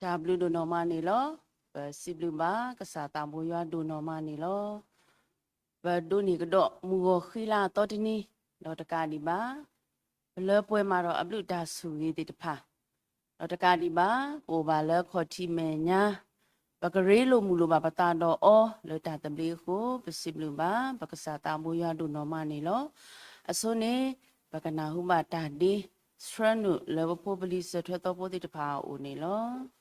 တၢ်ဘျုးဒိၣ်နီၢ်မးန့ၣ်လီၤ. ပစံးဘျုးဘၣ်ကစၢ်သးဘိယွၤဒိၣ်နီၢ်မးန့ၣ်လီၤ. ပဒိးန့ၢ်ကဒီးမုၢ်ဂီၤဃံလၤအသီတနံၤ, ဒီးတကးဒံးဘၣ် ပလၢပှဲၤမးဒီးအဘျုးတၢ်ဆိၣ်ဂ့ၤသ့ၣ်တဖၣ်, ဒီးတကးဒံးဘၣ် ပအိၣ်ဘၣ်လၢခီၣ်ထံးမဲာ်ညါ, ပကရ့လိာ်မုာ်လိာ်ဘၣ်ပသးဒီးအီၤလၢတၢ်သဘျ့အဃိ ပစံးဘျုးဘၣ် ပကစၢ်သးဘိယွၤဒိၣ်နီၢ်မးန့ၣ်လီၤ. အဆိန့ၣ် ပကနၢ်ဟူဘၣ်တၢ်ဒ့ဆှၢနုာ်လၢပဖိပလံၤစၢၤထွဲသီဖိသ့ၣ်တဖၣ်အအိၣ်န့ၣ်လီၤ.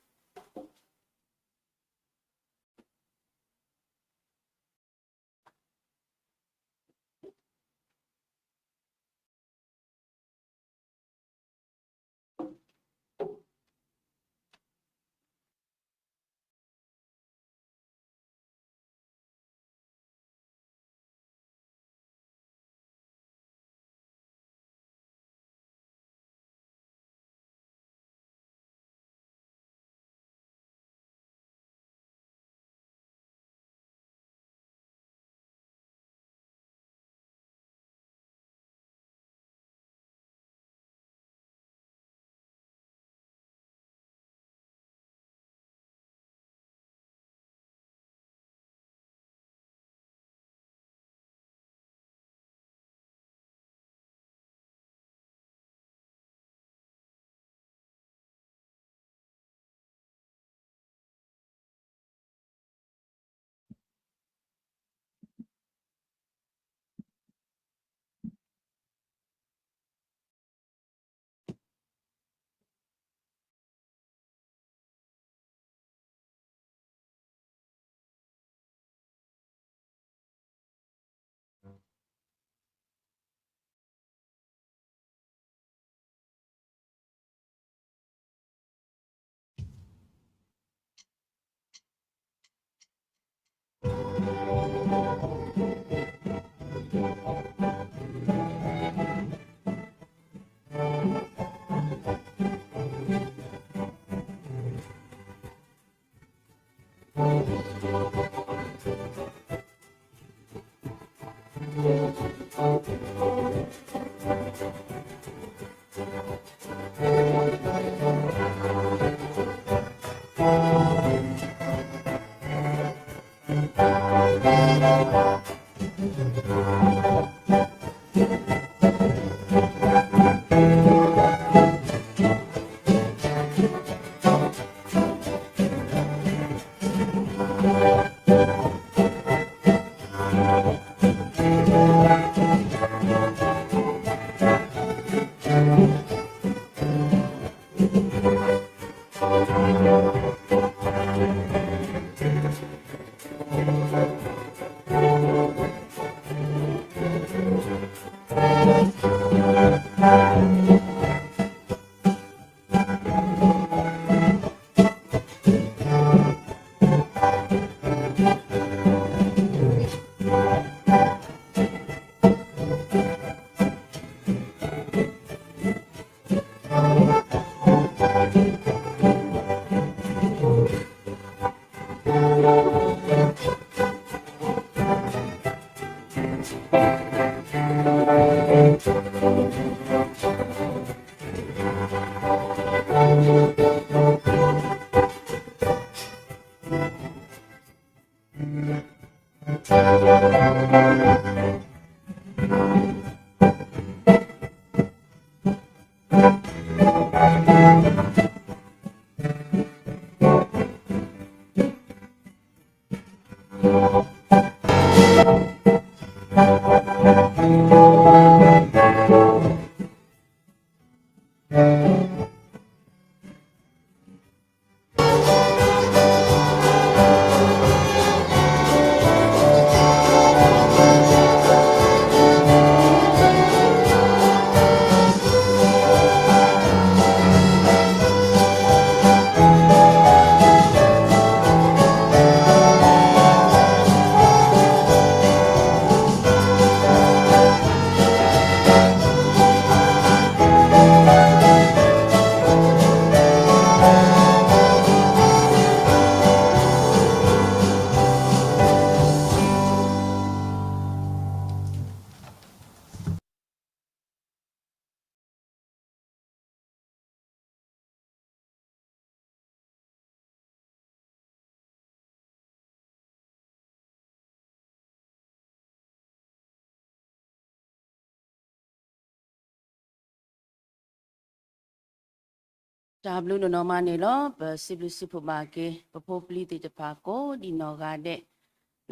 တၢ်ဘျုးဒိၣ်နီၢ်မးန့ၣ်လီၤ. ပစံးဘျုးစံးဖှိၣ်ဘၣ်က့ၤ ပဖိပလံၤသ့ၣ်တဖၣ်ကိးဒံးနီၢ်ဂၤဒဲး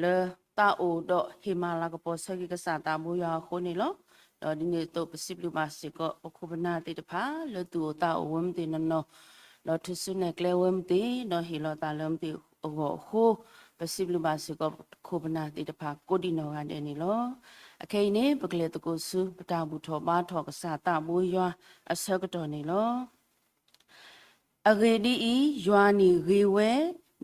လၢတၢ်အိၣ်ဒီးဟ့ၣ်မၤလၤကပီၤဆၢက့ၤကစၢ်သးဘိယွၤအဃိန့ၣ်လီၤ. ဒီးဒ်န့ၣ်အသိး ပစံးဘျုးဘၣ်စ့ၢ်ကီး ပခိၣ်ပနၢ်သ့ၣ်တဖၣ် လၢသူၣ်အိၣ်သးအိၣ်ဝဲမ့ၢ်တ့ၢ်နီၢ်နီၢ်, ဒီးထူၣ်စုနဲၣ်ကျဲဝဲမ့ၢ်တ့ၢ်, ဒီးဟ့ၣ်လီၤသးလၢမ့ၢ်တ့ၢ်အဂီၢ်အဃိ, ပစံးဘျုးဘၣ်စ့ၢ်ကီး ပခိၣ်ပနၢ်သ့ၣ်တဖၣ်ကိးဒံးနီၢ်ဂၤဒဲးန့ၣ်လီၤ. အခဲအံၤန့ၣ် ပကလဲၤသကိးဆူ ပတၢ်ဘူၣ်ထီၣ်ဘါထီၣ်ကစၢ်သးဘိယွၤအဆၢကတီၢ်န့ၣ်လီၤ. အဂ့ၢ်ဒ်အံၤ, ယွၤန့ၣ်ဂ့ၤဝဲ,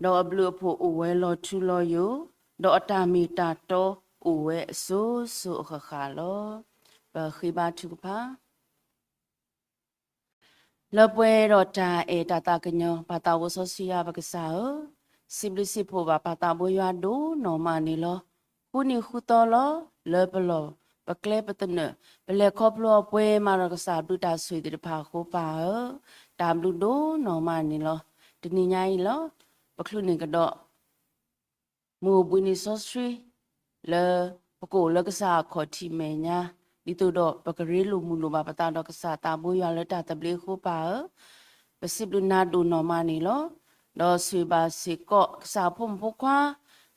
ဒီးအဘျုးအဖှိၣ်အိၣ်ဝဲလီၤထူလီၤယိာ်, ဒီးအတၢ်မ့ၢ်တၢ်တီအိၣ်ဝဲအစိၤစိၤအဃၣ်ဃၣ်လီၤ. ပဃ့ဘါထုကဖၣ်. လၢပှဲၤဒီးတၢ်အဲၣ်တၢ်သးကညီၤ ပၢ်သးဘိစီဆှံယွၤပကစၢ်ဧၢ, စံးဘျုးစံးဖှိၣ်ဘၣ်ပၢ်သးဘိယွၤဒိၣ်နီၢ်မးန့ၣ်လီၤ. ဃုနံၤဃုသီလီၤ, လၢပလီၢ်ပကျဲပသနၢၣ်, ပလဲၤခီဖျိအပှဲၤမးဒီးကစၢ်ဘျုးတၢ်ဆိၣ်ဂ့ၤသ့ၣ်တဖၣ်အဃိပၢ်ဧၢ, တၢ်ဘျုးဒိၣ်နီၢ်မးန့ၣ်လီၤ. တနံၤညါအံၤလီၤ, ပချုးန့ၢ်ကဒီး မုၢ်အိၣ်ဘှံးနံၤစီဆှံ လၢပကအိၣ်လၢကစၢ်အခီၣ်ထံးမဲာ်ညါ, ဒ်သိးဒီးပကရ့လိာ်မုာ်လိာ်ဘၣ်ပသးဒီးကစၢ်သးဘိယွၤလၢတၢ်သဘျ့အဃိပၢ်ဧၢ, ပစံးဘျုးနၤဒိၣ်နီၢ်မးန့ၣ်လီၤ. ဒီးဆိၣ်ဂ့ၤဘၣ်စ့ၢ်ကီး ကစၢ်အဖိမုၣ်ဖိခွါ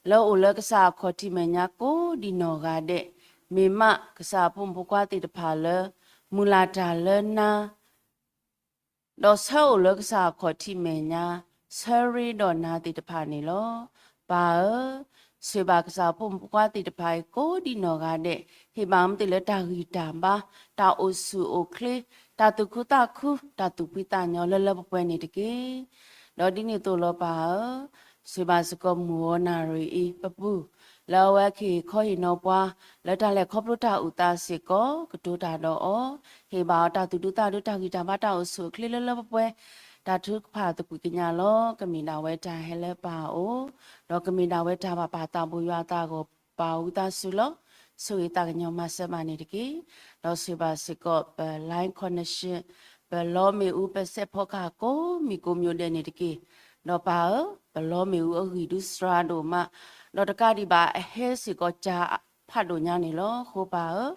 လၢအအိၣ်လၢကစၢ်အခီၣ်ထံးမဲာ်ညါကိးဒံးနီၢ်ဂၤဒဲး, မ့ၢ်မးကစၢ်အဖိမုၣ်ဖိခွါသ့ၣ်တဖၣ်လၢ မုၢ်လၢ်တၢ်လၢနၤ ဒီးဆၢအိၣ်လၢကစၢ်အခီၣ်ထံးမဲာ်ညါ, ဆၢရ့ဒီးနၤသ့ၣ်တဖၣ်န့ၣ်လီၤ. ပၢ်ဧၢ, ဆိၣ်ဂ့ၤဘၣ်ကစၢ်ဖိမုၣ်ဖိခွါသ့ၣ်တဖၣ်အံၤကိးဒံးနီၢ်ဂၤဒဲး, ဟ့ၣ်ဘၣ်မ့ၢ်တ့ၢ်လၢတၢ်ဂံၢ်တၢ်ဘါ, တၢ်အိၣ်ဆူၣ်အိၣ်ချ့, တၢ်သူၣ်ခုသးခု, တၢ်သူၣ်ဖှံသးညီလၢလၢပှဲၤပှဲၤန့ၣ်တက့ၢ်. ဒီးဒ်န့ၣ်အသိးလီၤပၢ်ဧၢ, ဆိၣ်ဂ့ၤဘၣ်စ့ၢ်ကီးမုၣ်ဂီၤနၣ်ရံၣ်အံၤ ပပုၢ် လၢအဝဲကဟ့ၣ်ခီဟ့ၣ်နီၤပှၤ လၢတၢ်လဲၤခီဖျိတၢ်အုၣ်သးစ့ၢ်ကီး ကတိၤတၢ်ဒီးအီၤ, ဟ့ၣ်ဘၣ်အီၤတၢ်သူၣ်ဒူသးဒူ တၢ်ဂံၢ်တၢ်ဘါတၢ်အိၣ်ဆူၣ်အိၣ်ချ့လၢလၢပှဲၤပှဲၤ, တၢ်ထုကဖၣ်သကွံာ်ကညးလီၤ. ကမ့ၢ်ဒၣ်ဝဲတၢ်ဟဲလၢပၢ်အအိၣ်, ဒီးကမ့ၢ်ဒၣ်ဝဲတၢ်ဘၣ်ပၢ်သးဘိယွၤအသးအဂီၢ် ပၢ်ဝံသးစူၤလီၤ. ဆိၣ်ဂ့ၤသးကညီၤမၤစၢၤဘၣ်န့ၣ်တက့ၢ်. ဒီးဆိၣ်ဂ့ၤဘၣ်စ့ၢ်ကီး ပ line connection, ပလီမ့ၣ်အူ ပစဲးဖီကဟၣ်ကိးမံၤကိးမံၤဒဲးန့ၣ်တက့ၢ်. ဒီးပၢ်ဧၢ, ပလီမ့ၣ်အူအဂံၢ်ဒုးစှၤဒိၣ်မး, ဒီးတကးဒံးဘၣ်အဟဲစ့ၢ်ကီးကၢ်ဖးဒိၣ်ညါန့ၣ်လီၤ. အဃိပၢ်ဧၢ,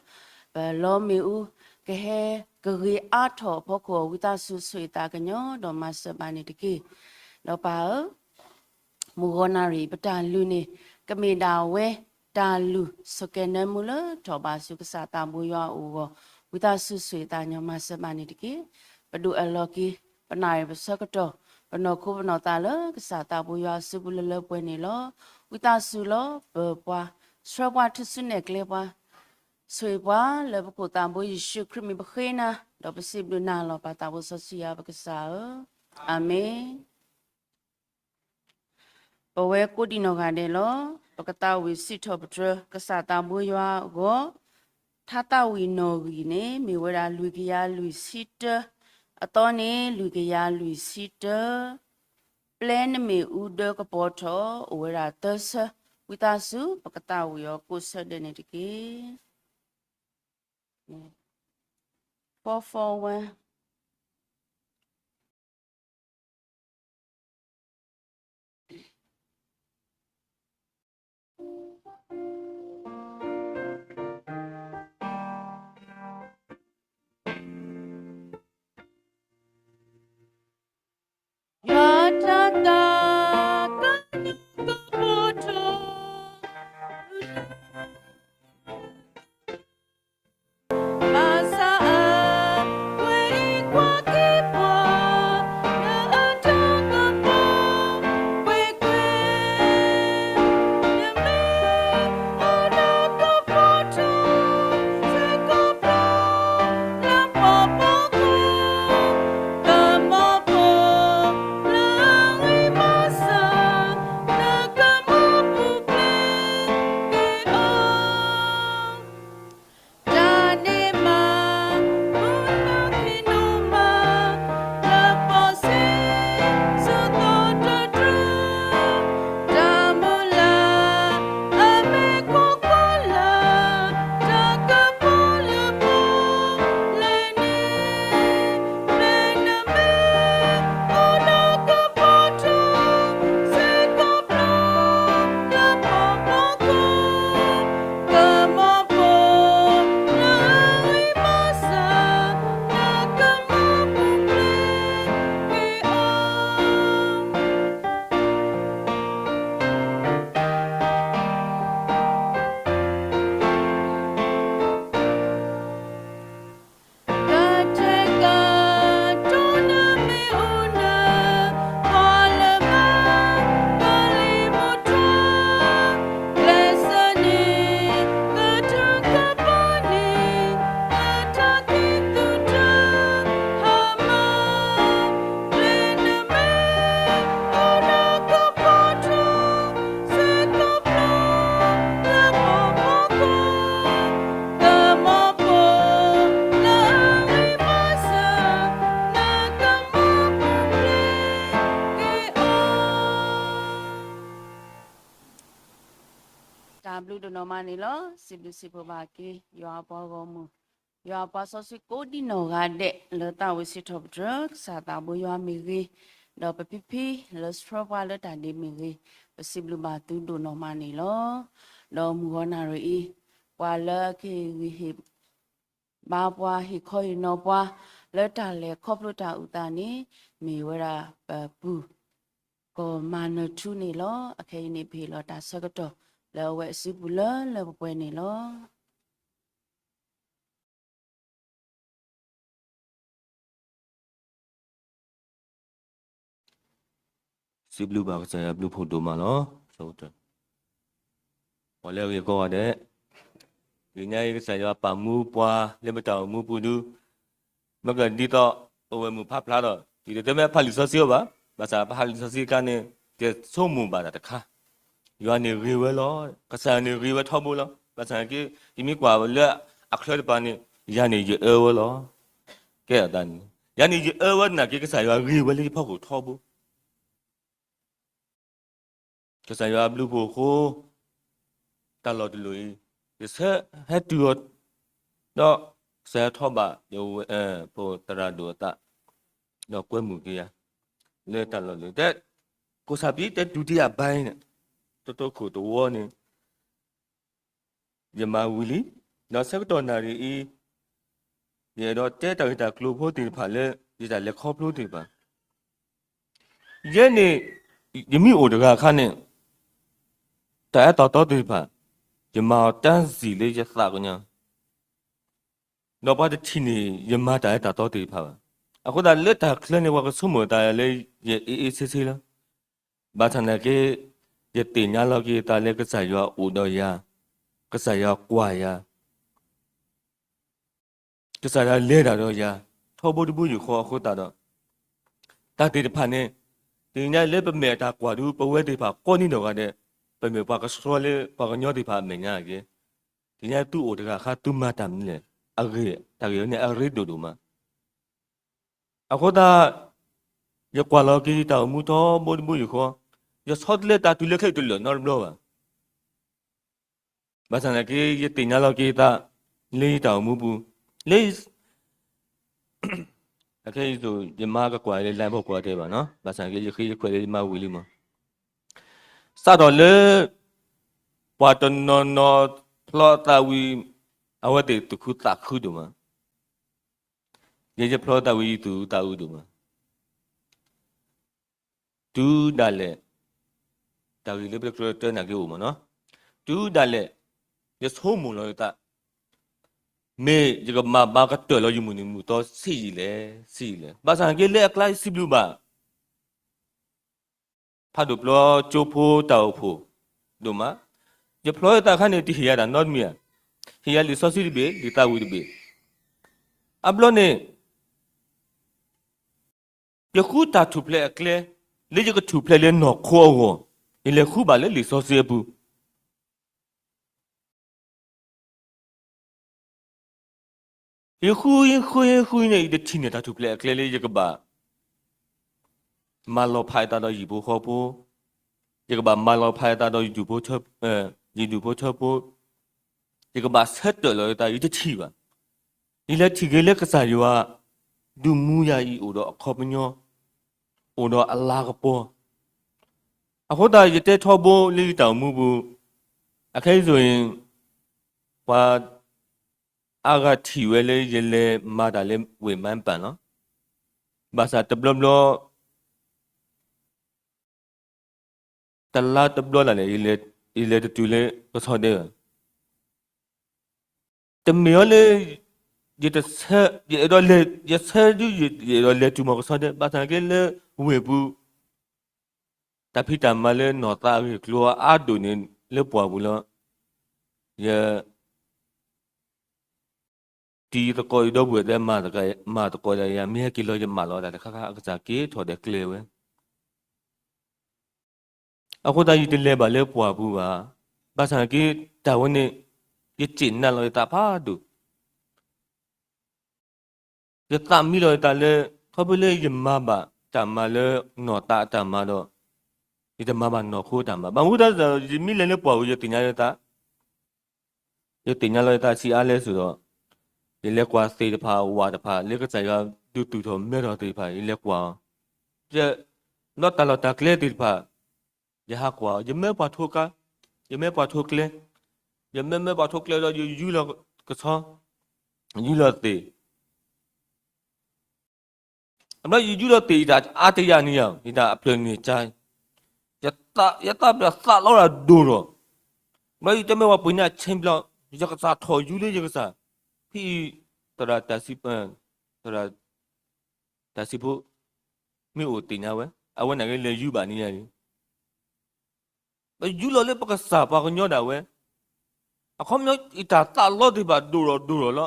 ပလီမ့ၣ်အူ ကဟဲကဂ့ၤအါထီၣ်အဖီခိၣ် ဝံသးစူၤဆိၣ်ဂ့ၤသးကညီၤ ဒီးမၤစၢၤဘၣ်န့ၣ်တက့ၢ်. ဒီးပၢ်ဧၢ, မုၢ်ဂီၤနၣ်ရံၣ် ပတၢ်လုၢ်န့ၣ် ကမ့ၢ်ဒၣ်ဝဲ တၢ်လုၢ်ဆိၣ်ကဲၤနၢမူလၢထီၣ်ဘးဆူကစၢ်သးဘိယွၤအအိၣ်အဂီၢ်, ဝံသးစူၤဆိၣ်ဂ့ၤသးကညီၤမၤစၢၤဘၣ်န့ၣ်တက့ၢ်. ပဒိၣ်အၢၣ်လီၤက့ၤ ပနၣ်ရံၣ်ပဆၢကတီၢ်, ပနီၢ်ခိပနီၢ်သးလၢကစၢ်သးဘိယွၤအစုပူၤလၢလၢပှဲၤပှဲၤန့ၣ်လီၤ. ဝံသးစူၤလီၤပၢၤပှၤ, ဆှၢပှၤထူၣ်စုနဲၣ်ကျဲပှၤ, ဆိၣ်ဂ့ၤပှၤလၢပခိၣ်သးဘိယ့ၣ်ၡူးခရံာ်မံၤပဃ့နၤ, ဒီးပစံးဘျုးနၤလီၤ ပၢ်သးဘိစီဆှံယွၤပကစၢ်ဧၢ, အၤမ့ၣ်. ပဝဲကိးဒံးနီၢ်ဂၤဒဲးလီၤ. ပကသးဝံၣ်စံးထီၣ်ပတြၢၤကစၢ်သးဘိယွၤအဂီၢ်, ထါသးဝံၣ်နီၣ်ဂံၢ်န့ၣ် မ့ၢ်ဝဲဒၣ်လွံၢ်ကယၤလွံၢ်ဆံတၢ, အသီန့ၣ် လွံၢ်ကယၤလွံၢ်ဆံတၢ, ပျဲနမ့ၣ်အူဒၢကပီၤထီၣ် အိၣ်ဝဲဒၣ်သၢဆၢ, ဝံသးစူၤ ပကသးဝံၣ်အီၤကိးဆၢဒဲးန့ၣ်တက့ၢ်. ဖီဖီဝဲ အဘျုးဒိၣ်နီၢ်မးန့ၣ်လီၤ. စံးဘျုးစံးဖှိၣ်ဘၣ်က့ၤ ယွၤအပှၤဂီၢ်မုၢ်, ယွၤအပှၤစီဆှံကိးဒံနီၢ်ဂၤဒဲး လၢသးဝံၣ်စံးထီၣ်ပတြၢၤ ကစၢ်သးဘိယွၤမ့ၢ်ဂ့ၤ, ဒီးပဖံဖံလၢဆှၢပှၤလၢတၢ်ဒ့မ့ၢ်ဂ့ၤ, ပစံးဘျုးဘၣ်သုဒိၣ်နီၢ်မးန့ၣ်လီၤ. ဒီးမုၢ်ဂီၤနၣ်ရံၣ်အံၤ, ပှၤလၢအကဟ့ၣ်ဂံၢ်ဟ့ၣ် ဘါပှၤ ဟ့ၣ်ခီဟ့ၣ်နီၤပှၤ လၢတၢ်လဲၤခီဖျိတၢ်အုၣ်သးန့ၣ် မ့ၢ်ဝဲဒၣ်ပပုၢ် ကီၢ်မၤနၢၤထူန့ၣ်လီၤ. အခဲအံၤန့ၣ် ပဟ့ၣ်လီၤတၢ်ဆၢကတီၢ် လၢအဝဲအစုပူၤလၢလၢပှဲၤပှဲၤန့ၣ်လီၤ. စံးဘျုးဘၣ်ကစၢ်ယွၤဘျုးဖှိၣ်ဒိၣ်မးလီၤ. ပှၤလၢအဂ့ၤကိးဂၤဒဲး, ဂ့ၤညါအံၤကစၢ်ယွၤပာ်မူပှၤလၢပတၢ်အိၣ်မူပူၤဒု, မ့ၢ်ကဒ်သိး ပဝဲမုၢ်ဖးဖျါဒီး ယတတဲမ့ၢ်ဖးလံာ်စီဆှံအီၤဘၣ်, ဘၣ်ဆၣ်ပဖးလံာ်စီဆှံအခါန့ၣ် ကဆိကမိၣ်ဘၣ်တၢ်တခါ, ယွၤန့ၣ်ဂ့ၤဝဲလီၤ. ကစၢ်ယွၤန့ၣ်ဂ့ၤဝဲထီဘိလီၤ. ဘၣ်ဆၣ်က့ ယမ့ၢ်ကွၢ်လၢအချၢတပၤန့ၣ် ယၤန့ၣ်ယအၢဝဲလီၤ. ကဲအသးန့ၣ် ယၤန့ၣ်ယအၢဝဲနာ်က့ ကစၢ်ယွၤဂ့ၤဝဲလၢယဖီခိၣ်ထီဘိ ကစၢ်ယွၤအဘျုးဖှိၣ်အဃိ တၢ်လီၢ်တလီၢ်အံၤ ယဆၢဟဲတုၤအီၤ ဒီးကစၢ်ယွၤထီၣ်ဘၣ်ယဝဲ ပသရၣ်ဒိၣ်အသး ဒီးကွဲမုာ်က့ၤယၤ လၢတၢ်လီၢ်လၢ တဲ ကိးစၢ်ပံတဲ ဒုတိယပိုင်းန့ၣ် တတိခိၣ်တဝီန့ၣ် ယမၤဝံၤလံ, ဒီးဆၢကတီၢ်နၣ်ရံၣ်အံၤ ယအဲၣ်ဒိးတဲတၢ်ဂ့ၢ်တၢ်ကျိၤဖိသ့ၣ်တဖၣ်လၢ ယတၢ်လဲၤခီဖျိသ့ၣ်တဖၣ် ယဲန့ၣ် ယမ့ၢ်အိၣ်တဂၤအခါန့ၣ် တၢ်အၢတၢ်သီသ့ၣ်တဖၣ် ယမၤအီၤတၢ်စံၣ်လၢယသးကညီၤ, ဒီးပှၤတထံၣ်န့ၢ် ယမၤတၢ်အၢတၢ်သီသ့ၣ်တဖၣ်ဘၣ်. အဃိသတးလၢတၢ်ချၢန့ၣ် ပှၤကဆိကမိၣ်သးလၢယအ့ၣ်အ့ၣ်ဆ့ဆ့လီၤ. ဘၣ်ဆၣ်နာ်က့ ယသ့ၣ်ညါလီၤက့ၤသးလၢကစၢ်ယွၤအိၣ်ဒီးယၤ, ကစၢ်ယွၤကွၢ်ယၤ ကစၢ်ယွၤလဲၤတၢ်ဒီးယၤ ထီဘိတဘိယူၢ်ဃီအဃိသတးဒီး တၢ်သ့ၣ်တဖၣ်န့ၣ် သ့ၣ်ညါလၢပမဲာ်အတၢ်ကွၢ်ဒု ပဝဲသ့ၣ်တဖၣ်ကိးဒံနီၢ်ဂၤဒဲး ပမ့ၢ်ပှၤကဆှီလၢပှၤကညီသ့ၣ်တဖၣ်အမဲာ်ညါအဂ့ၢ်, သ့ၣ်ညါသုအိၣ်တဂၤအခါသုမၤတၢ်မနုၤလဲၣ်, အဂ့ၢ် တၢ်ဂ့ၢ်ဝဲန့ၣ်အရ့ဒိၣ်ဒိၣ်မး. အဃိသတး ယကွၢ်လီၤက့ၤယတၢ်အိၣ်မူထီဘိတဘိယူၢ်ဃီ, ယဆီတလဲတၢ်တုၤလၢခဲအံၤတလၢာ်နီတဘျီဘၣ်. ဘၣ်ဆၣ်သနာ်က့ ယသ့ၣ်ညါလီၤက့ၤသး လၢယတၢ်အိၣ်မူပူၤ, လၢ အခဲအံၤ ယမါကကွၢ်လၢ live ဖီခိၣ်တဲဘၣ်နီၤ, ဘၣ်ဆၣ်သနာ်က့ ယဃ့ယခွဲးလၢယမါဝံၤလံမး, စးထီၣ်လၢ ပှၤတနီၤနီၤဖျီအသးဝံၤ အဝဲသ့ၣ်သူၣ်ခုသးခုဒိၣ်မး, ယဲယဖျီအသးဝံၤ ယသူၣ်အုးသးအုးဒိၣ်မး တုၤဒၣ်လဲာ်, တၢ်ဂ့ၢ်လၢပတကြၢးတဲနာ်က့အိၣ်မးနီၤ, တုၤဒၣ်လဲာ် ယဆိကမိၣ်လီၤယသး, မ့ၢ်ယကမၤဘၣ်ကတၢၢ်လီၤယမုၢ်နံၤမုၢ်သီဆံးယံာ်လဲၣ်, ဆံးယံာ်လဲၣ်. ဘၣ်ဆၣ်သနာ်က့လၢအကျါယစံးဘျုးဘၣ် ဖးဒိၣ်ပျီကၠိဖိတၢ်အိၣ်ဖှိၣ်ဒိၣ်မး, ယဖျီယသးအခါန့ၣ် တဟ့ၣ်ယၤတၢ်နီတမံၤဧါ, ဟ့ၣ်ယၤလံာ်စီဆှံတဘ့ၣ် လံာ်သးဝံၣ်တဘ့ၣ်, အဘျီန့ၣ် ယဃုတၢ်ထူၣ်ဖျဲးအကျဲ, လၢယကထူၣ်ဖျဲးလၢနီၢ်ခိအဂီၢ်, ယလဲၤဃုဘၣ်လၢလံာ်စီဆှံအပူၤ, ယဃုဃုဃုန့ၣ် ယတထံၣ်န့ၢ်တၢ်ထူၣ်ဖျဲးအကျဲလၢယကဘၣ် မၤလီၤဖးယသးဒီးယံၤဖိဃီဖိ, ယကဘၣ်မၤလီၤဖးယသးဒီး ယဒူၣ်ဖိထၢဖိ, ယကဘၣ်ဆၢတဲာ်လီၤယသး ယတထံၣ်ဘၣ်. ယလဲၤထံၣ်က့ၤလၢကစၢ်ယွၤ ဒုးမူယၤအံၤအိၣ်ဒီးအခီပညီ, အိၣ်ဒီးအလၤကပီၤ, အဃိသတးယတဲထီဘိလၢယတၢ်အိၣ်မူပူၤ, အခဲအံၤ ပှၤအါဂၤထံၣ်ဝဲလၢယလဲၤမၤတၢ်လၢဝ့ၢ်မၢပၢ်လီၤ. ဘၣ်ဆၣ်တဘျီဘျီ တလါတဘျီဒၣ်လဲာ် ယလဲၤတတုၤလၢကဆီဒဲးဘၣ်. တမ့ၢ်အီၤလၢ ယတဆၢ, ယအဲၣ်ဒိးလဲၤ, ယဆၢဒု ယအဲၣ်ဒိးလဲၤတုၤမီၤကဆီဒဲး, ဘၣ်ဆၣ်က့လၢဝ့ၢ်ပူၤ တၢ်ဖံးတၢ်မၤလၢနီၢ်သးအဂ့ၢ်အကျိၤအါဒိၣ်န့ၣ်လၢပှၢ်ပူၤလီၤ. ယ တံၤသကိးယဒီပုၢ်ဝဲၢ်သ့ၣ် မၤသကိးဒီးယၤ မ့ၢ်ဟဲက့ၤလီၤယမၢလီၤတၢ်တခါခါ အကစၢ်က့ၤထီၣ်ဒီးကျဲဝဲ. အဃိသတးယတလဲၤဘၣ်လၢပှၢ်ပူၤဘၣ်. ဘၣ်ဆၣ်က့ တၢ်ဝဲန့ၣ် ယစ့ၣ်နါလီၤယသးဖးဒိၣ်. ယသးမံလီၤယသးလၢ ခီဖျိလၢယမၤဘၣ်တၢ်မၤလၢနီၢ်သးအတၢ်မၤဒီး ယတမၤဘၣ်နီၢ်ခိအတၢ်မၤ. ဘၣ်မနုၤအဃိသတး ယမ့ၢ်လဲၤလၢပှၢ်ပူၤ ယသ့ၣ်ညါလၢသး ယသ့ၣ်ညါလီၤယသးဆံးအါလဲၣ်စ့ၢ်ဒီး, ယလဲၤကွၢ်သ့ၣ်တဖၣ်ဝၣ်တဖၣ် လၢကစၢ်ယွၤဒုးသူၣ်ထီၣ်မဲထီၣ်သ့ၣ်တဖၣ် ယလဲၤကွၢ်အီၤ, ယလီၤတၢ်လီၢ်တၢ်ကျဲသ့ၣ်တဖၣ်, ယဟးကွၢ်အီၤ ယမၢပှၤထိကါ, ယမၢပှၤထိကျဲ, ယမၢမၢပှၤထိကျဲဒီး ယယူလီၤကဆီ, ယူလီၤသ့ၣ် အဘျီယယူလီၤသ့ၣ် ယတၢ်အါတယၢ်န့ၣ်ယၤ ယတၢ်အဖျၢၣ်န့ၣ်ကါ, ယသးပှၢ်သးလီတၢ်ဒိၣ်ထီၣ်, ဘျီယတဲမ့ၢ်ပှၤပှ့ၤန့ၢ်အဆ့ဘျီ, ယကစၢ်ထီၣ်ယူလၢယကစၢ်, ဖဲအံၤ သရၣ်တၢ်စံး, သရၣ်တၢ်စံးဖိ မ့ၢ်အိၣ်သ့ၣ်ညါဝဲ, အဝဲန့ၣ်က့လဲၤယူဘၣ်န့ၣ်ယၤန့ၣ်, ပယူလီၤလၢပကစၢ်ပှၤကညီဒၣ်ဝဲ, အခီပညီ ယတၢ်သးလီသ့ၣ်တဖၣ်ဒိၣ်ထီၣ်ဒိၣ်ထီၣ်လီၤ,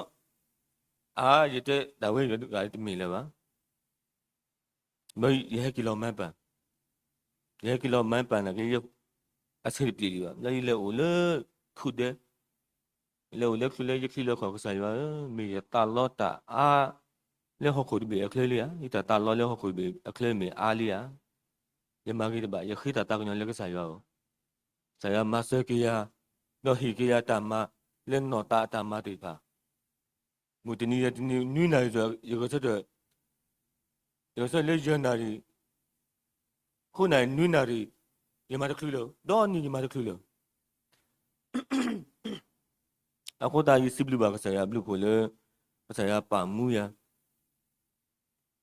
အါ ယတဲဒၣ်ဝဲယဂၤတမ့ၢ်လၢၤဘၣ်, ဘျီယဟဲက့ၤလီၤမၤပၢ်, ယဟဲက့ၤလီၤမၤပၢ်န့ၣ်က့ အဆင်တပြေလံဘၣ်, ဘျီယလဲၤအိၣ်လၢခုၣ်ဒဲ, လဲၤအိၣ်လၢခုၣ်လၢယချံလၢခီၣ် ကစၢ်ယွၤဧၢ, မ့ၢ်ယသးလီတၢ်အါ လၢဟီၣ်ခိၣ်တဘ့ၣ်အချၢလံဧါ, ယတၢ်သးလီလၢဟီၣ်ခိၣ်တဘ့ၣ်အချၢမ့ၢ်အါလံဧါ, ယမၤဂ့ၤတဘၣ် ယဃ့တၢ်သးကညီၤလၢကစၢ်ယွၤဧၢ, ကစၢ်ယွၤမၤစၢၤက့ၤယၤ, ဒီးဟ့ၣ်က့ၤယၤတၢ်မၤ လၢနီၢ်သးအတၢ်မၤသ့ၣ်တဖၣ်, မုၢ်တနံၤယတနံၤ နွံနၣ်ရံၣ်ဒီး ယကဆၢထၢၣ် ယကဆၢထၢၣ်လၢယဲၢ်နၣ်ရံၣ်, ဃုနၣ်ရံၣ် နွံနၣ်ရံၣ်, ယမၤတချုးလၢၤ, ဒီနံၤယမၤတချုးလၢၤ. အဃိသတးယစံးဘျုးဘၣ်ကစၢ်ယွၤအဘျုးအဖှိၣ်လၢ ကစၢ်ယွၤပာ်မူယၤ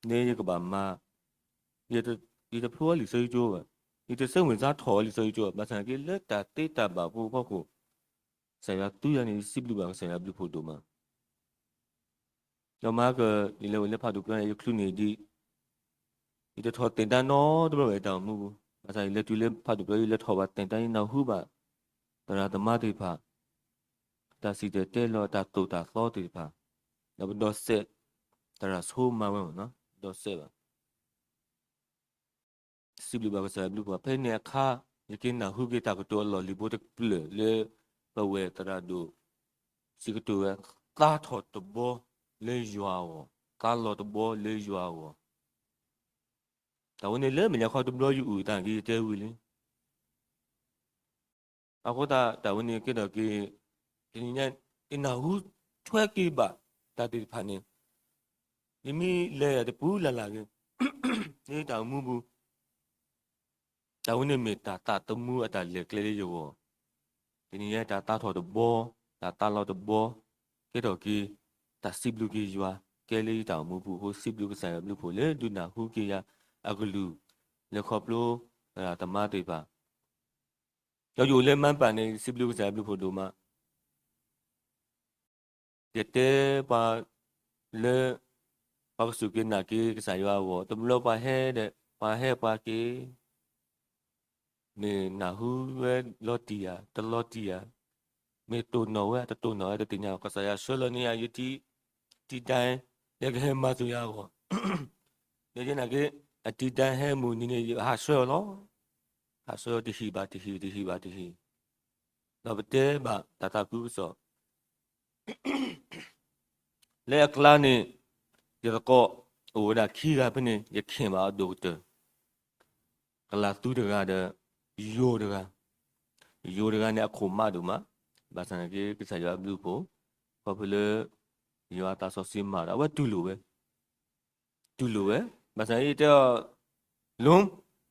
လၢယကဘၣ်မၤ, ယတဖျိအီၤလံာ်စီဆှံကၠိဘၣ်, ယတစိတ်ဝင်စားထီၣ်အီၤလံာ်စီဆှံကၠိဘၣ်, ဘၣ်ဆၣ်က့လၢတၢ်သ့တၢ်ဘၣ်ဖိအဖီခိၣ် ကစၢ်ယွၤသူယၤန့ၣ် ယစံးဘျုးဘၣ်ကစၢ်ယွၤအဘျုးအဖှိၣ်ဒိၣ်မး ဒီးမၤက ယလဲၤအိၣ်လၢဖးဒိၣ်ပျီ ယချုးန့ၢ်ဒံး, ယတထီၣ်သ့ၣ်တၢ်နီတဘျီဘၣ် ယတၢ်အိၣ်မူပူၤ, ဘၣ်ဆၣ်ယလဲၤတုၤလၢဖးဒိၣ်ပျီ ယလဲၤထီၣ်ဘၣ်သ့ၣ်တၢ် ယနၢ်ဟူဘၣ် သရၣ်သမါသ့ၣ်တဖၣ် တၢ်စံၣ်တဲၤတဲလီၤ တၢ်သိၣ်တၢ်သီသ့ၣ်တဖၣ်, ဒီးပဒိးစဲး သရၣ်ဆိမၤဝဲမ့ၢ်နီၤ ပဒိးစဲးဘၣ် စံးဘျုးဘၣ်ကစၢ်ယွၤဘျုးဖှိၣ်, ဖဲန့ၣ်အခါ ယက့ၤနၢ်ဟူက့ၤတၢ်ကတိၤအလီၢ်လံၤဖိတဖျၢၣ်လၢ ပဝဲၢ်သရၣ်ဒိၣ် စံးကတိၤဝဲ, သါထီၣ်တဘီလၢယွၤအဂီၢ်, သါလီၤတဘီလၢယွၤအဂီၢ်, တၢ်ဝဲန့ၣ်လၢမဲာ်ညါခီတဘျီယအုၣ်သးက့ၤယတဲဝံၤလံ အဃိသတးတၢ်ဝဲန့ၣ်ကဲထီၣ်က့ၤ တနံၤညါ ယနၢ်ဟူထွဲက့ၤဘၣ်တၢ်သ့ၣ်တဖၣ်န့ၣ် ယမ့ၢ်လဲၤတပူၤလၢ်လၢ်ဂ့ၤ လၢတၢ်အိၣ်မူပူၤ တၢ်ဝဲန့ၣ်မ့ၢ်တၢ်သးသမူအတၢ်လဲၤကျဲလၢယဂီၢ်, တနံၤညါတၢ်သါထီၣ်တဘီ တၢ်သါလီၤတဘီ ကဲထီၣ်က့ၤ တၢ်စံးဘျုးက့ၤယွၤ ကဲလၢယတၢ်အိၣ်မူပူၤအဃိ စံးဘျုးကစၢ်ယွၤဘျုးဖှိၣ်လၢဒုးနၢ်ဟူက့ၤယၤအကလုၢ် လၢခီဖျိ သရၣ်သမါသ့ၣ်တဖၣ် ဒီးယအိၣ်လၢမါပၢ်န့ၣ် စံးဘျုးကစၢ်ယွၤဘျုးဖှိၣ်ဒိၣ်မး ယတဲပှၤလၢ ပှၤကစူၢ်က့ၤနာ်က့ၤကစၢ်ယွၤအဂီၢ် တဘျီပှၤဟဲဒီး ပှၤဟဲပှၤက့ၤ မ့ၢ်နၢ်ဟူဝဲလီၤတံၢ်ဧါ တလီၤတံၢ်ဧါ, မ့ၢ်တိၢ်နီၣ်ဝဲ တတိၢ်နီၣ်ဝဲ တသ့ၣ်ညါ ကစၢ်ယွၤဆှၢလီၤန့ၢ်ယၤ ယတံၤ တံၤတၢ် လၢကဟဲမၤစၢၤယၤအဂီၢ်, ယနာ်က့ၤ အတံၤတၢ်ဟဲမုၢ်နံၤန့ၣ် ယဟးဆှၢအီၤလီၤ. ဟးဆှၢအီၤတဟံၣ်ဘၣ်တဟံၣ် တဟံၣ်ဘၣ်တဟံၣ်, ဒီးပတဲဘၣ်တၢ်သးခုကစီၣ် လၢအကျါန့ၣ် ယသကိးအိၣ်ဝဲဒၣ်ခံဂၤဖဲန့ၣ် ယခ့ၣ်ဘၣ်အဒိၣ်ကတၢၢ် ကလၤသူတဂၤဒီး ယိၤတဂၤ, ယိၤတဂၤန့ၣ် အခိၣ်မးဒိၣ်မး, ဘၣ်ဆၣ်နာ်က့ ကစၢ်ယွၤအဘျုးအဖှိၣ် ခီဖျိလၢ ယွၤအသးစီဆှံမၤဒီး အဝဲတူၢ်လိာ်ဝဲ, တူၢ်လိာ်ဝဲ, ဘၣ်ဆၣ်ယတဲအီၤ လီ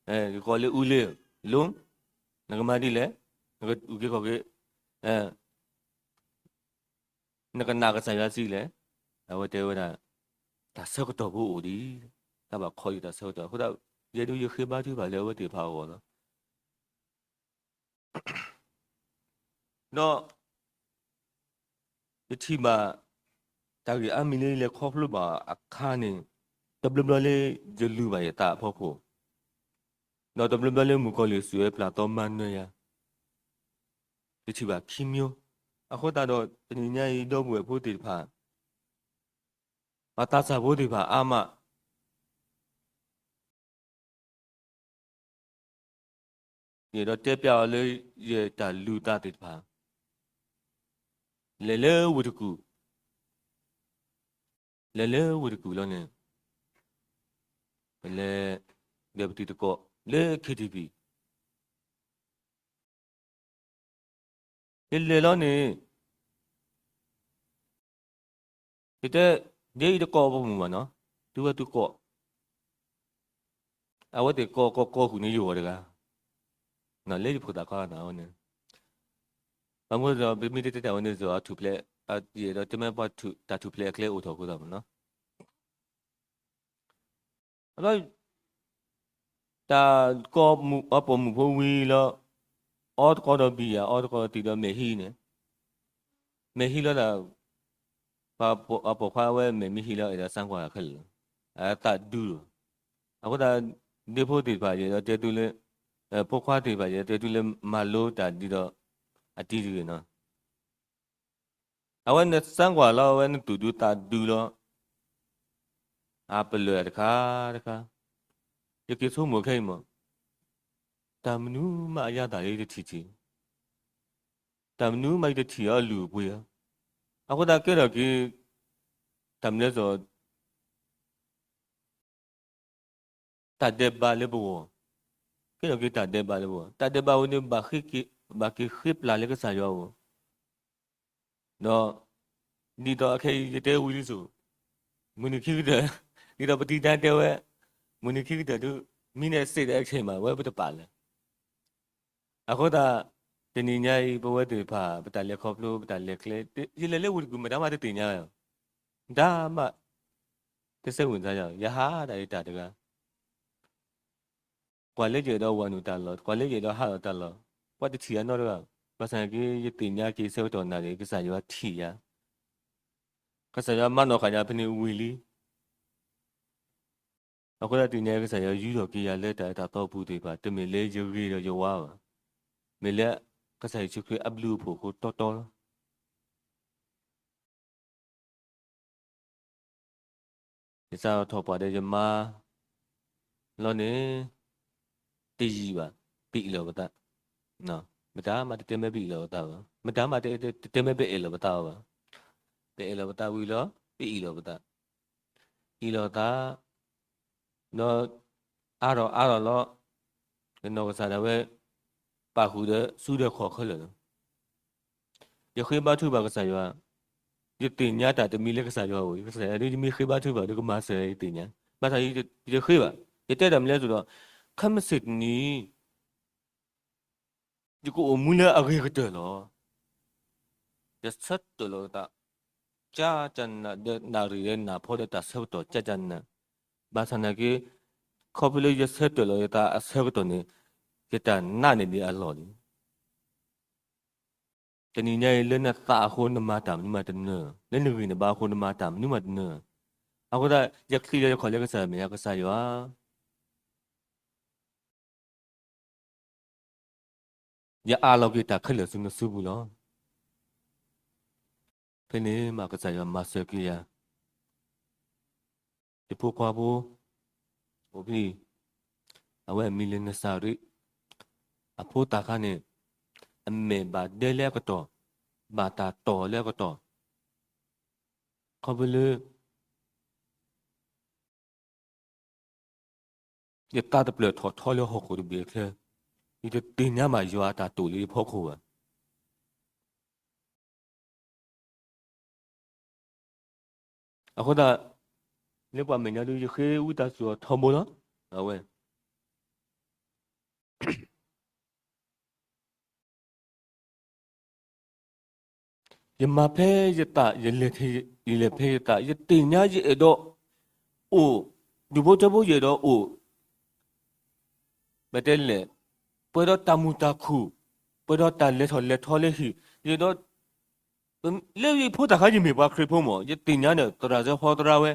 ၤ, ယကိးလၢအူလ့ လီၤ, နကမၤဒ်လဲၣ်, နကအုၣ်က့ၤခီၣ်က့ၤ နကနာ်ကစၢ်ယွၤဆံးလဲၣ်, အဝဲတဲဝဲဒၣ် တၢ်ဆၢကတီၢ်ဖိအိၣ်ဒံး, တၢ်ဘၣ်ခီယတၢ်ဆၢကတီၢ် အဃိသတး ယဲဒၣ်ယဃ့ဘါထုကဖၣ်လၢအဝဲသ့ၣ်တဖၣ်အဂီၢ်လီၤ. ဒီး ယထံၣ်ဘၣ် တၢ်ဂ့ၢ်အါမံၤလၢယလဲၤခီဖျိဘၣ်အခါန့ၣ် တဘျီဘျီလၢယလုၢ်ဘၣ်ယသးအဖီခိၣ်, ဒီးတဘျီဘျီလၢမုၣ်ကီၤလံၢ်စူၢ်ဝဲပျၢ်သီမၤနၢၤယၤ ယထံၣ်ဘၣ်ခံမျိုး, အဃိသတးဒီး တနံၤညါအံၤ ဒီပုၢ်ဝဲၢ်ဖိသ့ၣ်တဖၣ် ပှၤသးစၢ်ဖိသ့ၣ်တဖၣ်အါမး ယအဲၣ်ဒိးတဲပျးအီၤလၢယတၢ်လုၢ်သးသ့ၣ်တဖၣ်, လဲၤလၢဝ့ၢ်တကူၣ်, လဲၤလၢဝ့ၢ်တကူၣ်လီၤန့ၣ်, ပလဲၤ ဒီးပတံၤသကိးလၢ ခ့ထံၣ်ပံၣ် ယလဲၤလီၤန့ၣ်, ယတဲ, ဒ်အံၤတကိးပိာ်မုၣ်ဘၣ်နီၤ, သုဝဲသုကိး, အဝဲသ့ၣ်ကိးကိးကိးဃုာ်န့ၢ်ယဂီၢ်တဂၤ, လၢယဖိသၣ်ခီနၤအဝဲန့ၣ်, ဘၣ်မနုၤဒီး ပမ့ၢ်တတဲတၢ်ဝဲန့ၣ် ယအဲၣ်ဒိးတဲမ့ၢ်ပှၤတၢ်ထူၣ်ဖျဲးအကျဲအိၣ်ထီၣ်အဃိသတးမ့ၢ်နီၤ. ဒီး တၢ်ကိးမုၣ်အပိာ်မုၣ်ဖိဝံၤလီၤ, အီတကီဒီးဘံယၤ အီတကီဒီးတံၤဒီးမဲာ်ဟံးန့ၣ်, မဲာ်ဟံးလီၤဒီး ပှၤပိာ်ခွါဝဲမဲာ်မ့ၢ်ဟံးလီၤ အဲၣ်ဒိးသံကွၢ်ခဲလၢာ်, အသးဒူလီၤ. အဃိသတး ဒ့ဖိသ့ၣ်တဖၣ်ယအဲၣ်ဒိးတဲသုလၢ, ဖိခွါသ့ၣ်တဖၣ်ယအဲၣ်ဒိးတဲသုလၢ မၤလိတၢ်ဒ်ဒီး အတံၤတဂ့ၤနီၤ. အဝဲနသံကွၢ်လီၤ အဝဲနသူၣ်ဒူသးဒူလီၤ, အပလၢၢ်တခါတခါ, ယက့ၤဆိကမိၣ်ခဲအံၤမး, တၢ်မနုၤမးအယါသးလၢယတထံၣ်ထံၣ်, တၢ်မနုၤမးယတထံၣ်အီၤအလုၢ်အပှ့ၤဧါ. အဃိသတးကဲထီၣ်က့ၤ တၢ်မနုၤလဲၣ် တၢ်ဒဲးဘးလၢပဂီၢ်, ကဲထီၣ်က့ၤတၢ်ဒဲးဘးလၢပဂီၢ်, တၢ်ဒဲးဘးဝဲန့ၣ် ဘၣ်က့ၤဃ့ပျၢ်လၢကစၢ်ယွၤအဂီၢ်, ဒီး ဒ်သိးအခဲအံၤယတဲဝံၤလံစိၤ, မုၢ်နံၤခံကတၢၢ်, ဒ်သိးပတံၤတၢ်တဲဝဲ, မုၢ်နံၤခံကတၢၢ်ဒုး မံၤန့ၣ်စ့ၣ်ဒီးအဆဲးမး ဝဲပတပာ်လၢၤ. အဃိသတး တနံၤညါအံၤ ပဝဲသ့ၣ်တဖၣ် ပတၢ်လဲၤခီဖျိ ပတၢ်လဲၤကျဲ ယလဲၤလၢဝ့ၢ်တကူၣ် မတၤမးတသ့ၣ်ညါ, မတၤမး တစဲးဝံၣ်သးယၤ, ယဟးဒၣ်ယတၢ်တဂၤ, ကွၢ်လၢယအဲၣ်ဒိးဝၤနုာ်တၢ်လီၢ်, ကွၢ်လၢယအဲၣ်ဒိးဟးထီၣ်တၢ်လီၢ်, ပှၤတထံၣ်ယၤနီတဂၤ, ဘၣ်ဆၣ်က့ ယသ့ၣ်ညါက့ၤဆၢကတီၢ်နၣ်ရံၣ် ကစၢ်ယွၤထံၣ်ယၤ, ကစၢ်ယွၤမၤနီၣ်ဃာ်ယၤဖဲန့ၣ်ဝံၤလံ. အဃိသတး တနံၤညါအံၤကစၢ်ယွၤယူးထီၣ်က့ၤယၤလၢတၢ်အဲၣ်တၢ်သီပူၤသ့ၣ်တဖၣ် တမ့ၢ်လၢယဂ့ၤဒီးယဝါဘၣ်, မ့ၢ်လၢကစၢ်ယ့ၣ်ၡူးခရံာ်အဘျုးအဖှိၣ်အဃိတီတီလီၤ. ယစးထီၣ်ပှၤဒီးယမါလီၤန့ၣ် တယံာ်ဘၣ်, ပအ့ၣ်လိာ်ပသး, မတၤမးတတဲမ့ၢ်ပအ့ၣ်လိာ်ပသးဘၣ်, မတၤမးတတဲမ့ၢ်ပအဲၣ်လိာ်ပသးဘၣ်, ပအဲၣ်လိာ်ပသးဝံၤလီၤ ပအ့ၣ်လိာ်ပသး, အ့ၣ်လိာ်သး ဒီး အါထီၣ်အါထီၣ်လီၤ, ယနီၢ်ကစၢ်ဒၣ်ဝဲ ပာ်ဃုာ်ဒီးစုဒီးခီၣ်ခဲလၢာ်လီၤ. ယဃ့ဘါထုကဖၣ်ကစၢ်ယွၤ, ယသ့ၣ်ညါတၢ်တမံၤလၢကစၢ်ယွၤအအိၣ်, ကစၢ်ယွၤဒ်ယမ့ၢ်ဃ့ဘါထုကဖၣ်ဒီးကမၤစၢၤယၤယသ့ၣ်ညါ, ဘၣ်ဆၣ်ယတဃ့ဘၣ်, ယတဲတၢ်မနုၤလဲၣ်သိးဒီး ခဲမုၢ်ဆ့ၣ်တနံၤ ယကအိၣ်မူလၢအဂ့ၤကတၢၢ်လီၤ. ယဆၢတဲာ်လီၤယသး ကၢ်ကၢ်နးနး ဒီးနၣ်ရံၣ်ဒီးနၢ်ဖီဒီးတၢ်ဆၢကတီၢ်ကၢ်ကၢ်နးနး, ဘၣ်ဆၣ်နာ်က့ ခီဖျိလၢယဆၢတဲာ်လီၤယသးအဆၢကတီၢ်န့ၣ် ယတၢ်နာ်န့ၢ်ဒံးအလီၢ်လံ. တနံၤညါအံၤ လၢနသးအဃိနမၤတၢ်မနုၤမးတနၢၤ, လၢနဂံၢ်နဘါအဃိ နမၤတၢ်မနုၤမးတနၢၤ, အဃိသတး ယချံးလၢယခီၣ်လၢကစၢ်မဲာ်ညါ, ကစၢ်ယွၤ ယအးလီၤက့ၤတၢ်ခဲလၢာ်ဆူနစုပူၤလီၤ. ဖဲန့ၣ်မးကစၢ်ယွၤမၤစၢၤက့ၤယၤ, ယဖိခွါဖိ အိၣ်ဖဲအံၤ, အဝဲအမံၤလၢနစၤရ့း, အဖိသၣ်ခါန့ၣ် အမဲာ်ဘၣ်ဒဲလၢအကတီၢ်, ဘၣ်တၢ်တီၢ်လၢအကတီၢ်, ခီဖျိလၢ ယသးတဖျၢၣ်ထီၣ်ထီလၢဟီၣ်ခိၣ်တဘ့ၣ်အချၢ, ယတသ့ၣ်ညါဘၣ်ယွၤအတၢ်တိာ်လၢယဖီခိၣ်ဘၣ်. အဃိသတး လၢပှၤမဲာ်ညါဒုး ယဃ့ဝံသးစူၤအီၤထီဘိလီၤ. အဝဲ ယမၤဖဲယသး, ယလဲၤ, ယလဲၤဖဲယသး, ယသ့ၣ်ညါယအဲၣ်ဒိးအိၣ်, ဒူၣ်ဖိထၢဖိယအဲၣ်ဒိးအိၣ်, မ့ၢ်တဲလဲၣ်, ပှဲၤဒီးတၢ်မုာ်တၢ်ခုၣ်, ပှဲၤဒီးတၢ်လဲၤထီၣ်လဲၤထီလၢဟံၣ်, ယအဲၣ်ဒိး, လၢယဖိသၣ်ခါယမ့ၢ်ပှၤခရံာ်ဖိမး ယသ့ၣ်ညါန့ၣ် သရၣ်စၢဖီသရၣ်ဝဲ,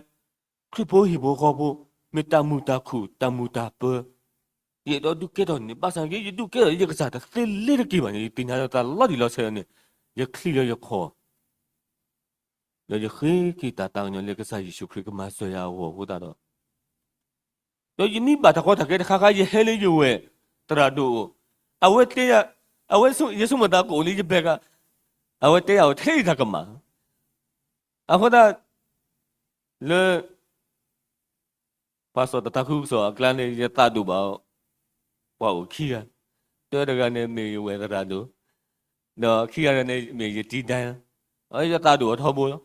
ခရံာ်ဖိဟံၣ်ဖိဃီဖိ, မ့ၢ်တၢ်မုာ်တၢ်ခုၣ် တၢ်မုာ်တၢ်ပၢၤ ယအဲၣ်ဒိးဒုးကဲထီၣ်န့ၣ် ဘၣ်ဆၣ်က့ ယဒုးကဲထီၣ်ယကစၢ်တသ့လၢတက့ၢ်ဘၣ်န့ၣ် ယသ့ၣ်ညါလီၤသးလီၤတံၢ်လီၤဆဲးန့ၣ် ယချံးလၢယခီၣ်, ဒီးယဃ့က့ၤတၢ်သးကညီၤလၢကစၢ်ယ့ၣ်ၡူးခရံာ်ကမၤစၢၤယၤအဂီၢ်အဃိသတးဒီး, ဒီးယမ့ၢ်ဘၣ်တၢ်ကီတၢ်ခဲတခါခါ ယဟဲလၢယဝဲၢ်သရၣ်ဒိၣ်အိၣ်, အဝဲတဲယၤ, အဝဲယဆိကမိၣ်သးကအိၣ်လၢယဘဲက, အဝဲတဲယၤအိၣ်ထဲယတၢ်ကမၣ်, အဃိသတး လၢ ပှၤစီၤတၢ်သးခုကစီၣ်အကျါန့ၣ် ယသးဒိၣ်ဘၣ်အီၤ, ပှၤအိၣ်ခံဂၤ, တဂၤန့ၣ်မ့ၢ်ယဝဲၢ်သရၣ်ဒိၣ်, ဒီးခံဂၤန့ၣ်မ့ၢ်ယတံၤဒါ, ယသးဒိၣ်အီၤထီဘိလီၤ.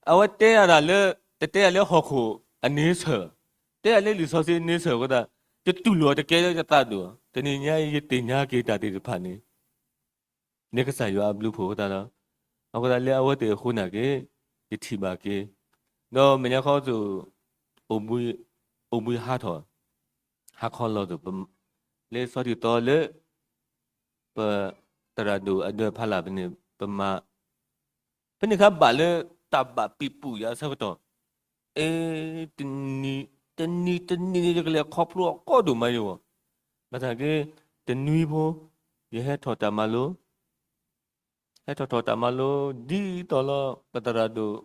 အဝဲတဲယၤတၢ်လၢ, တတဲယၤလၢဟီၣ်ခိၣ်အန့ဆၢၣ်, တဲယၤလၢလံာ်စီဆှံန့ဆၢၣ်အဃိသတး, ယတူၢ်လိာ်တကဲလၢယသးဒိၣ်, တနံၤညါအံၤယသ့ၣ်ညါက့ၤတၢ်သ့ၣ်တဖၣ်န့ၣ် လၢကစၢ်ယွၤအဘျုးအဖှိၣ်အဃိသတးလီၤ. အဃိသတးလၢအဝဲသ့ၣ်အဃိန့ၣ်က့ၤ, ယထံၣ်ဘၣ်က့ၤ, ဒီးမဲာ်ညါခီစိၤ, အိၣ်ဘှံးဟးထီၣ်, ဟါခီလီၤသိး, လၢဆီထံၣ်သီလၢ ပသရၣ်ဒိၣ်အဒၢးဖးလၢ်ဖဲန့ၣ် ပမၤ, ဖဲန့ၣ်အခါဘၣ်လၢတၢ်ဘၣ်ပံာ်ပူၣ်ယၤအဆၢကတီၢ်, အ့, တနံၤ, တနံၤတနံၤန့ၣ် ယကလဲၤခီဖျိအီၤကိးဒိၣ်မးယဂီၢ်, ဘၣ်ဆၣ်က့ၤ, တနွံဖိ, ယဟဲထီၣ်တၢ်မၤလိ ဟဲထီၣ်ထီၣ်တၢ်မၤလိ ဒ်သိးလီၤ ပသရၣ်ဒိၣ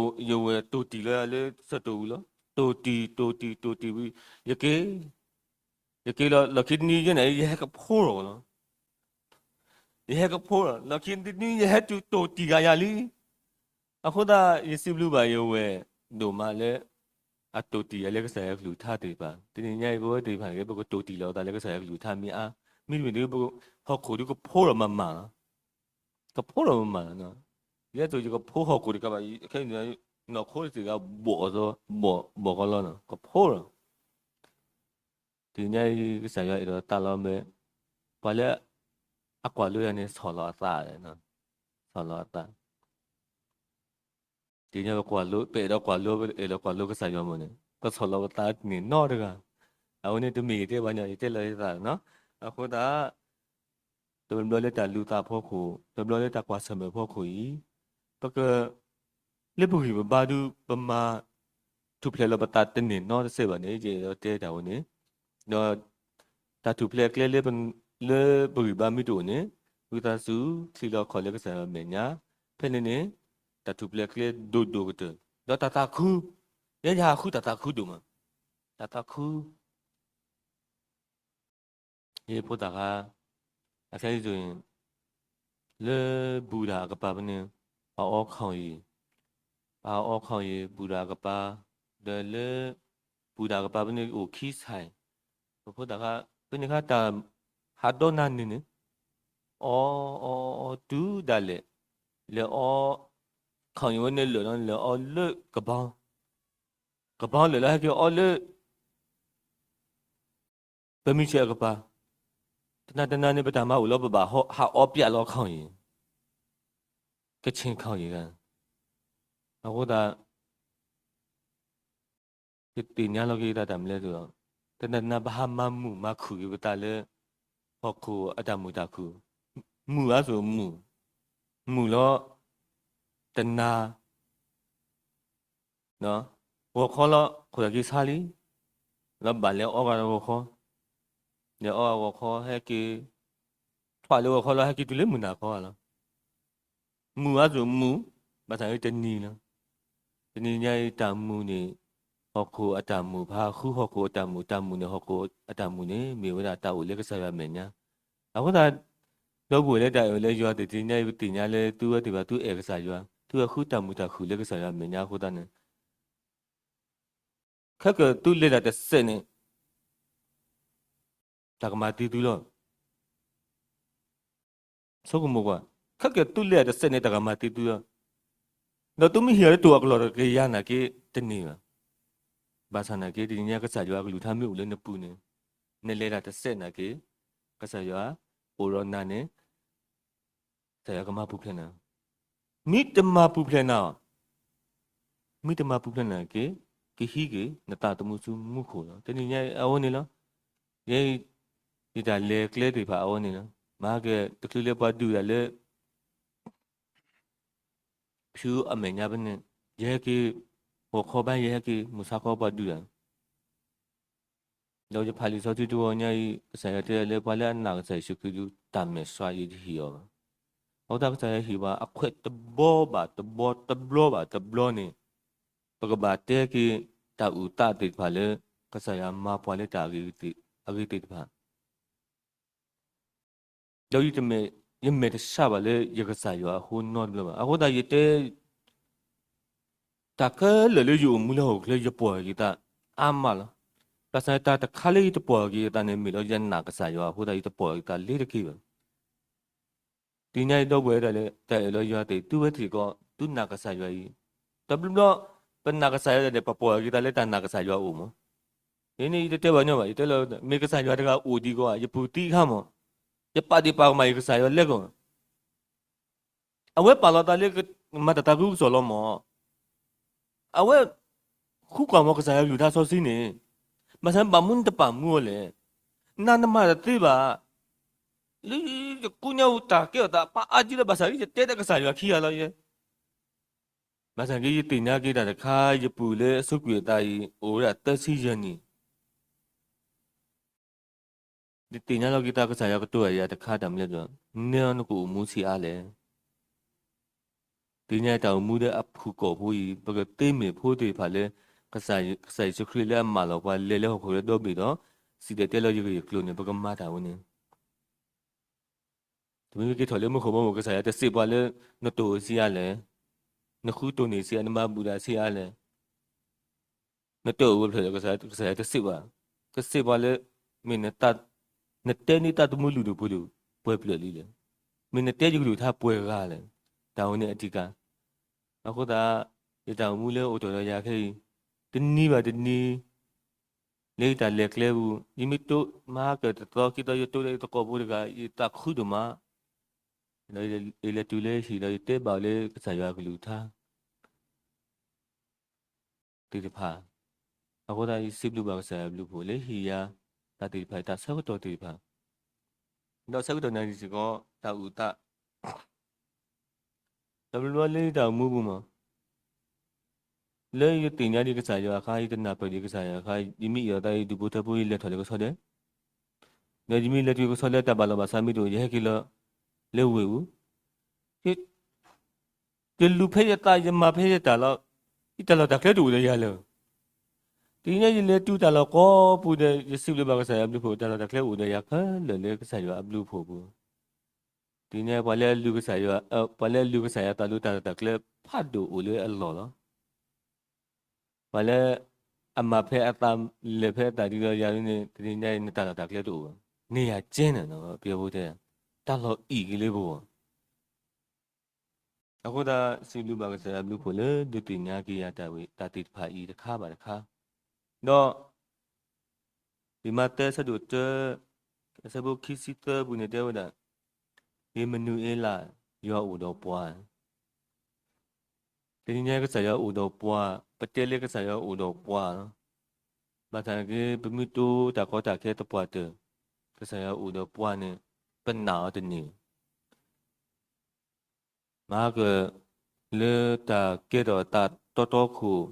်, ယဝဲၢ်တိၢ်တံၢ်လီၤယၤလၢစၢၤတိၢ်ဝံၤလီၤ, တိၢ်တံၢ် တိၢ်တံၢ် တိၢ်တံၢ်ဝံၤ, ယက့ၤ, ယက့ၤလီၤ လီၢ်ခံတနွံယဲန့ၣ် ယဟဲကဖိလီၤလီၤ, ယဟဲကဖိလီၤ လီၢ်ခံတနွံယဟဲတုၤတိၢ်တံၢ်ဂၤယၤလံ, အဃိသတးယစံးဘျုးဘၣ်ယဝဲၢ်ဒိၣ်မးလၢ အတိၢ်တံၢ်ယၤလၢကစၢ်ယွၤကလုၢ်ကထါသ့ၣ်တဖၣ်, တနံၤညါအံၤပဝဲသ့ၣ်တဖၣ်န့ၣ် ပကတိၢ်တံၢ်လီၤအသးလၢကစၢ်ယွၤကလုၢ်ကထါမ့ၢ်အါ, မ့တမ့ၢ်ဒီး ဟီၣ်ခိၣ်ဒီးကဖိလီၤမၤမၤလီၤ, ကဖိလီၤမၤမၤလီၤ, ယဲသိးယကဖိဟီၣ်ခိၣ်တကးဘၣ်, ခဲအံၤ နီၢ်ခိတစ့ၢ်ကီး ဘီၣ်အသီ, ဘီၣ်, ဘီၣ်ဃီလီၤနီၤ ကဖိလီၤ, တနံၤညါအံၤကစၢ်ယွၤအဲၣ်ဒိးသးလီၤမ့ၢ်, ပှၤလၢအကွၢ်လိယၤန့ၣ် ဆီၣ်လီၤအသး, ဆီၣ်လီၤအသး, တနံၤညါပကွၢ်လိ ပအဲၣ်ဒိးကွၢ်လိ အဲၣ်ဒိးကွၢ်လိကစၢ်ယွၤမ့ၢ်န့ၣ် ပဆီၣ်လီၤပသးတန့ၢ်နီတဂၤ, အဝဲန့ၣ်တမ့ၢ်ယတဲဘၣ်န့ၣ် ယတဲလီၤယသးနီၤ, အဃိသတး တဘျီလၢတၢ်လူၤသးဖီခိၣ် တဘျီလၢတၢ်ကွၢ်ဆၢၣ်မဲာ်ဖီခိၣ်အံၤ, ပက, လၢပဂံၢ်ပဘါဒုး ပမၤထူၣ်ဖျဲးလီၤပသးတန့ၢ်နီတစဲးဘၣ်န့ၣ် ယအဲၣ်ဒိးတဲတၢ်ဝဲန့ၣ်, ဒီးတၢ်ထူၣ်ဖျဲးအကျဲလၢပဂံၢ်ဘါမ့ၢ်တအိၣ်န့ၣ်, ဝံသးစူၤချံးလီၤခီၣ်လၢကစၢ်ယွၤမဲာ်ညါ, ဖဲန့ၣ်န့ၣ် တၢ်ထူၣ်ဖျဲးအကျဲဒိၣ်ဒိၣ်ကတၢၢ်, ဒီးတၢ်သးခု, ယဲယဟးဃုတၢ်သးခုဒိၣ်မး, တၢ်သးခု ယဖိသၣ်ခါ, အခဲအံၤ, လၢဘူၣ်တၢ်အကပၤဖဲန့ၣ်, ပှၤအီခီၣ်အံၤ, ပှၤအီခီၣ်အံၤ ဘူၣ်တၢ်အကပၤ, ဒီးလၢ, ဘူၣ်တၢ်အကပၤဖဲန့ၣ်အိၣ်ခံဆၢၣ်, ပဖိသၣ်ခါ, ဖဲန့ၣ်ခါတၢ်, ဟးဒီနၤန့ၣ်န့ၣ်, အီ, အီ, အီတုၤဒၣ်လဲာ်, လဲၤအီ, ခီၣ်အံၤဝဲန့ၣ်လၢာ်လီၤ လဲၤအီလၢကဘီ, ကဘီလၢာ်လီၤဟဲက့ၤအီလၢ ပမ့ၢ်ဆဲးအကပၤ, တနၤတနၤန့ၣ် ပတၢ်မၤအိၣ်လီၤပဘၣ်ဟးအီပျးလီၤခီၣ်အံၤ, ကဆ့ၣ်ခီၣ်အံၤ, အဃိသတး, ယသ့ၣ်ညါလီၤက့ၤတၢ်တၢ်မနုၤလဲၣ်, တနၤတနၤပဟးမၤမုာ်မၤခုၣ်က့ၤပသးလၢ, ဟီၣ်ခိၣ်အတၢ်မုာ်တၢ်ခုၣ်, မုာ်အါစိၤမုာ်, မုာ်လီၤ, တနၤ ဂီၤခီလီၤ ခိၣ်သၣ်က့ၤဆါလံ, လီၤဘၣ်လဲၤအီဂၤဂီၤခီ, လဲၤအီဂၤဂီၤခီဟဲက့ၤ, ထွးလၢဂီၤခီလီၤ ဟဲက့ၤတုၤလၢမုၢ်နၤခီဂၤလီၤ, မုာ်အါစိၤမုာ်, ဘၣ်ဆၣ်န့ၣ်တနံၤလီၤ, တနံၤညါအံၤတၢ်မုာ်န့ၣ်, ဟီၣ်ခိၣ်အတၢ်မုာ် ပဟးဃုဟီၣ်ခိၣ်အတၢ်မုာ် တၢ်မုာ်န့ၣ် ဟီၣ်ခိၣ်အတၢ်မုာ်န့ၣ် မ့ၢ်ဝဲဒၣ်တၢ်အိၣ်လၢကစၢ်ယွၤမဲာ်ညါ, အဃိသတး ဒီပုၢ်ဝဲၢ်လၢတၢ်အဲၣ်လၢယွၤသ့ၣ်တနံၤညါအံၤ ပသ့ၣ်ညါလၢသုဝဲသ့ၣ်တဖၣ်သုအဲၣ်ကစၢ်ယွၤ သုဝဲဃုတၢ်မုာ်တၢ်ခုၣ်လၢကစၢ်ယွၤမဲာ်ညါအဃိသတးန့ၣ်, ခဲကသုလဲၤတၢ်တစဲးန့ၣ် တၢ်ကမၤသံသုလီၤ. ဆိကမိၣ်ကွၢ်, ခဲကသုလဲၤတၢ်တစဲးန့ၣ် တၢ်ကမၤသံသုလီၤ. ဒီးသုမ့ၢ်ဟ့ၣ်အီၤလၢတၢ်အကျိၤတကယၤနာ်က့ တန့ၢ်ဘၣ်. ဘၣ်ဆၣ်နာ်က့ တနံၤညါကစၢ်ယွၤအကလုၢ်ကထါမ့ၢ်အိၣ်လၢနပူၤန့ၣ်, နလဲၤတၢ်တစဲးနာ်က့, ကစၢ်ယွၤအိၣ်ဒီးနၤန့ၣ် ကစၢ်ယွၤကမၤပူၤဖျဲးနၤ, မ့ၢ်တမၤပူၤဖျဲးနၤအီၤ, မ့ၢ်တမၤပူၤဖျဲးနၤက့, ကဟံးက့ၤနသးသမူဆူမူခိၣ်လီၤ. တနံၤညါအဝဲန့ၣ်လီၤ. ယဲ, ယတၢ်လဲၤကျဲသ့ၣ်တဖၣ်အဝဲန့ၣ်လီၤ. မၤကဲတချုးလၢပှၤဒုးတၢ်လၢ ဖုအမဲာ်ညါဖဲန့ၣ်, ယဟဲက့ၤ, ဂီၤခီဘၣ်ယဟဲက့ၤ မုၢ်ဆါခီပှၤဒုးတၢ် ဒီးယဖးလံာ်စီဆှံတဝီညါအံၤ ကစၢ်ယွၤတဲလၢပှၤလၢအနာ်ကစၢ်ယ့ၣ်ၡူးခရံာ်ဒီး တၢ်မဲာ်ဆှးယတဟ့ၣ်အီၤဘၣ်. အဃိသတးကစၢ်ယွၤဟ့ၣ်ပှၤအခွဲးတဘီဘၣ်တဘီ တဘျီဘၣ်တဘျီန့ၣ်, ပကဘၣ်တဲက့ၤတၢ်အုၣ်သးသ့ၣ်တဖၣ်လၢ ကစၢ်ယွၤမၤပှၤလၢတၢ်အဂ့ၤသ့ၣ်တဖၣ် ဒီးယမဲာ်, ယမဲာ်တဆှးဘၣ်လၢယကစၢ်ယွၤအဃိနီတဘျီဘၣ်. အဃိသတးယတဲ တၢ်ခဲလၢာ်လၢယအိၣ်မူလၢဟီၣ်ခိၣ်ချၢ ယပီၢ်ယသးအါမးလီၤ. ဘၣ်ဆၣ်တၢ်တခါလၢယတပီၢ်ယသးန့ၣ် မ့ၢ်လီၤယနာ်ကစၢ်ယွၤအဃိသတး ယတပီၢ်ယသးလၢတက့ၢ်ဘၣ်. တနံၤညါအံၤဒီပုၢ်ဝဲၢ်လၢတၢ်အဲၣ်လီၤယွၤသ့ၣ် သုဝဲသ့ၣ်ကီး သုနာ်ကစၢ်ယွၤအံၤ တဘျီဘျီ ပနာ်ကစၢ်ယွၤဒီး ပပိာ်အဂ့ၤသးလၢတၢ်နာ်ကစၢ်ယွၤအိၣ်မး. ယန့ၣ်ယတတဲဘၣ်ညီဘၣ်, ယတဲလၢ မ့ၢ်ကစၢ်ယွၤတဂၤအိၣ်ဒံးကီး ယပုၢ်သံအခါမး, ယပာ်ဒ့ၣ်ပာ်ကမၣ်ယကစၢ်ယွၤလဲၣ်ကီး, အဝဲပာ်လီၤသးလၢ မၤတၢ်သးခုကစီၣ်လီၤမး. အဝဲ ဃုကွၢ်မးကစၢ်ယွၤကလုၢ်ကထါစီဆှံန့ၣ်, ဘၣ်ဆၣ်ဘၣ်မနုၤနတပာ်မူအီၤလဲၣ်. နၤနမၤတသ့ဘၣ်. လၢယကိညါအူတၢ်ကဲထီၣ်သးပာ်အါကံလီၤ ဘၣ်ဆၣ်ယတဲတၢ်ကစၢ်ယွၤခံဂၤလီၤယဲ. ဘၣ်ဆၣ်က့ယသ့ၣ်ညါက့ၤတၢ်တခါ ယပုၢ်လၢအဆိကွံာ်အသးအံၤ အိၣ်ဝဲဒၣ်သၢဆံယဲၢ်နံၣ် ယသ့ၣ်ညါလီၤက့ၤသးကစၢ်ယွၤကတိၤတၢ်ယၤတခါတၢ်မနုၤလဲၣ်ဒီး နဲနကအိၣ်မူဆံးအါလဲၣ်. သ့ၣ်ညါတၢ်အိၣ်မူလၢအဖုၣ်ကိာ်ဖိအံၤ ပကသ့မ့ၢ်ဖိသ့ၣ်တဖၣ်လၢ ကစၢ်ယ့ၣ်ၡူးခရံာ်လၢအမၢလီၤပှၤ လဲၤလၢဟီၣ်ခိၣ်လၢဒီဘ့ၣ်ဒီး စံၣ်တဲၤတဲလီၤယဂ့ၢ်ယကျိၤန့ၣ် ပကမၤတၢ်ဝဲန့ၣ် တမ့ၢ်က့ၤထီၣ်လၢမူခိၣ်ဘီမုၢ် ကစၢ်ယွၤတစံးပှၤလၢ နတိၢ်ဆံးအါလဲၣ်, နဃုတိၢ်န့ၢ်ဆံးအါ နမၤဘူၣ်တၢ်ဆံးအါလဲၣ်, နတအိၣ်ဝဲဖျၢၣ်ဒီး ကစၢ်ယွၤတစံးပှၤ, ကစံးပှၤလၢ မ့ၢ် နတဲန့ၢ်တၢ်တမူလုၢ်ဒိၣ်ပှ့ၤဒိၣ် ပှဲၤဖျၢၣ်လံလဲၣ်, မ့ၢ်နတဲယကလုၢ်ကထါပှဲၤဂၤလဲၣ်, တၢ်ဝဲန့ၣ်အဓိက. အဃိသတး ယတၢ်အိၣ်မူလၢအိၣ်တ့ၢ်ဒီးယၤခဲအံၤ တနံၤဘၣ်တနံၤ လၢယတၢ်လဲၤကျဲပူၤ ယမ့ၢ်တိၢ်မၤကၢၢ်တသီခံသီ ယတိၢ်ဒီးယသကိးဖိတဂၤ ယသးခုဒိၣ်မး, ဒီးယလဲၤတုၤလၢဟံၣ်ဒီးယတဲဘၣ်အီၤလၢကစၢ်ယွၤအကလုၢ်ကထါ သ့ၣ်တဖၣ်. အဃိသတး ယစံးဘျုးဘၣ်ကစၢ်ယွၤအဘျုးအဖှိၣ်လၢဟ့ၣ်ယၤ တၢ်သ့ၣ်တဖၣ် တၢ်ဆၢကတီၢ်သ့ၣ်တဖၣ်, ဒီးဆၢကတီၢ်နၢ်စ့ၢ်ကီး တၢ်အုၣ်သး တဘျီဘျီလၢယတၢ်အိၣ်မူပူၤမး လၢယသ့ၣ်ညါဒံးကစၢ်ယွၤအခါ ယတနၢ်ပၢၢ်ဒံးကစၢ်ယွၤအခါ ယမ့ၢ်အီၣ်သး ယဒူၣ်ဖိထၢဖိ ယလဲၤထီၣ်လၢကဆီဒဲး, ဒီးယမ့ၢ်လဲၤတုၤကဆီဒဲး တၢ်ဘၣ်လီၤဘၣ်ဆးမ့ၢ်တအိၣ် ယဟဲက့ၤလီၤလၢဝ့ၢ်ပူၤ, ယလူၤဖဲယသး ယမၤဖဲယတၢ်လီၤ, ယတၢ်လီၢ်တၢ်ကျဲတအိၣ်ဒီးယၤလၢၤ. တနံၤညါယလဲၤတုၤတၢ်လီၢ်ကိးပူၤဒီး ယစံးဘျုးဘၣ်ကစၢ်ယွၤအဘျုးအဖှိၣ် တၢ်လီၢ်တၢ်ကျဲအိၣ်ဒီးယၤခဲလၢာ်လၢကစၢ်ယွၤအဘျုးအဖှိၣ်ပူၤ တနံၤညါပှၤလၢအလုၢ်ကစၢ်ယွၤ, ပှၤလၢအလုၢ်ကစၢ်ယွၤအသးဒီးတၢ်လီၢ်တၢ်ကျဲဖးဒိၣ်အိၣ်လၢအလီၢ်လီၤ. ပှၤလၢအမၤဖဲအသး လဲၤဖဲအသးဒ်သိးယၤန့ၣ် တနံၤညါအံၤ နတၢ်လီၢ်တၢ်ကျဲတအိၣ်ဘၣ်. န့ၢ်ယၤကဲန့ၣ် ပယီၤဖိတဲ တၢ်လီၢ်အံၣ်က့ၤလၢပဂီၢ် အဃိသတး စံးဘျုးဘၣ်ကစၢ်ယွၤအဘျုးအဖှိၣ်လၢဒုးသ့ၣ်ညါက့ၤယၤတၢ်ဝံၤ တၢ်သ့ၣ်တဖၣ်အံၤတခါဘၣ်တခါ, ဒီး လံာ်မးသဲဆၢဒိၣ်တၢ အဆၢဖိခံဆံသၢပူၤန့ၣ်တဲဝဲဒၣ်, အ့မနူၤအ့လး, ယွၤအိၣ်ဒီးပှၤ, တနံၤညါကစၢ်ယွၤအိၣ်ဒီးပှၤ, ပတဲလၢကစၢ်ယွၤအိၣ်ဒီးပှၤလီၤ. ဘၣ်ဆၣ်က့ ပမ့ၢ်တိၢ်တၢ်ကီတၢ်ခဲသပှၢ်တၢၢ်, ကစၢ်ယွၤအိၣ်ဒီးပှၤန့ၣ် ပနာ်အီၤတန့ၢ် မၤက လၢတၢ်ကဲထီၣ်အသးတီတီခိၣ်,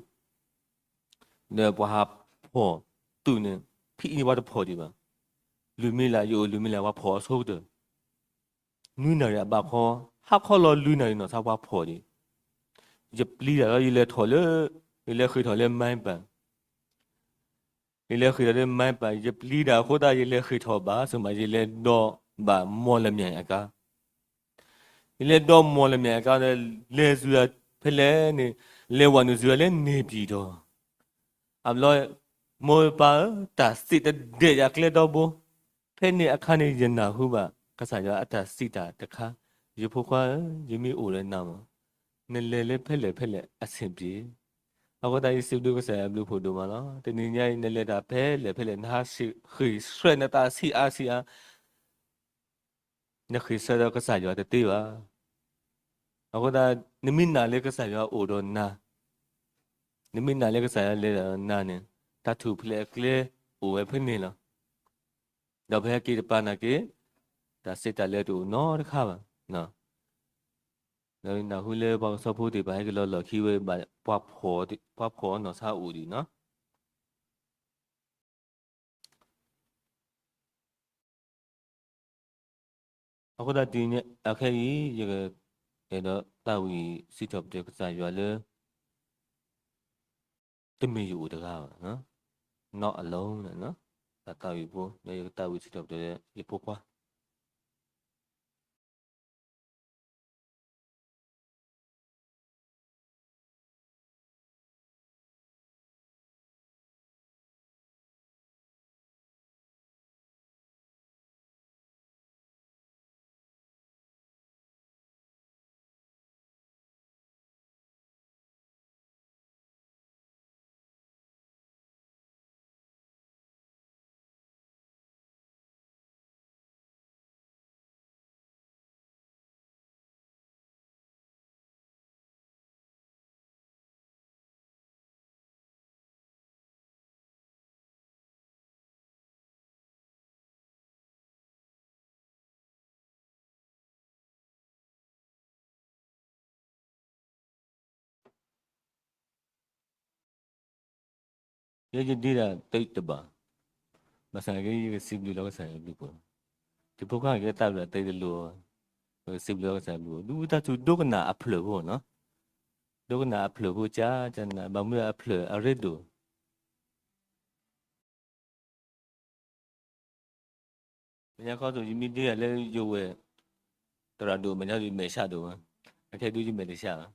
ဒီးပှၤဟးဖီၣ်သုးန့ၣ် ဖဲအံၤန့ၣ်ပှၤတဖီၣ်ဒံးဘၣ်. လွံၢ်မံလး ယအိၣ်လွံၢ်မံလး ပှၤဖီၣ်အဆိကတၢၢ်, နွံနၣ်ရံၣ်အဘၣ်ခီ, ဟါခီလီၤလွံၢ်နၣ်ရံၣ်နီၢ်ဆါပှၤဖီၣ်ဒံး, ယပျံၤတၢ်လီၤ ယလဲၤထီၣ်လၢ, ယလဲၤဃ့ၢ်ထီၣ်လၢမါပၢ် ယလဲၤဃ့ၢ်ထီၣ်လၢမါပၢ် ယပျံၤတၢ်အဃိသတး ယလဲၤဃ့ၢ်ထီၣ်ဘၣ် ဆိမိၣ် ယလဲၤဒိးဘၣ်မီၢ်လမၠဲၣ်အကါ, ယလဲၤဒိးမီၢ်လမၠဲၣ်အကါဒီး လဲၤစူၤဖဲလဲၣ်န့ၣ်, လဲၤဝဲနုာ်စူၤလၢန့ၣ်ပံၤဒီး, အဘျီ, မိၢ်ပၢ်ဧၢ, တၢ်စံးတဒဲးယၤကျဲဒီဘိ, ဖဲန့ၣ်အခါန့ၣ် ယနၢ်ဟူဘၣ် ကစၢ်ယွၤအတၢ်စံးတၢ်တခါ, ယဖိခွါဧၢ, ယမ့ၢ်အိၣ်ဒီးနၤမး, နလဲၤလၢဖဲလဲၣ်ဖဲလဲၣ်အဆင်ပြေ အဃိသတး ယစံးဘျုးကစၢ်ယွၤအဘျုးအဖှိၣ်ဒိၣ်မးလီၤ. တနံၤညါအံၤ နလဲၤတၢ်ဖဲလဲၣ်ဖဲလဲၣ် နဟးဃ့ၢ်ဆှၢနသးဆံးအါဆံးအါ, နဃ့ၢ်ဆှၢဒီးကစၢ်ယွၤတသ့ဘၣ်. အဃိသတး နမ့ၢ်နာ်လၢကစၢ်ယွၤအိၣ်ဒီးနၤ, နမ့ၢ်နာ်လၢကစၢ်ယွၤလဲၤဒီးနၤန့ၣ်, တၢ်ထူၣ်ဖျဲးအကျဲအိၣ်ဝဲဖဲန့ၣ်လီၤ. ဒီးဖဲဟဲက့ၤတပၤနာ်က့, တၢ်စံးတၢ်လဲတအိၣ်နီတခါဘၣ်. ဒီးနၢ်ဟူလၢပှၤကဆီဖိသ့ၣ်တဖၣ်ဟဲက့ၤလီၤလီၢ်ခံဝဲဘၣ်, ပှၤဖီၣ်နီၢ်ဆါအိၣ်ဒံးနီၤ. အဃိသတးတုၤန့ၣ်အခဲအံၤ ယကအဲၣ်ဒိးသးဝံၣ်စံးထီၣ်ပတြၢၤကစၢ်ယွၤလၢ တမ့ၢ်ယအိၣ်တဂၤဘၣ်, not alone, တၢ်သးဝံၣ်ဖိ ဒီးယကသးဝံၣ်စံးထီၣ်ပတြၢၤယဖိခွါ ယဲယဒ့တၢ်တဘၣ်, ဘၣ်ဆၣ်နာ်က့ ယကစံးဘျုးလီၤကစၢ်ယွၤအဘျုးအဖှိၣ်, တဖိခွါက့ၤသးဘျုးတသ့တလိၤ, ယကစံးဘျုးလီၤကစၢ်ယွၤအဘျုးအဖှိၣ်, ဒူတၢ်ထူဒိကနၣ်အဖျၢၣ်ဖိနီၤ, ဒိကနၣ်အဖျၢၣ်ဖိကၢ်ကၢ်နၤ ဘၣ်မနုၤအဖျၢၣ်အရ့ဒိၣ် မဲာ်ညါခီသိး ယမ့ၢ်ဒ့ယၤလၢယဝဲၢ် သရၣ်ဒိၣ် မဲာ်ညါဒုးမဲာ်ဆှးဒိၣ်ဝဲ, အခဲဒုးယမဲာ်တဆှးဘၣ်.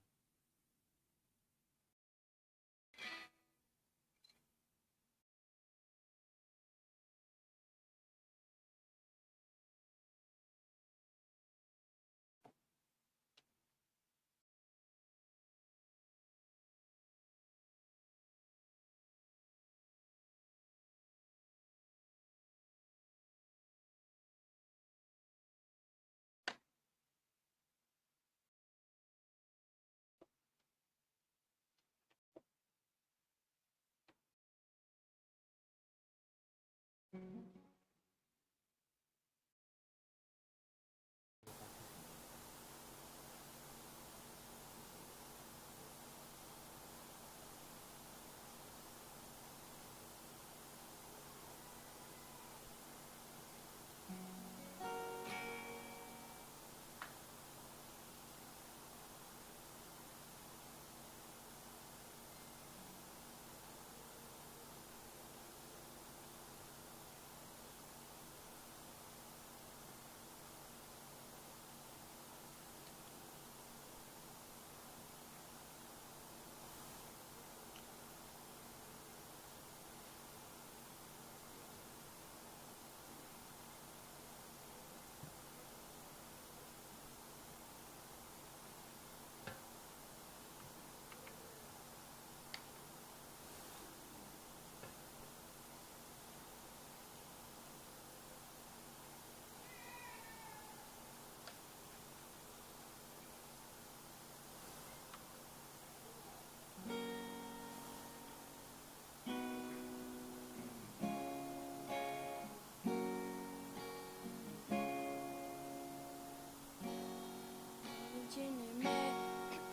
အဆ့န့ၣ်မ့ၢ်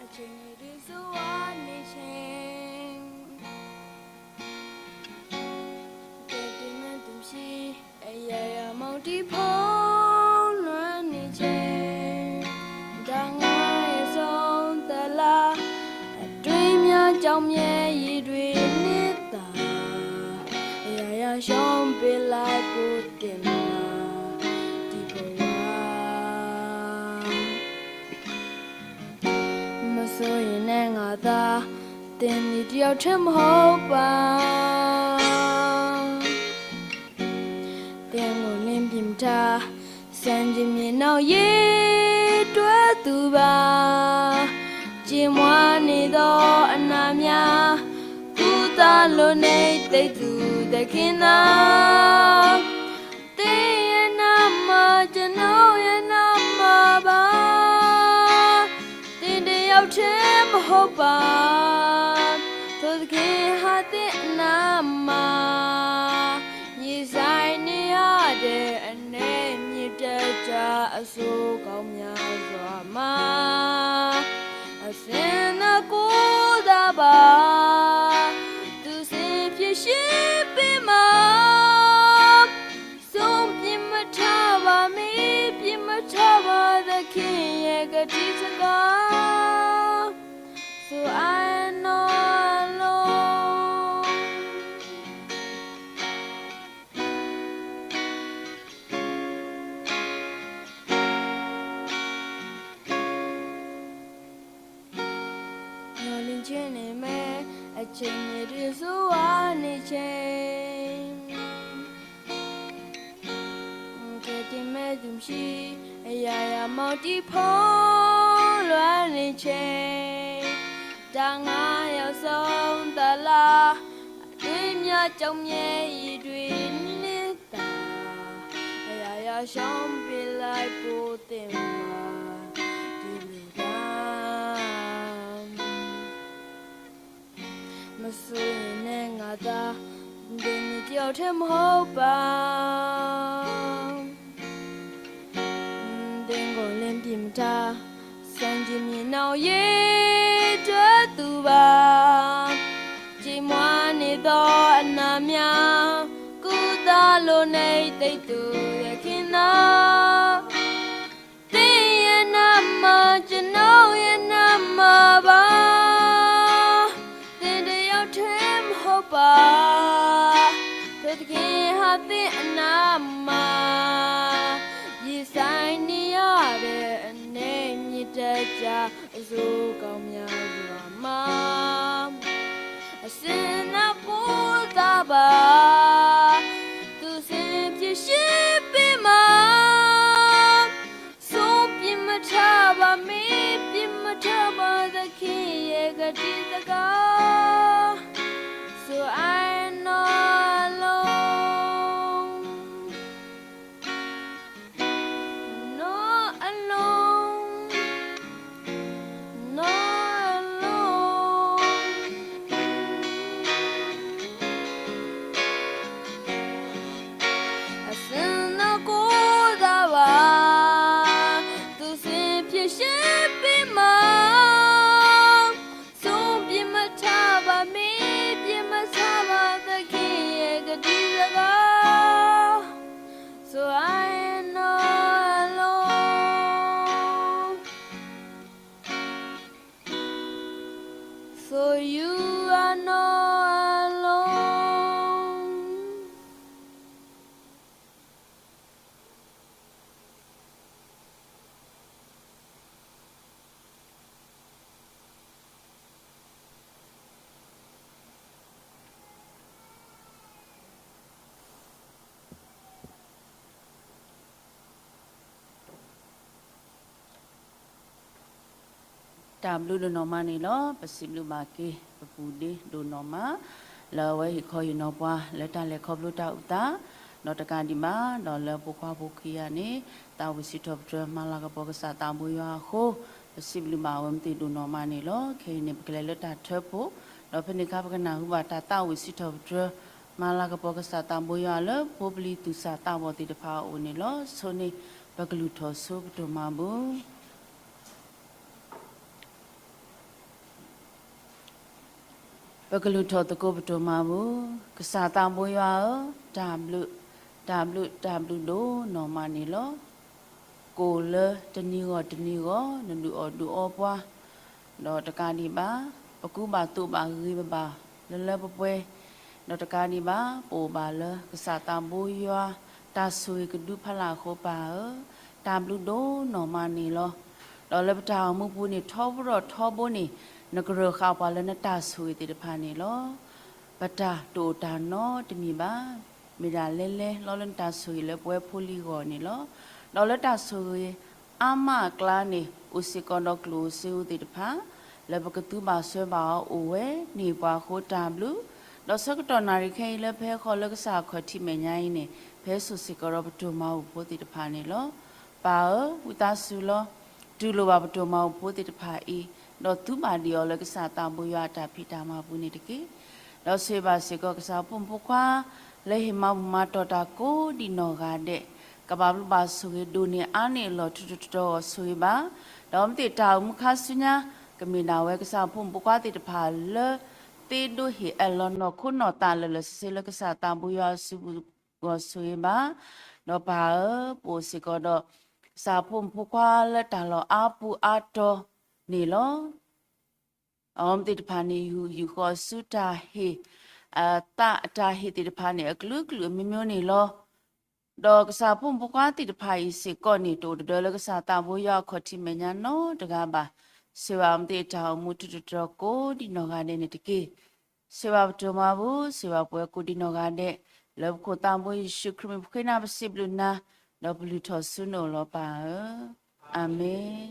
အဆ့န့ၣ်ဒုးစိဝါန့ၣ်ဆ့ ကဲတ့မ့ၢ်တဆံ အယၤယၤမီၣ်တံၢ်ဖိလွဲန့ၣ်ဆ့ တၢ်ငါယၤစီသလါ အတွ့မျါကၠီမဲယံၤတွ့န့ၢ်သး အယၤယၤစီပ့ၤလၢပူၤတ့ၢ်မး ဒ်ပဝါ မ့ၢ်ဆိၣ်ဂ့ၤနဲၣ်ငါသး သ့ၣ်နံၤတယီၣ်ထဲမဟိပၢ် သ့ၣ်မိၣ်လ့ၣ်ပံၤမထါ စံးကမံၤနီၣ်ယ့ၣ်တွဲသူဘၣ် က့ၤမွါန့ၢ်ဒီးအနၢ်မၠၣ် ကူသးလိၤန့ၣ်သ့ၣ်သူသ့ၣ်ခ့နၤ သ့ၣ်ယဲနၢ်မၤ ကနီၣ်ယဲနၢ်မၤဘၣ် သ့ၣ်တယီၣ်ထဲမဟိပၢ် ထိၣ်သခ့ဟးသ့ၣ်အနၢ်မၤ ယစံးန့ၢ်အါဒဲးအနဲၣ် မ့ၢ်တၢ်ကၢ်အစိကီၢ်မၠၣ်ယွၤမၤ အသ့ၣ်နၢ်ကူသးဘၣ် သူစ့ဖံးရှ့ပ့မၤ စိပံးမထါဘၣ် မ့ၢ်ပံးမထါဘၣ် သခ့ယဲၢ်ကထံၣ်စကၤ စိအနီၢ်အလီၢ် နီၢ်လံၤဆ့န့ၣ်မ့ၢ် အဆ့န့ၣ်ဒုးစိဝါန့ၣ်ဆ့ ကဲတ့မ့ၢ်တဆံ အယၤယၤမီၣ်တံၢ်ဖိလွဲန့ၣ်ဆ့ တၢ်ငါယၤစီသလါ အတွ့မျါကၠီမဲယံၤတွ့န့ၢ်သး အယၤယၤစီပ့ၤလၢပူၤတ့ၢ်မး ဒ်ပဝါ မ့ၢ်ဆိၣ်ဂ့ၤနဲၣ်ငါသး သ့ၣ်နံၤတယီၣ်ထဲမဟိပၢ် သ့ၣ်မိၣ်လ့ၣ်ပံၤမထါ စံးကမံၤနီၣ်ယ့ၣ်တွဲသူဘၣ် က့ၤမွါန့ၢ်ဒီး နၤမၠၣ်, ကူၣ်သးလိၤန့ၣ် သ့ၣ်သူၣ်ယဲၢ်ခ့နၤ, သ့ၣ်ယဲၢ်နၤမၤ, ကနီယဲၢ်နၤမၤဘၣ်, သ့ၣ်တယီထဲမဟိၣ်ပၢ်, သိၣ်သခ့ဟးသ့ၣ်အနၤမၤ, ယစဲနံယၤဒဲးန့ၣ် မ့ၢ်တကး အစိကမီၤယွၤမၤ, အစဲနၤဖိသၣ်ဘၣ်, သူၣ်စ့ပျ့ၤရှ့ပျ့ၤမး, စိပျ့ၤမထါဘၣ် မ့ၢ်ပျ့ၤမထါဘၣ် သခ့ယဲၢ်ကဒံစကၤ, so I am not alone. Not alone, not alone. အစဲနၤဖိသၣ်ဘၣ်, သူၣ်စ့ပျ့ၤရှ့ပျ့ၤမး, စိပျ့ၤမထါဘၣ် မ့ၢ်ပျ့ၤမထါဘၣ် သခ့ယဲၢ်ကဒံစကၤ, so I am not alone. So you are not alone. တၢ်ဘျုးဒိၣ်နီၢ်မးန့ၣ်လီၤ. ပစံးဘျုးဘၣ်က့ၤ ပပူၤဒ့ဒိၣ်နီၢ်မး လၢအဝဲဟ့ၣ်ခီဟ့ၣ်နီၤပှၤ လၢတၢ်လဲၤခီဖျိတၢ်အုၣ်သး, ဒီးတကးဒံးဘၣ် ဒီးလၢဖိခွါဖိခံဂၤန့ၣ် သးဝံၣ်စံးထီၣ်ပတြၢၤမၤလၤကပီၤကစၢ်သးဘိယွၤအဃိ, ပစံးဘျုးဘၣ်အဝဲသ့ၣ်ဒိၣ်နီၢ်မးန့ၣ်လီၤ. ခဲအံၤန့ၣ် ပကလဲၤလၢတၢ်ထၢဖှိၣ်, ဒီးဖဲန့ၣ်အခါ ပကနၢ်ဟူဘၣ်တၢ်သးဝံၣ်စံးထီၣ်ပတြၢၤ မၤလၤကပီၤကစၢ်သးဘိယွၤလၢဖိပလံၤသူၣ်စၢ်သးဘီၣ်သ့ၣ်တဖၣ်အအိၣ်န့ၣ်လီၤ. ဆိန့ၣ် ပကလုၢ်ထီၣ်ဆိပတိၢ်မၤဘူၣ်. ပကလုၢ်ထီၣ်သကိးပတိၢ်မၤဘူၣ်. ကစၢ်သးဘိယွၤဧၢ, တၢ်ဘျုး, တၢ်ဘျုး, တၢ်ဘျုးဒိၣ်နီၢ်မးန့ၣ်လီၤ. ကိၣ်လၢတနံၤဂီၢ်တနံၤဂီၢ် နဒုးအီၣ်ဒုးအီပှၤ, ဒီးတကးဒံးဘၣ် ပကူဘၣ်သိးဘၣ်ဂ့ၤဘၣ်ဘၣ်လၢလၢပှဲၤပှဲၤ, ဒီးတကးဒံးဘၣ် ပအိၣ်ဘၣ်လၢကစၢ်သးဘိယွၤ တၢ်ဆိၣ်ဂ့ၤကဒုဖးလၢ်အဃိပၢ်ဧၢ, တၢ်ဘျုးဒိၣ်နီၢ်မးန့ၣ်လီၤ. ဒီးလၢပတၢ်အိၣ်မူပူၤန့ၣ် ထီဘိထီဘိန့ၣ် နကရၢၢ်ဃာ်ပှၤလၢနတၢ်ဆိၣ်ဂ့ၤသ့ၣ်တဖၣ်န့ၣ်လီၤ. ပတၢ်တအိၣ်တၢ်နီတမံၤဘၣ်, မ့ၢ်ဒၣ်လဲၤလဲၤလီၤလၢနတၢ်ဆိၣ်ဂ့ၤလၢပဝဲဖိလံၤအဂီၢ်န့ၣ်လီၤ. ဒီးလၢတၢ်ဆိၣ်ဂ့ၤအါမးအကျါန့ၣ် အိၣ်စ့ၢ်ကီးဒီးကျိၣ်ဧိၤစ့ဧိၤသ့ၣ်တဖၣ် လၢပကသူဘၣ်စွဲဘၣ်အီၤအိၣ်ဝဲန့ၣ်ပှၤအဃိတၢ်ဘျုး, ဒီးဆၢကတီၢ်နၣ်ရံၣ်ခဲအံၤလၢပဟဲဃီၤလၢကစၢ်အခီၣ်ထံးမဲာ်ညါအံၤန့ၣ် ပဟဲစိာ်စ့ၢ်ကီးဒီးပတိၢ်မၤဘူၣ်ဖိသ့ၣ်တဖၣ်န့ၣ်လီၤ. ပၢ်ဧၢ, ဝံသးစူၤလီၤ. တူၢ်လိာ်ဘၣ်ပတိၢ်မၤဘူၣ်ဖိသ့ၣ်တဖၣ်အံၤ, ဒီးသူဘၣ်ဒံးအီၤလၢကစၢ်သးဘိယွၤအတၢ်ဖံးတၢ်မၤပူၤန့ၣ်တက့ၢ်. ဒီးဆိၣ်ဂ့ၤဘၣ်စ့ၢ်ကီးကစၢ်ဖိမုၣ်ဖိခွါ လၢဟ့ၣ်မၤဘူၣ်မၤတီၢ်တၢ်ကိးဒံးနီၢ်ဂၤဒဲး, ကဘၣ်ဘျုးဘၣ်ဆိၣ်ဂ့ၤဒိၣ်န့ၢ်အါန့ၢ်အလီၢ်ထူးထူးတီၤတီၤအဂီၢ်ဆိၣ်ဂ့ၤဘၣ်, ဒီးမ့ၢ်သ့ၣ်တၢ်အိၣ်မူခါဆူညါ ကမ့ၢ်ဒၣ်ဝဲကစၢ်ဖိမုၣ်ဖိခွါသ့ၣ်တဖၣ်လၢ သ့ဒိဟ့ၣ်အၢၣ်လီၤနီၢ်ခိနီၢ်သးလၢာ်လၢာ်ဆ့ဆ့လၢကစၢ်သးဘိယွၤအစုပူၤအဂီၢ်ဆိၣ်ဂ့ၤဘၣ်, ဒီးပၢ်ဧၢ, ပအိၣ်စ့ၢ်ကီးဒီး ကစၢ်ဖိမုၣ်ဖိခွါလၢတၢ်လီၢ်အါပူၤအါတီၤန့ၣ်လီၤ. အဝဲသ့ၣ်တဖၣ်န့ၣ် ယူာ်ဃီၤဆူတၢ်ဟ့ၣ် တၢ်ဟ့ၣ်သ့ၣ်တဖၣ်န့ၣ် အကလုာ်ကလုာ်အမျိုးမျိုးန့ၣ်လီၤ. ဒီးကစၢ်ဖိမုၣ်ဖိခွါသ့ၣ်တဖၣ်အံၤစ့ၢ်ကီးန့ၣ် တအိၣ်တဒၢလၢကစၢ်သးဘိယွၤအခီၣ်ထံးမဲာ်ညါနီတဂၤဘၣ်. ဆိၣ်ဂ့ၤဘၣ်အဝဲသ့ၣ်တၢ်အိၣ်မူထူးထူးတီၤတီၤကိးဒံးနီၢ်ဂၤဒဲးန့ၣ်တက့ၢ်. ဆိၣ်ဂ့ၤဘၣ်ပတိၢ်မၤဘူၣ်, ဆိၣ်ဂ့ၤဘၣ်ပှၤကိးဒံးနီၢ်ဂၤဒဲး, လၢပခိၣ်သးဘိယ့ၣ်ၡူးခရံာ်မံၤပဃ့နၤပစံးဘျုးနၤ, ဒီးပလုၢ်ထီၣ်ဆူနအိၣ်လီၤပၢ်ဧၢ. အၤမ့ၣ်.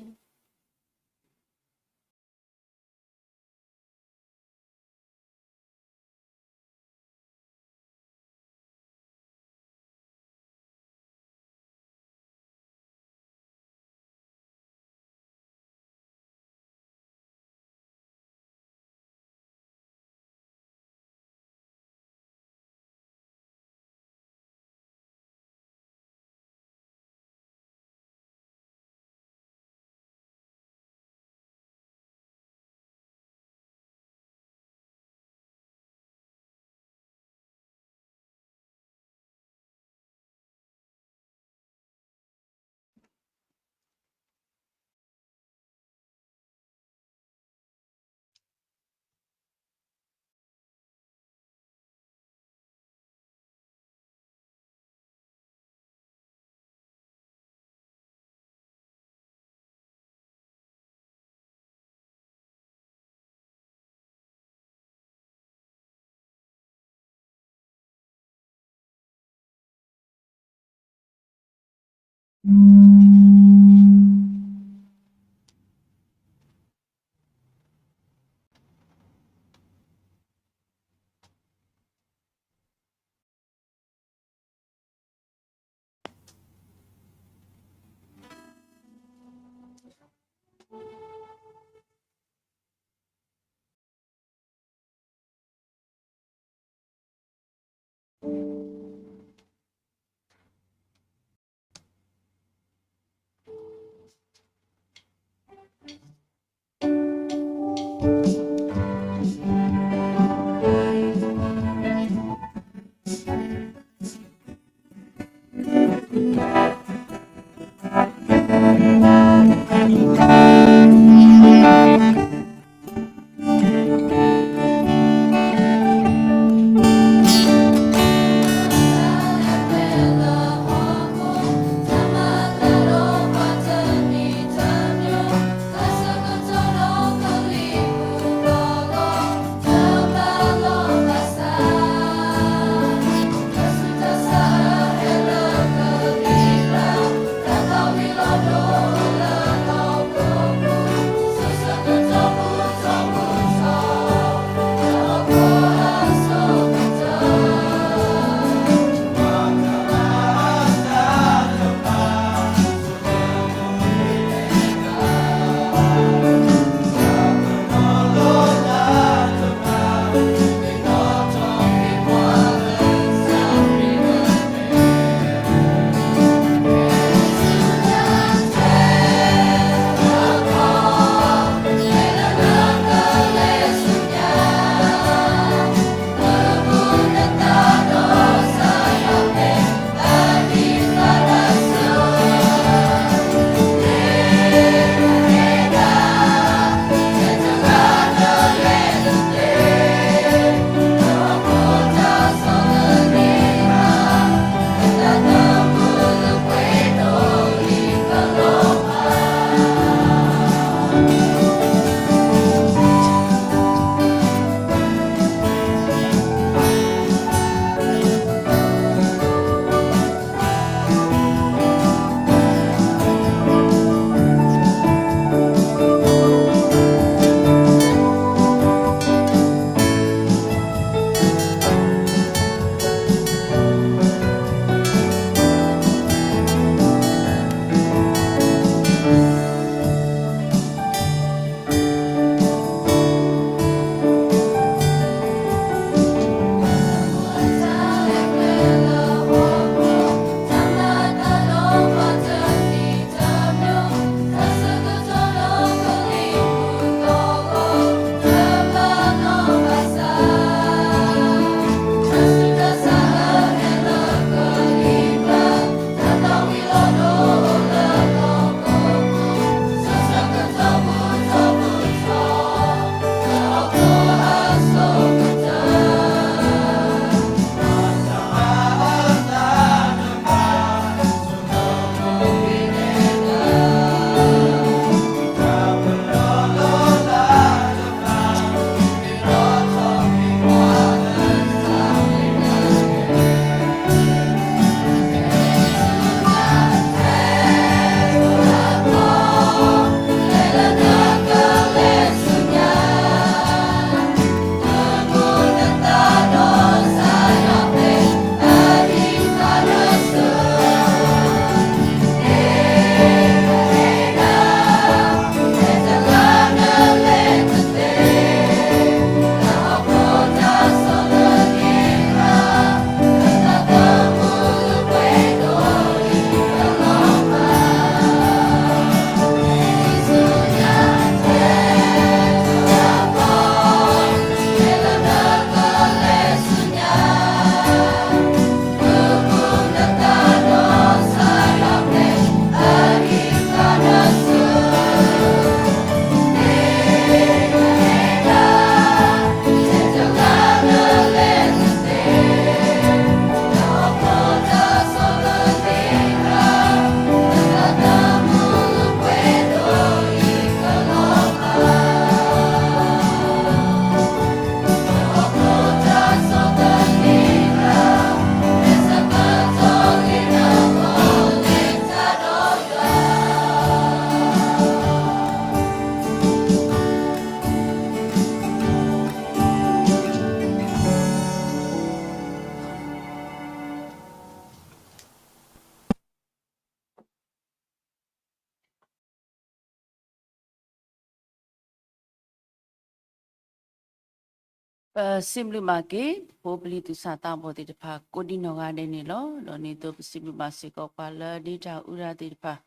ပစံးဘျုးဘၣ်က့ၤ ပဖိပလံၤသူၣ်စၢ်သးဘီၣ်သ့ၣ်တဖၣ် ကိးဒံနီၢ်ဂၤဒဲးန့ၣ်လီၤ. ဒီးဒ်သိးပစံးဘျုးဘၣ်စ့ၢ်ကီးပှၤလၢဒ့တၢ်အူရၤသ့ၣ်တဖၣ်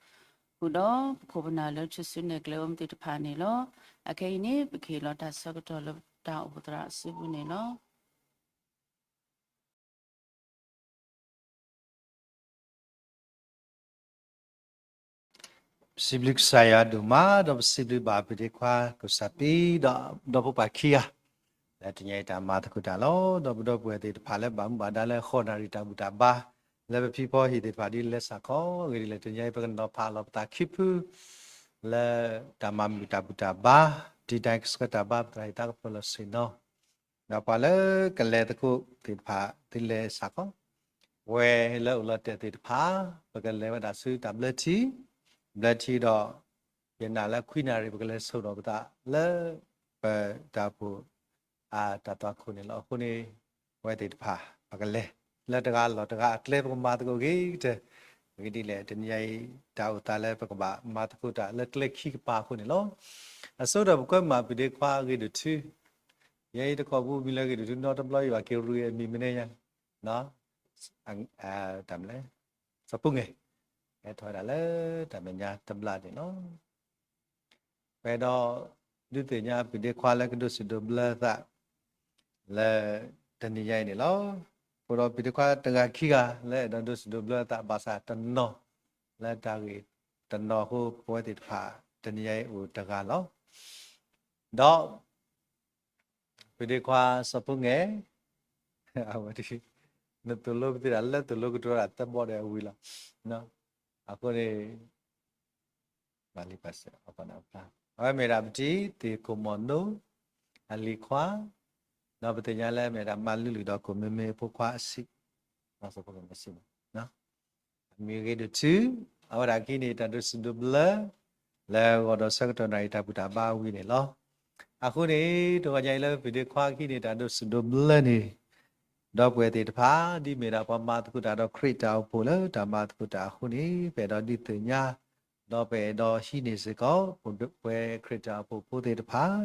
ဃုာ်ဒီးပခိၣ်ပနၢ်လၢထူၣ်စုနဲၣ်ကျဲအိၣ်မူသ့ၣ်တဖၣ်န့ၣ်လီၤ. အခဲအံၤန့ၣ် ပကဟ့ၣ်လီၤတၢ်ဆၢကတီၢ်လၢတၢ်အိၣ်ဖှိၣ်သရၣ်အစုပူၤန့ၣ်လီၤ. ပစံးဘျုးကစၢ်ယွၤဒိၣ်မး ဒီးပစံးဘျုးဘၣ်ပဒ့ခွါကစၢ်ပံ ဒီးဒီဖိပၢ်ခံဂၤ လၢတနံၤအံၤတၢ်မၤသကိးတၢ်လီၤ. ဒီးပဒီပုၢ်ဝဲၢ်သ့ၣ်တဖၣ်လၢဘၣ်မူဘၣ်ဒါလၢဃိးနၣ်ရံၣ်တၢ်ဘူၣ်တၢ်ဘါ လၢပဖံဖီဟံၣ်သ့ၣ်တဖၣ်ဒ်လဲၤစ့ၢ်ကီး အဂ့ၢ်ဒ်လဲၣ် တနံၤအံၤပကနီၤဖးလီၤပသးခံဖု လၢတၢ်မၤမုာ်တၢ်ဘူၣ်တၢ်ဘါ တံၤတၢ်ကဆှၢတၢ်ဘါ ပသရၣ်ဟံၣ်သးကပၢၤလီၢ်ဆ့ၣ်နီၤ ဒီးပှၤလၢကလဲၤသကိးသ့ၣ်တဖၣ် သုလဲၤစ့ၢ်ကီး ပဝဲလၢအိၣ်လီၤတဲာ်သ့ၣ်တဖၣ် ပကလဲၤဝဲဒၣ်ဆူတၢ်ဘျၢထံ ဘျၢထံဒီး ယနာ်လၢခွံနၣ်ရံၣ် ပကလဲၤဆိၣ်ဒီးပသးလၢ ပတၢ်အိၣ်ဖှိၣ် အတၢ်သွၣ်ခိၣ်န့ၣ်လီၤ. အဃိန့ၣ် ပဝဲသ့ၣ်တဖၣ် ပကလဲၤ လၢတဂၤလီၢ်တဂၤအကျဲ ပကမၤသကိးဂ့ၤကတၢၢ် အဂ့ၢ်ဒ်လဲၣ် တနံၤအံၤ တၢ်အိၣ်သးလၢပကဘၣ်မၤသကိးတၢ်လၢကျဲခံကပၤအဃိန့ၣ်လီၤ. အဆိကတၢၢ် ပကွဲမုာ်ဘၣ်ပဒ့ခွါဂ့ၢ်ဒိၣ်ထူ ယဲအံၤတကိးပူၤမံၤလၢဂ့ၢ်ဒိၣ်ထူ နီတဘျီယဘၣ်က့ၤရ့အမံၤမ့ၢ်န့ၣ်ယါ တၢ်မနုၤလဲၣ် စီၤပူငဲၤ ဟဲထီၣ်ဝဲဒၣ်လၢတၢ်မဲာ်ညါတဘျီန့ၣ်လီၤ. ပအဲၣ်ဒိးဒုးသ့ၣ်ညါပဒ့ခွါလၢကဒိးစံးဒိးဘျၢသး လၢတနံၤညါအံၤန့ၣ်လီၤ. အဃိဒီးပဒ့ခွါတဂၤခံဂၤလၢအဲၣ်ဒိးဒိးစံးဒိးဘျၢသး ဘၣ်ဆၣ်တနီၤ လၢတၢ်ဂ့ၢ်တနီၤအဃိ ပဝဲသ့ၣ်တဖၣ် တနံၤညါအံၤအိၣ်တဂၤလီၤ. ဒီး ပဒ့ခွါစီၤပူငဲၤ အဝဲ နသိၣ်လိပသ့ၣ်တၢ်လၢသိၣ်လိကတိၤတၢ်သၢဘီဒီးအဝံၤလီၤ. အဃိန့ၣ် ဘၣ်လံ အဝဲမ့ၢ်ဒၣ်ပတံၤသ့ၣ်ခိၣ်မီၢ်နိ အလံၤခွါ ဒီးပသ့ၣ်ညါလၢမ့ၢ်ဒၣ်မၤလုၢ်လုၢ်ဒီးခိၣ်မ့မ့ၢ်အဖိခွါအဆံး အမံၤဂ့ၤဒိၣ်ထူ အဝဲဒၣ်ကဟံးန့ၢ်တၢ်ဒိးစံးဒိးဘျၢ လၢဂီၤဒီးဆၢကတီၢ်နၣ်ရံၣ်တၢ်ဘူၣ်တၢ်ဘါဝံၤန့ၣ်လီၤ. အဃိန့ၣ် တဂီၤညါအံၤလၢပဒ့ခွါကဟံးန့ၢ်တၢ်ဒိးစံးဒိးဘျၢန့ၣ် ဒီပုၢ်ဝဲၢ်သ့ၣ်တဖၣ် ဒ်မ့ၢ်ဒၣ်ပှၤမၤသကိးတၢ်ဒီးခရံာ်တၢ်အိၣ်ဖှိၣ်လၢတၢ်မၤသကိးတၢ်အဃိန့ၣ် ပအဲၣ်ဒိးဒုးသ့ၣ်ညါ ဒီးပအဲၣ်ဒိးဟံးန့ၢ်စ့ၢ်ကီး ပဝဲခရံာ်တၢ်အိၣ်ဖှိၣ်ဖိသ့ၣ်တဖၣ်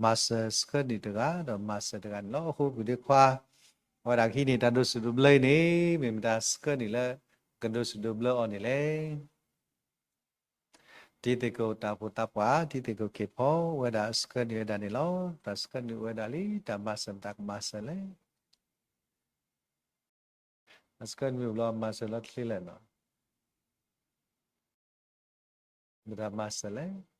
မၤစၢၤဆှၢနုာ်တဂၤ ဒီးမၤစၢၤတဂၤန့ၣ်လီၤ. အဃိပဒ့ခွါ အဝဲဒၣ်ကဟံးန့ၢ်တၢ်ဒိးစံးဒိးဘျၢအံၤန့ၣ် မ့ၢ်မတၤဆှၢနုာ်လၢ ကဒိးစံးဒိးဘျၢအီၤန့ၣ်လဲၣ်. တံၤသ့ၣ်ခိၣ်တၢ်အိၣ်ဖှိၣ်သးပှၢ် တံၤသ့ၣ်ခိၣ်ခ့ၣ်ဖီ ဝဲဒၣ်ဆှၢနုာ်ဝဲဒၣ်န့ၣ်လီၤ. တၢ်ဆှၢနုာ်ဝဲဒၣ်လံ တၢ်မၤစၢၤမတၤကမၤစၢၤလဲၣ်. အဆှၢနုာ်ဘျီမၤစၢၤလီၤတချ့လဲၣ်နီၤ. မတၤမၤစၢၤလဲၣ်.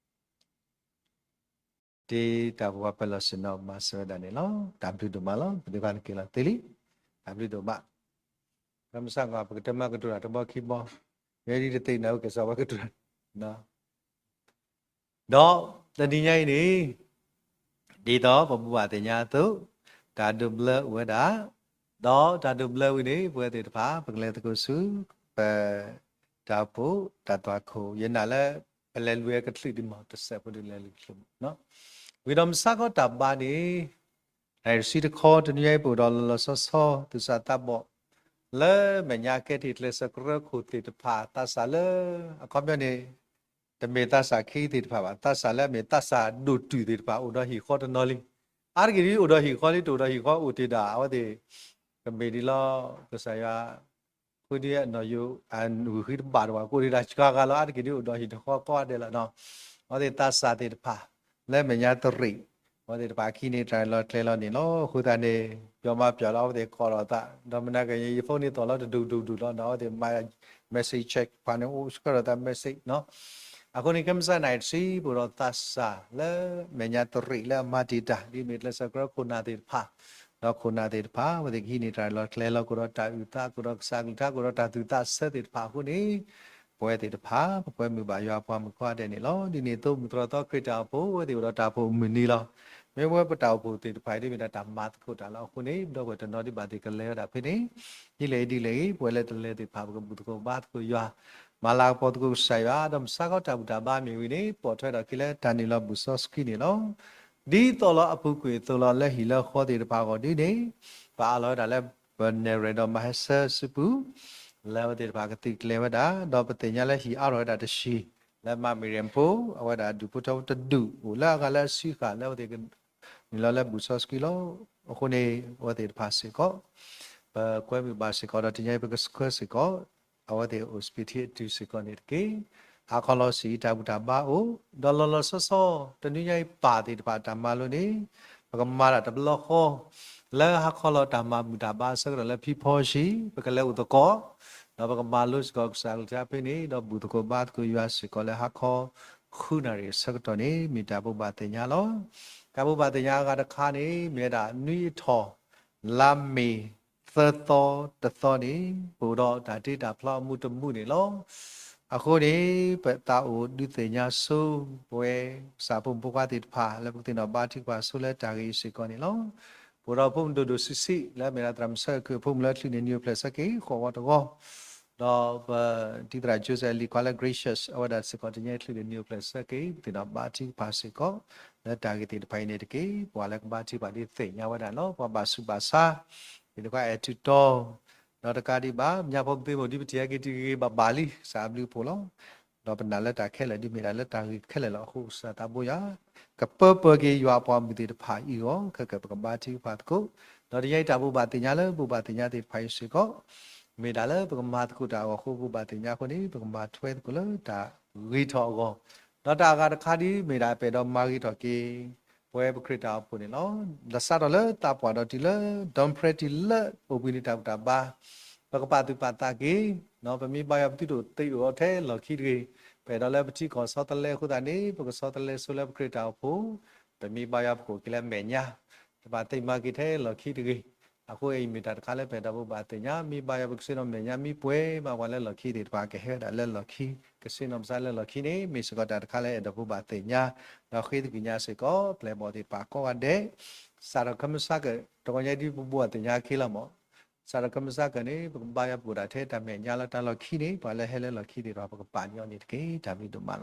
တံၤတၢ်အိၣ်ဖှိၣ်ပၢၤလီၢ်ဆ့ၣ်နီၤ မၤစၢၤဝဲဒၣ်န့ၣ်လီၤ. တၢ်ဘျုးဒိၣ်မးလီၤ. ပဒ့ခွါန့ၣ်က့ၤလီၤသ့လံ. တၢ်ဘျုးဒိၣ်မး. ကမဆါဂီၤ ပကတမၢကတိၤတၢ်တဘီခံဘီ, ယဲဒ်တသ့ၣ်နၢ်ဟူကစီၣ်ဝဲကတိၤတၢ် ဒီးတနံၤညါအံၤန့ၣ် ဒ်သိးပဘူၣ်ဘၣ်သ့ၣ်ညါအသိး, တၢ်ဒိးဘျၢအိၣ်ဝဲဒၣ်, ဒီးတၢ်ဒိးဘျၢဝံၤန့ၣ် ပဝဲသ့ၣ်တဖၣ် ပကလဲၤသကိးဆူ ပတၢ်အိၣ်ဖှိၣ်တၢ်သွၣ်ခိၣ်, ယနာ်လၢ ပလဲၤလူၤဝဲကချုးဒံးမး တစဲးဖိဒုးလဲၤလူၤကချုးမး, ဝံၤဒီးမဆါခီတၢ်ဘါန့ၣ် နံၣ်တဆံတခီ တနံၤညါအံၤ ပအိၣ်ဒီးလီၤလီၤဆီဆီ သူၣ်စၢ်သးဘီၣ် လၢမဲာ်ညါကဲထီၣ်ကျဲးစၢးကရၢခိၣ်သ့ၣ်တဖၣ် သးစၢ်လၢ အခီပညီန့ၣ် တမ့ၢ်သးစၢ်ခံသ့ၣ်တဖၣ်ဘၣ်, သးစၢ်လၢအမ့ၢ်သးစၢ်ဒိၣ်တုာ်သ့ၣ်တဖၣ် အိၣ်ဒီးဟံၣ်ဃီတနီၤလံ. အါတက့ၢ်ဒ်အိၣ်ဒီးဟံၣ်ဃီလံ တအိၣ်ဒီးဟံၣ်ဃီအိၣ်တ့ၢ်ဒၣ် အဝဲသ့ၣ် ကမ့ၢ်ဒ်လီၤ ကစၢ်ယွၤ ဃုဒ်အနီၢ်ယိၤ အဂုာ်ဃံတဘၣ်တဝၣ် ကအိၣ်တ့ၢ်ဒၣ်စှၤဂၤလီၤ. အါတက့ၢ်ဒ်အိၣ်ဒီးဟံၣ်တဃီကိးဂၤဒဲးလီၤနီၤ. အဝဲသ့ၣ်သးစၢ်သ့ၣ်တဖၣ် လၢမဲာ်ညါတရံး အဝဲသ့ၣ်တဖၣ်ခံန့ၣ်တၢ်လီၤကျဲလီၤန့ၣ်လီၤ. အဃိသတးန့ၣ် ပျီမၤပျီလီၤ အဝဲသ့ၣ်ကိးထီၣ်သး ဒီးမနၤက့ၤ ယ phone န့ၣ်သီၣ်လီၤတဒူၣ်ဒူၣ်ဒူၣ်လီၤနီၤ. အဝဲသ့ၣ် message check ဖးန့ၣ် အိၣ်ဆှၢထီၣ်သး message နီၤ. အဃိန့ၣ် ခဲမုၢ်ဆါနံၣ်တဆံ ပအိၣ်ဒီးသးစၢ်လၢမဲာ်ညါတရံးလၢအမၤတ့ၢ်တၢ် ဒ်မ့ၢ်ကျဲးစၢးကရၢခိၣ်နၢ်သ့ၣ်တဖၣ်, ဒီးခိၣ်နၢ်သ့ၣ်တဖၣ် အဝဲသ့ၣ်ကဟံးန့ၢ်တၢ်လီၤကျဲလီၤ ကအိၣ်ဒီးတၢ်အုၣ်သး ကအိၣ်ဒီးကစၢ်အကလုၢ်ကထါ ကအိၣ်ဒီးတၢ်သူၣ်သးဆၢသ့ၣ်တဖၣ်အဃိန့ၣ် ပဝဲသ့ၣ်တဖၣ် ပကွဲမုာ်ဘၣ်ယွၤအပှၤမုၣ်ခွါဒဲးန့ၣ်လီၤ. ဒ်န့ၣ်အသိး မုၢ်တြီၢ်သီခရံာ်တၢ်အိၣ်ဖှိၣ် အဝဲသ့ၣ်အိၣ်ဒီးတၢ်အိၣ်ဖှိၣ်မုၢ်နံၤလီၤ. မ့ၢ်ဝဲပတၢ်အိၣ်ဖှိၣ်သ့ၣ်တဖၣ်အံၤ ဒ်မ့ၢ်ဒၣ်တၢ်မၤသကိးတၢ်လီၤ. အဃိန့ၣ် ပဒီပုၢ်ဝဲၢ်တနီၤဒံးဘၣ်သ့ၣ်ကလဲၤဝဲဒၣ်ဖဲန့ၣ် ဒ်လဲၣ်ဒ်လဲၣ်ဂ့ၤ ပဝဲလၢတလဲၤသ့ၣ်တဖၣ် ပကဘူၣ်သကိးဘါသကိးယွၤ, မၤလၤကပီၤသကိးကစၢ်ယွၤ ဒီးမဆါခီတၢ်ဘူၣ်တၢ်ဘါမ့ၢ်ဝံၤန့ၣ် ပိာ်ထွဲထီၣ်က့ၤလၢတၢ်နုာ်လီၤဘူၣ်စီဆှံန့ၣ်လီၤ. ဒ်သိးလီၤအပူၤကွံာ်အသိးလီၤ လၢဟံၣ်လၢဃီသ့ၣ်တဖၣ်အဂီၢ်ဒ်န့ၣ် ပအးလီၤဝဲဒၣ်လၢပနဲၣ်ရွဲၣ်ဒီးမၤဟဲဆၢစုပူၤ လၢအဝဲသ့ၣ်တဖၣ်ကသုးကျဲၤဝဲဒၣ် ဒီးပသ့ၣ်ညါလၢဟံၣ်အါထီၣ်ဝဲဒၣ်တဆံ လၢမၤမံၤရ့ၣ်ဖိ အဝဲဒၣ်ဒူၣ်ဖိထၢဖိတဒူၣ် အိၣ်လၢအဂၤလၢအဆံဃာ်လၢအဝဲသ့ၣ် မ့ၢ်လီၤလၢဘူၣ်စီဆှံလီၤ. အဃိန့ၣ် အဝဲသ့ၣ်တဖၣ်စ့ၢ်ကီး ပကွဲမုာ်ဘၣ်စ့ၢ်ကီးဒီး တနံၤအံၤပကဆှၢစ့ၢ်ကီး အဝဲသ့ၣ်အိၣ်စပံးထံအတုၤစ့ၢ်ကီးန့ၣ်တက့ၢ်. ဟါခီလီၤဆံး တၢ်ဘူၣ်တၢ်ဘါအိၣ် ဒီးလီၤလီၤဆီဆီ တနွံညါအံၤပၢ်သ့ၣ်တဖၣ်တၢ်မၤလိန့ၣ် ပကမၤတၢ်တဘျီဃီ လၢဟါခီလီၤတၢ်မၤဘူၣ်တၢ်ဘါအဆၢကတီၢ်လၢ ဖံဖီၡံ ပကလဲၤအိၣ်သကိး ဒီးပကမၤလိစ့ၢ်ကီးကစၢ်အကလုၢ်ကထါဖဲန့ၣ် ဒီးဘူၣ်သကိးဘါသကိးယွၤစ့ၢ်ကီးလၢဟါခီ ဃုနၣ်ရံၣ်အဆၢကတီၢ်န့ၣ် မ့ၢ်တၢ်ဘိးဘၣ်သ့ၣ်ညါလီၤ. တၢ်ဘိးဘၣ်သ့ၣ်ညါအဂၤတခါန့ၣ် မ့ၢ်ဝဲဒၣ်နွံအထီၣ် လါမ့ၤ သၢသီတသီန့ၣ် ပအိၣ်ဒီးတၢ်တ့တၢ်ဖျီအမူးတမူးန့ၣ်လီၤ. အဃိန့ၣ် ပသးအိၣ်ဒုးသ့ၣ်ညါဆိ ပဝဲကစၢ်ဖိမုၣ်ဖိခွါသ့ၣ်တဖၣ် လၢပကသ့ၣ်နီၣ်ဘါထုကဖၣ်ဆိလၢတၢ်ဂ့ၢ်အံၤစ့ၢ်ကီးန့ၣ်လီၤ. ပအိၣ်ဒီးဖိမုၣ်ဒိၣ်ဒိၣ်ဆံးဆံး လၢအမ့ၢ်ဒၣ်သရၣ်မုၣ်ဆၢက့ၤ အဖိမုၣ်လၢချုးန့ၣ် နံၣ်အိၣ်ဖျဲၣ်ဆၢက့ၤ ဃိးဝီတဝီ ဒီးပတံၤသရၣ် Joseph လံၤခွါလၢ Gracious အဝဲဒၣ်စ့ၢ်ကီး တနံၤအံၤချုးန့ၣ် နံၣ်အိၣ်ဖျဲၣ်ဆၢက့ၤ ပသ့ၣ်နီၣ်ဘါထုကဖၣ်စ့ၢ်ကီး လၢတၢ်ဂ့ၢ်သ့ၣ်တဖၣ်အံၤန့ၣ်တက့ၢ်. ပှၤလၢကဘါထုကဖၣ်ဒ်သ့ၣ်ညါဝဲဒၣ်လီၤ. ပှၤဘၣ်ဆူးဘၣ်ဆါ သ့ၣ်တဖၣ်အဲၣ်ထုးတီ ဒီးတကးဒံးဘၣ် မၠၣ်ဖိပသ့မိၢ်ဒ်ပထံၣ်ဟဲက့ၤတဂ့ၤဂ့ၤဘၣ်ဘၣ်လံ ကစၢ်အဘျုးအဖှိၣ်လီၤ. ဒီးပနာ်လၢတၢ်ခဲလၢာ်ဒ်မ့ၢ်ဒၣ်လၢတၢ်ဂ့ၢ်ခဲလၢာ်လီၤ. အဃိကစၢ်သးဘိယွၤ ကပၢပၢက့ၤယွၤအပှၤမုၣ်သ့ၣ်တဖၣ်အံၤအဂီၢ် ခဲကပကဘါထုကဖၣ်သကိး ဒီးတနံၤအံၤတၢ်ဘိးဘၣ်သ့ၣ်ညါလၢ ဘိးဘၣ်သ့ၣ်ညါသ့ၣ်တဖၣ်အံၤစ့ၢ်ကီး မ့ၢ်ဒၣ်လၢပကမၤသကိးတၢ်အဂီၢ်အဃိ ဘိးဘၣ်သ့ၣ်ညါအဃိန့ၣ် ပကမၤထွဲသကိးလၢတၢ်ဂ့ၤထီၣ်အဂီၢ် ဒီးတၢ်အဂၤတခါဒ်မ့ၢ်ဒၣ်ပအဲၣ်ဒိးမၤဂ့ၤထီၣ်က့ၤ ပဝဲပခရံာ်တၢ်အိၣ်ဖှိၣ်န့ၣ်လီၤ. လၢစးထီၣ်လၢသးပှၢ်ဒီးတုၤလၢ ဒီပြဲတံၤလၢအိၣ်ဘှံးနံၤတၢ်ဘူၣ်တၢ်ဘါ ပကပာ်သူၣ်ပာ်သးက့ၤ ပမ့ၢ်ဘါယွၤပသုတအိၣ်သ့အိၣ်အီထဲလီၢ်ခံတဂ့ၤ. ပအဲၣ်ဒိးလၢပထံကီၢ်ဆီတလဲအဃိသတးန့ၣ် ပကဆီတလဲဆိလၢပခရံာ်တၢ်အိၣ်ဖှိၣ် ပမ့ၢ်ဘါယွၤပကအိၣ်က့ၤလၢအမဲာ်ညါ တဘၣ်သ့မၤက့ၤထဲလီၢ်ခံတဂ့ၤ. အဃိအံၤမ့ၢ်တၢ်တခါလၢပအဲၣ်ဒိး ဘိးဘၣ်သ့ၣ်ညါ မ့ၢ်ဘါယွၤပကဆ့ၣ်နီၤမဲာ်ညါ မ့ၢ်ပှဲၤဘၣ်ပှၤလၢလီၢ်ခံသ့ၣ်တဖၣ် ကဟဲဝဲဒၣ်လၢလီၢ်ခံ ကဆ့ၣ်နီၤပသးလၢလီၢ်ခံန့ၣ် မ့ၢ်စ့ၢ်ကီးတၢ်တခါလၢအဲၣ်ဒိးဘိးဘၣ်သ့ၣ်ညါ ဒီးဃ့သကွံာ်ညါစ့ၢ်ကီး ပျဲၢ်ဘီၣ်သ့ၣ်တဖၣ်ကိးဂၤဒဲး စးထီၣ်ခမုၢ်ဆါကၢၣ် တဂီၤညါဒ်ပဘိးဘၣ်သ့ၣ်ညါအခံလီၤမး စးထီၣ်ခမုၢ်ဆါကၢၣ်န့ၣ် ပကဘါယွၤပအိၣ်ဒၣ်ထဲတၢ်မဲာ်ညါလၢတၢ်လီၢ်ခံန့ၣ် ပှၤလၢဟဲလၢလီၢ်ခံသ့ၣ်တဖၣ် ပကပာ်န့ၢ်အီၤန့ၣ်တက့ၢ်. တၢ်ဘျုးဒိၣ်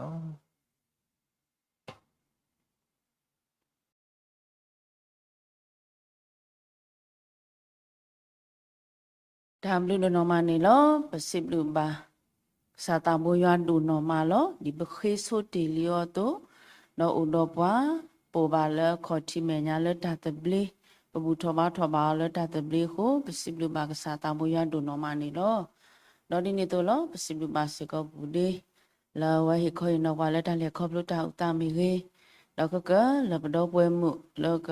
မးလီၤ. တၢ်ဘျုးဒိၣ်နီၢ်မးန့ၣ်လီၤ. ပစံးဘျုးဘၣ် ကစၢ်သးဘိယွၤဒိၣ်နီၢ်မးလီၤ. ဒ်ပဃ့ဆိတ့ၢ်လံအီၤအသိး, ဒီးအိၣ်ဒီးပှၤ ပအိၣ်ဘၣ်လၢအခီၣ်ထံးမဲာ်ညါလၢတၢ်သဘျ့, ပဘူၣ်ထီၣ်ဘါထီၣ်ဘၣ်အီၤလၢတၢ်သဘျ့အဃိ, ပစံးဘျုးဘၣ်ကစၢ်သးဘိယွၤဒိၣ်နီၢ်မးန့ၣ်လီၤ. ဒီးဒ်န့ၣ်အသိးလီၤ. ပစံးဘျုးဘၣ်စ့ၢ်ကီးပူၤဒ့ လၢအဝဲဟ့ၣ်ခီဟ့ၣ်နီၤပှၤလၢတၢ်လဲၤခီဖျိတၢ်အုၣ်သးမ့ၢ်ဂ့ၤ, ဒီးခဲကၢ်လၢပဒီပုၢ်ဝဲၢ်မုၣ်လၢက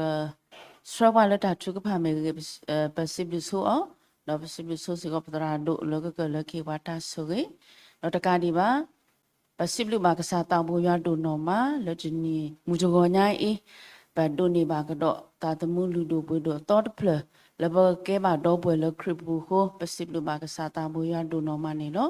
ဆှၢပှၤလၢတၢ်ထုကဖၣ်မ့ၢ်ဂ့ၤ, ပစံးဘျုးဆိအီၤ, ဒီးပစံးဘျုးဆိစ့ၢ်ကီးပသရၣ်ဒိၣ်လၢကကၢ်လၢကဟ့ၣ်ပှၤတၢ်ဆိၣ်ဂ့ၤ, ဒီးတကးဒံးဘၣ် ပစံးဘျုးဘၣ်ကစၢ်သးဘိယွၤဒိၣ်နီၢ်မး လၢတနံၤမုၢ်တဂီၤညါအံၤ, ပဒိးန့ၢ်ဘၣ်ကဒီးသးသမူလုၢ်ဒိၣ်ပှ့ၤဒိၣ်အသီတဖျၢၣ် လၢပကကဲဘၣ်ဒီပုၢ်ဝဲၢ်လၢခရံာ်ပူၤအဃိ, ပစံးဘျုးဘၣ်ကစၢ်သးဘိယွၤဒိၣ်နီၢ်မးန့ၣ်လီၤ.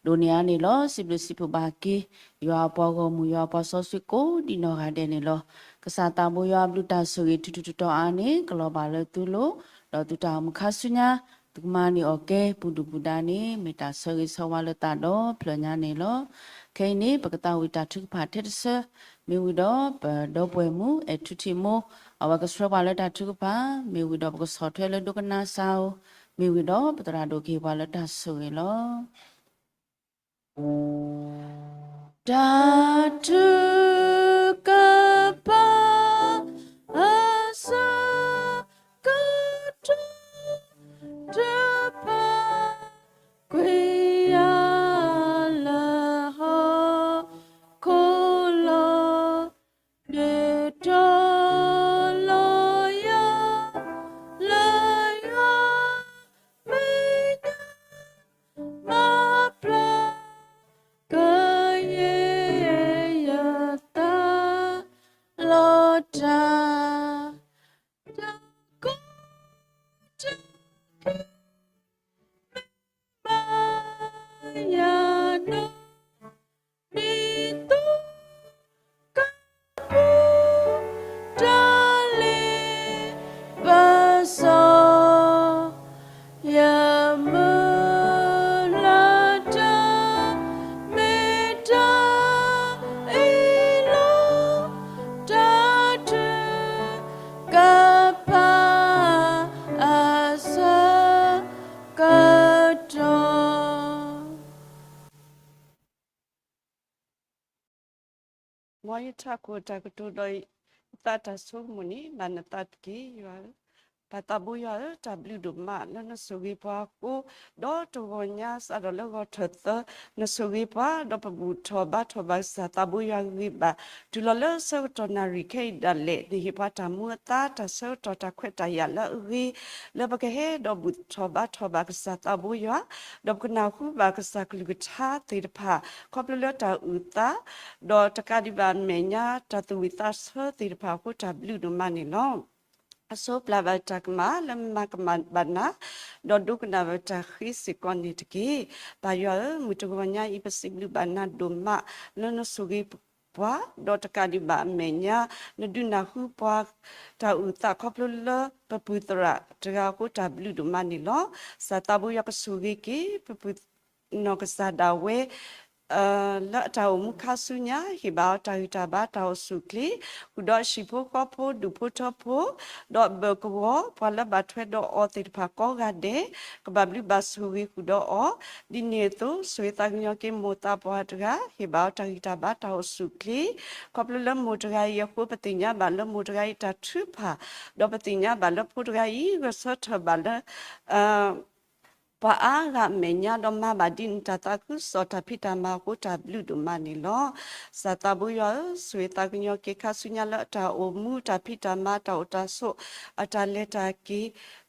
ဒိၣ်န့ၢ်အါန့ၣ်လီၤ. စံးဘျုးစံးဖှိၣ်ဘၣ်က့ၤ ယွၤအပှၤဂီၢ်မုၢ် ယွၤအပှၤစီဆှံကိးဒံနီၢ်ဂၤဒဲးန့ၣ်လီၤ. ကစၢ်သးဘိယွၤအဘျုးတၢ်ဆိၣ်ဂ့ၤထူးထူးတီၤတီၤအါန့ၣ် ကလီၤဘၣ်လၢသုလိၤ, ဒီးသုတၢ်အိၣ်မူခါဆူညါ သုကမၤန့ၢ်အီၣ်ကဲ ပူၤဒုၣ်ပူၤဒါန့ၣ် မ့ၢ်တၢ်ဆၢဂ့ၤဆၢဝါလၢသးဒီဖျၢၣ်ညါန့ၣ်လီၤ. ခဲအံၤန့ၣ် ပကသးဝံၣ်တၢ်ထုကဖၣ်ထဲတဆၢ, မ့ၢ်ဝံၤဒီးပဒီပုၢ်ဝဲၢ်မုၣ် အဲၣ်ထူထံးမိၢ် အဝဲကဆှၢပှၤလၢတၢ်ထုကဖၣ်, မ့ၢ်ဝံၤဒီးပကဆီၣ်ထွဲလၢဒိကနၣ်စၢ်ဧိၤ, မ့ၢ်ဝံၤဒီးပသရၣ်ဒိၣ်ကဟ့ၣ်ပှၤလၢတၢ်ဆိၣ်ဂ့ၤလီၤ. တၢ်ထုကဖၣ် အဆၢကတီၢ် တဖၣ် ကွံာ်ယၤလၢဟီၣ်ခိၣ်လီၤ. ဒုးတီၤလီၤယၤ လၢယွၤမဲာ်ညါ မၤပျၢ် ကယဲၢ်ယသး လီၤတၢ် တၢ်ကိးတၢ်ဂီၤ မ့ၢ်မၤယၤနီၢ် ဒ်သိးကပူၤ တၢ်လ့ပစီ ယမုၢ်လၢ်တၢ် မ့ၢ်တၢ်အ့ၣ်လိာ် တၢ်ထုကဖၣ် အဆၢကတီၢ် မ်ယထးခိၣ်တၢ်ကတိၤဒီး သးတၢ်ဆိကမိၣ်န့ၣ် ဘၣ်နသးတက့ၢ် ယွၤဧၢ. ပၢ်သးဘိယွၤဧၢ, တၢ်ဘျုးဒိၣ်မးလၢနဆိၣ်ဂ့ၤပှၤအဃိ, ဒီးတဂီၤညါစးထီၣ်လၢဂီၤထၢၣ်သၢ, နဆိၣ်ဂ့ၤပှၤ ဒီးပဘူၣ်ထီၣ်ဘါထီၣ်ဘၣ်ကစၢ်သးဘိယွၤဂ့ၤဂ့ၤဘၣ်, တုၤလီၤလၢဆၢကတီၢ်နၣ်ရံၣ်ခဲအံၤဒၣ်လဲာ် နဟ့ၣ်ပှၤတၢ်မူအသါ တၢ်ဆၢကတီၢ်တၢ်ခွဲးတၢ်ယာ်လၢအဂ့ၤ, လၢပကဟဲဒီးဘူၣ်ထီၣ်ဘါထီၣ်ဘၣ်ကစၢ်သးဘိယွၤ, ဒီးပကနၢ်ဟူဘၣ်ကစၢ်ကလုၢ်ကထါသ့ၣ်တဖၣ် ခီဖျိလၢတၢ်အုၣ်သး ဒီးတကးဒံးဘၣ်အမဲာ်ညါ တၢ်သူၣ်ဝံၣ်သးဆၢသ့ၣ်တဖၣ်အဃိ တၢ်ဘျုးဒိၣ်မးန့ၣ်လီၤ. အစိပျၢ်ဘၣ်တၢ်ကမၣ်လၢမၤကမၣ်ဘၣ်နၤ, ဒီးဒိကနၣ်ဘၣ်တၢ်ဃ့စ့ၢ်ကီးန့ၣ်တက့ၢ်. ပၢ်ယွၤဧၢ, မုၢ်တဂီၤညါအံၤ ပစံးဘျုးဘၣ်နၤဒိၣ်မး လၢနဆိၣ်ဂ့ၤပှၤ, ဒီးတကးဒံးဘၣ်အမဲာ်ညါ နဒုးနၢ်ဟူပှၤ တၢ်အုၣ်သးခီဖျိလၢပပုၢ်သရၣ်တဂၤအဃိ တၢ်ဘျုးဒိၣ်မးန့ၣ်လီၤ. ကစၢ်သးဘိယွၤကဆိၣ်ဂ့ၤက့ၤ ပပုၢ် နီၢ်ကစၢ်ဒၣ်ဝဲ လၢအတၢ်အိၣ်မူခါဆူညါ ဟ့ၣ်ဘၣ်အီၤတၢ်ဂံၢ်တၢ်ဘါ တၢ်အိၣ်ဆူၣ်အိၣ်ချ့, ဃုာ်ဒီးအဟံၣ်ဖိဃီဖိ ဒူၣ်ဖိထၢဖိ, ဒီးဘၢၣ်ကဝီၤ ပှၤလၢဘၣ်ထွဲဒီးအီၤသ့ၣ်တဖၣ်ကိးဂၤဒဲး ကဘၣ်ဘျုးဘၣ်ဆိၣ်ဂ့ၤဃုာ်ဒီးအီၤ, ဒ်န့ၣ်အသိး ဆိၣ်ဂ့ၤသးကညီၤက့ၤမိၢ်သးပှၢ်တဂၤ ဟ့ၣ်ဘၣ်အီၤတၢ်ဂံၢ်တၢ်ဘါ တၢ်အိၣ်ဆူၣ်အိၣ်ချ့, ခီဖျိလၢမိၢ်တဂၤအံၤအဃိ ပသ့ၣ်ညါဘၣ်လၢမိၢ်တဂၤအံၤတၢ်ထုကဖၣ်, ဒီးပသ့ၣ်ညါဘၣ်လၢဖိတဂၤအံၤ ဂဲၤဆၢထၢၣ်ဘၣ်လၢ ပှၤအါဂၤအမဲာ်ညါ ဒီးမၤဘၣ်ဒ်နတၢ်သးခုကစီၣ် တၢ်ဖံးတၢ်မၤအဃိ တၢ်ဘျုးဒိၣ်မးန့ၣ်လီၤ. ကစၢ်သးဘိယွၤဧၢ, ဆိၣ်ဂ့ၤသးကညီၤက့ၤ ခါဆူညါလၢအတၢ်အိၣ်မူ တၢ်ဖံးတၢ်မၤ တၢ်အိၣ်တၢ်ဆိး အတၢ်လဲၤတၢ်က့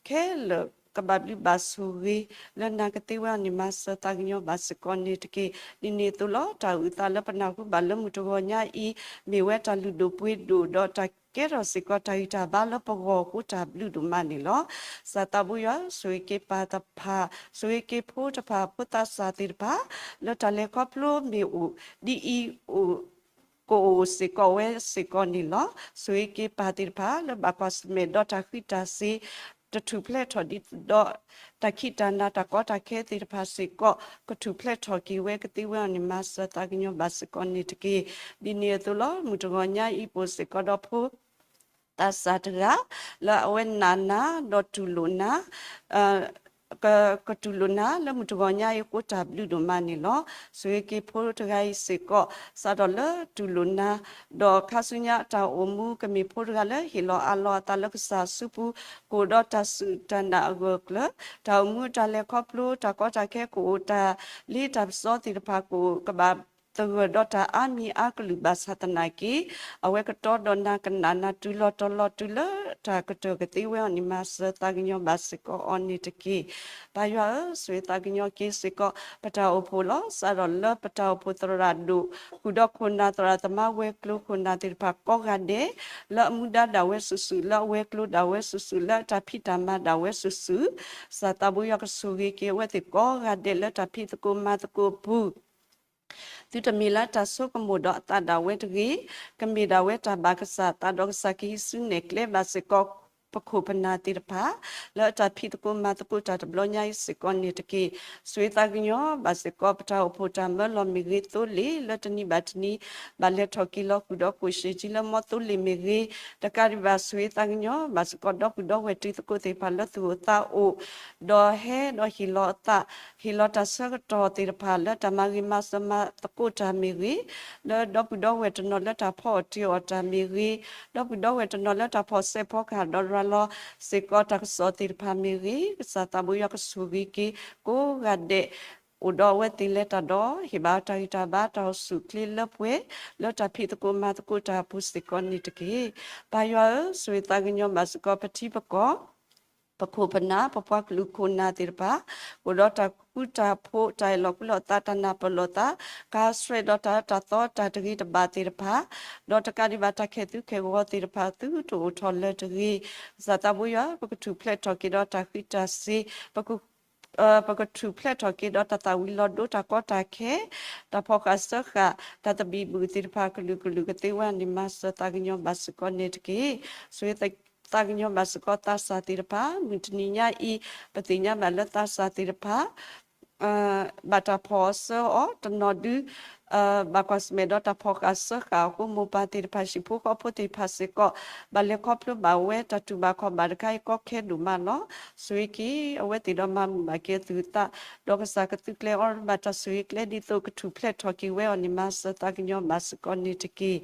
ၤခဲလၢာ် ကဘၣ်ဘျုးဘၣ်ဆိၣ်ဂ့ၤ လၢနၤကသ့ဝဲအီၤန့ၣ် မၤစၢၤသးကညီၤဘၣ်စ့ၢ်ကီးန့ၣ်တက့ၢ်. ဒ်န့ၣ်အသိးလီၤ. တၢ်အုၣ်သးလၢပနၢ်ဟူဘၣ်လၢမုၢ်တဂီၤညါအံၤ မ့ၢ်ဝဲတၢ်လုၢ်ဒိၣ်ပှ့ၤဒိၣ် ဒီးတၢ်ကဲထီၣ်စ့ၢ်ကီးတၢ်ဂံၢ်တၢ်ဘါလၢပဂီၢ်အဃိ တၢ်ဘျုးဒိၣ်မးန့ၣ်လီၤ. ကစၢ်သးဘိယွၤ ဆိၣ်ဂ့ၤက့ၤပၢ်တဖၣ်, ဆိၣ်ဂ့ၤက့ၤဖိတဖၣ် ဖိသးစၢ်သ့ၣ်တဖၣ် လၢတၢ်လဲၤခီဖျိမ့ၢ်အိၣ် ဒ်အံၤအိၣ် ကအိၣ်စ့ၢ်ကီးဝဲစ့ၢ်ကီးန့ၣ်လီၤ. ဆိၣ်ဂ့ၤက့ၤပၢ်သ့ၣ်တဖၣ် လၢဘၣ်ကွၢ်ဆၢၣ်မဲာ်ဒီးတၢ်ဃံးတၢ်စ့ၤ တထူၣ်ဖျဲးထီၣ်ဒံးဒီး တၢ်ခံးတၢ်နၤ တၢ်ကီတၢ်ခဲသ့ၣ်တဖၣ်စ့ၢ်ကီး ကထူၣ်ဖျဲးထီၣ်က့ၤဝဲကသ့ဝဲအီၤန့ၣ် မၤစၢၤသးကညီၤဘၣ်စ့ၢ်ကီးန့ၣ်တက့ၢ်. ဒ်န့ၣ်အသိးလီၤ. မုၢ်တဂီၤညါအံၤ ပအိၣ်စ့ၢ်ကီးဒီးဖိ သးစၢ်တဂၤ လၢအဝဲနာ်နၤ ဒီးတူၢ်လိာ်နၤ က ကတူၢ်လိာ်နၤ လၢမုၢ်တဂီၤညါအံၤအဃိ တၢ်ဘျုးဒိၣ်မးန့ၣ်လီၤ. ဆိၣ်ဂ့ၤက့ၤဖိတဂၤအံၤစ့ၢ်ကီး စးထီၣ်လၢတူၢ်လိာ်နၤ ဒီးခါဆူညါတၢ်အိၣ်မူ ကမ့ၢ်ဖိတဂၤလၢဟ့ၣ်လီၤအးလီၤအသးလၢကစၢ်အစုပူၤ ကအိၣ်ဒီးတၢ်စူၢ်တၢ်နာ်အဂၢၢ်အကျၢၤ, တၢ်အိၣ်မူတၢ်လဲၤခီဖျိ တၢ်ကီတၢ်ခဲကအိၣ် တၢ်လ့တၢ်ပစီသ့ၣ်တဖၣ် ကအိၣ်ကဘၣ်သဂၢၢ်ဒီးတၢ်အါမံၤအါကလုာ်ဘၣ်ဆၣ်သနာ်က့ အဝဲကတီဒီးနၤ ကနာ်နၤတုၤလီၤတီၤလီၤတုၤလၢတၢ်ကတၢၢ်ကသ့ဝဲအီၤန့ၣ် မၤစၢၤသးကညီၤဘၣ်စ့ၢ်ကီးအီၤန့ၣ်တက့ၢ်. ပၢ်ယွၤဧၢ, ဆိၣ်ဂ့ၤသးကညီၤက့ၤစ့ၢ်ကီး ပတၢ်အိၣ်ဖှိၣ်လီၤ. စးထီၣ်လၢပတၢ်အိၣ်ဖှိၣ်သရၣ်ဒိၣ် ဃုာ်ဒီးခိၣ်နၢ်သရၣ်သမါဝဲၤကျိၤခိၣ်နၢ်သ့ၣ်တဖၣ်ကိးဂၤဒဲး လၢအမူဒါဒၣ်ဝဲစုာ်စုာ် လၢအဝဲၤကျိၤဒၣ်ဝဲစုာ်စုာ် လၢအတၢ်ဖံးတၢ်မၤဒၣ်ဝဲစုာ်စုာ်, ကစၢ်သးဘိယွၤကဆိၣ်ဂ့ၤက့ၤအဝဲသ့ၣ်ကိးဂၤဒဲးလၢတၢ်ဖံးသကိးမၤသကိးအပူၤ သုတမ့ၢ်လၢတၢ်ဆိကမိၣ်ဒီးအသးဒၣ်ဝဲတဂ့ၤ, ကမ့ၢ်ဒၣ်ဝဲတၢ်ဘၣ်ကစၢ်သးဒီးကစၢ်ကဟံးစုနဲၣ်ကျဲဘၣ်စ့ၢ်ကီး ပခိၣ်ပနၢ်သ့ၣ်တဖၣ် လၢအတၢ်ဖံးသကိးမၤသကိးတၢ်တဘျီညါအံၤစ့ၢ်ကီးန့ၣ်တက့ၢ်. ဆိၣ်ဂ့ၤသးကညီၤဘၣ်စ့ၢ်ကီး ပတၢ်အိၣ်ဖှိၣ်တၢ်မၢလီၤမ့ၢ်ဂ့ၤ သိလ့ၣ်လၢတနံၤဘၣ်တနံၤ ဘၣ်လဲၤထီၣ်က့ၤလီၤဃုာ်ဒီး ကိၣ်ရှ့ၣ်ကၠံလၢမီသိလ့ၣ်မ့ၢ်ဂ့ၤ, တကးဒံးဘၣ် ဆိၣ်ဂ့ၤသးကညီၤဘၣ်စ့ၢ်ကီး ဒီပုၢ်ဒီဝဲၢ်တံၤသကိးသ့ၣ်တဖၣ်လၢသူၣ်အိၣ်သးအိၣ် ဒီးဟဲဒီးဟ့ၣ်လီၤအသး ဟ့ၣ်လီၤတၢ်ဆၢကတီၢ်သ့ၣ်တဖၣ် လၢတၢ်မၤဂ့ၤမၤစၢၤမၤသကိးတၢ်မ့ၢ်ဂ့ၤ, လၢဒီပုၢ်ဒီဝဲၢ်တနီၤလၢတၢ်ဖီအီၣ်တ့ၤအီၣ်တၢ်မ့ၢ်ဂ့ၤ, ဒီပုၢ်ဒီဝဲၢ်တနီၤလၢတၢ်ဖီၣ်ဆဲးဖီကဟၣ်ဒီးရၤလီၤစ့ၢ်ကီးတၢ်ကစီၣ်သ့ၣ်တဖၣ်မ့ၢ်ဂ့ၤ, ကစၢ်သးဘိယွၤကဆိၣ်ဂ့ၤက့ၤ ကိးဂၤဒဲး အိၣ်ဒီးအဝဲသ့ၣ်လဲၤတၢ်ဒီး ဟ့ၣ်ဘၣ်တၢ်ဂံၢ်တၢ်ဘါ တၢ်အိၣ်ဆူၣ်အိၣ်ချ့လၢပှဲၤ လၢတၢ်ဖံးသကိးမၤသကိးတၢ်အပူၤစ့ၢ်ကီးန့ၣ်တက့ၢ်. ပၢ်ယွၤဧၢ, ဆိၣ်ဂ့ၤသးကညီၤဘၣ်စ့ၢ်ကီး ပထံပကီၢ် ပခိၣ်ပနၢ် ပပှၤကလုာ်ခိၣ်နၢ်သ့ၣ်တဖၣ် အိၣ်ဒီးတၢ်ဃူတၢ်ဖိး တၢ်အဲၣ်လီၤကွံလီၤသး တၢ်နၢ်ပၢၢ်လိာ်သး ကါဆှဲးဒီးတၢ်အၢတၢ်သီ တၢ်တဂ့ၤတဘၣ်သ့ၣ်တဖၣ် ဒီးတကးဒံးဘၣ် တၢ်ခဲၣ်သူခဲၣ်ဂီၤသ့ၣ်တဖၣ် သုတအိၣ်ထီၣ်လၢၤတဂ့ၤ. ကစၢ်သးဘိယွၤ ပကထူၣ်ဖျဲးထီၣ်က့ၤဒီးတၢ်ဃံးတၢ်စ့ၤ ပက ပကထူၣ်ဖျဲးထီၣ်က့ၤဒီးတၢ်သၣ်ဝံၤလီၤဒိ တၢ်ကီတၢ်ခဲ တၢ်ဖီၣ်ဃာ်စၢဃာ် တၢ်သဘံၣ်ဘုၣ်သ့ၣ်တဖၣ် ကလုာ်ကလုာ်ကသ့ဝဲန့ၣ် မၤစၢၤသးကညီၤဘၣ်စ့ၢ်ကီးန့ၣ်တက့ၢ်. ဆိၣ်ဂ့ၤသးကညီၤဘၣ်စ့ၢ်ကီးသးစၢ်သ့ၣ်တဖၣ် မုၢ်တနံၤညါအံၤ ပသ့ၣ်ညါဘၣ်လၢသးစၢ်သ့ၣ်တဖၣ် ဘၣ်တၢ်ဖီၣ်အီၤစၢအီၤတနီၤဒု ဘၣ်ကွၢ်ဆၢၣ်မဲာ်ဒီးတၢ်ဖီၣ်ဃာ်စၢဃာ်အဃိ မိၢ်ပၢ်သ့ၣ်တဖၣ် ဟံၣ်ဖိဃီဖိသ့ၣ်တဖၣ်စ့ၢ်ကီး ဘၣ်လဲၤခီဖျိဘၣ်ဝဲ တၢ်တူၢ်ဘၣ်ခီၣ်ဘၣ်တခါအံၤ ကီခဲဒိၣ်မးလီၤ. ဆိၣ်ဂ့ၤက့ၤအဝဲသ့ၣ်ဒီးမၤမုာ်ဘၣ်က့ၤအသူၣ်အသး ဒီးကစၢ်ကသုးကျဲၤအီၤဘၣ်တၢ်ဆိၣ်ဂ့ၤကျဲဒ်သိး ကထူၣ်ဖျဲးထီၣ်က့ၤဝဲအီၤန့ၣ် မၤစၢၤသးကညီၤဘၣ်စ့ၢ်ကီးန့ၣ်တက့ၢ်.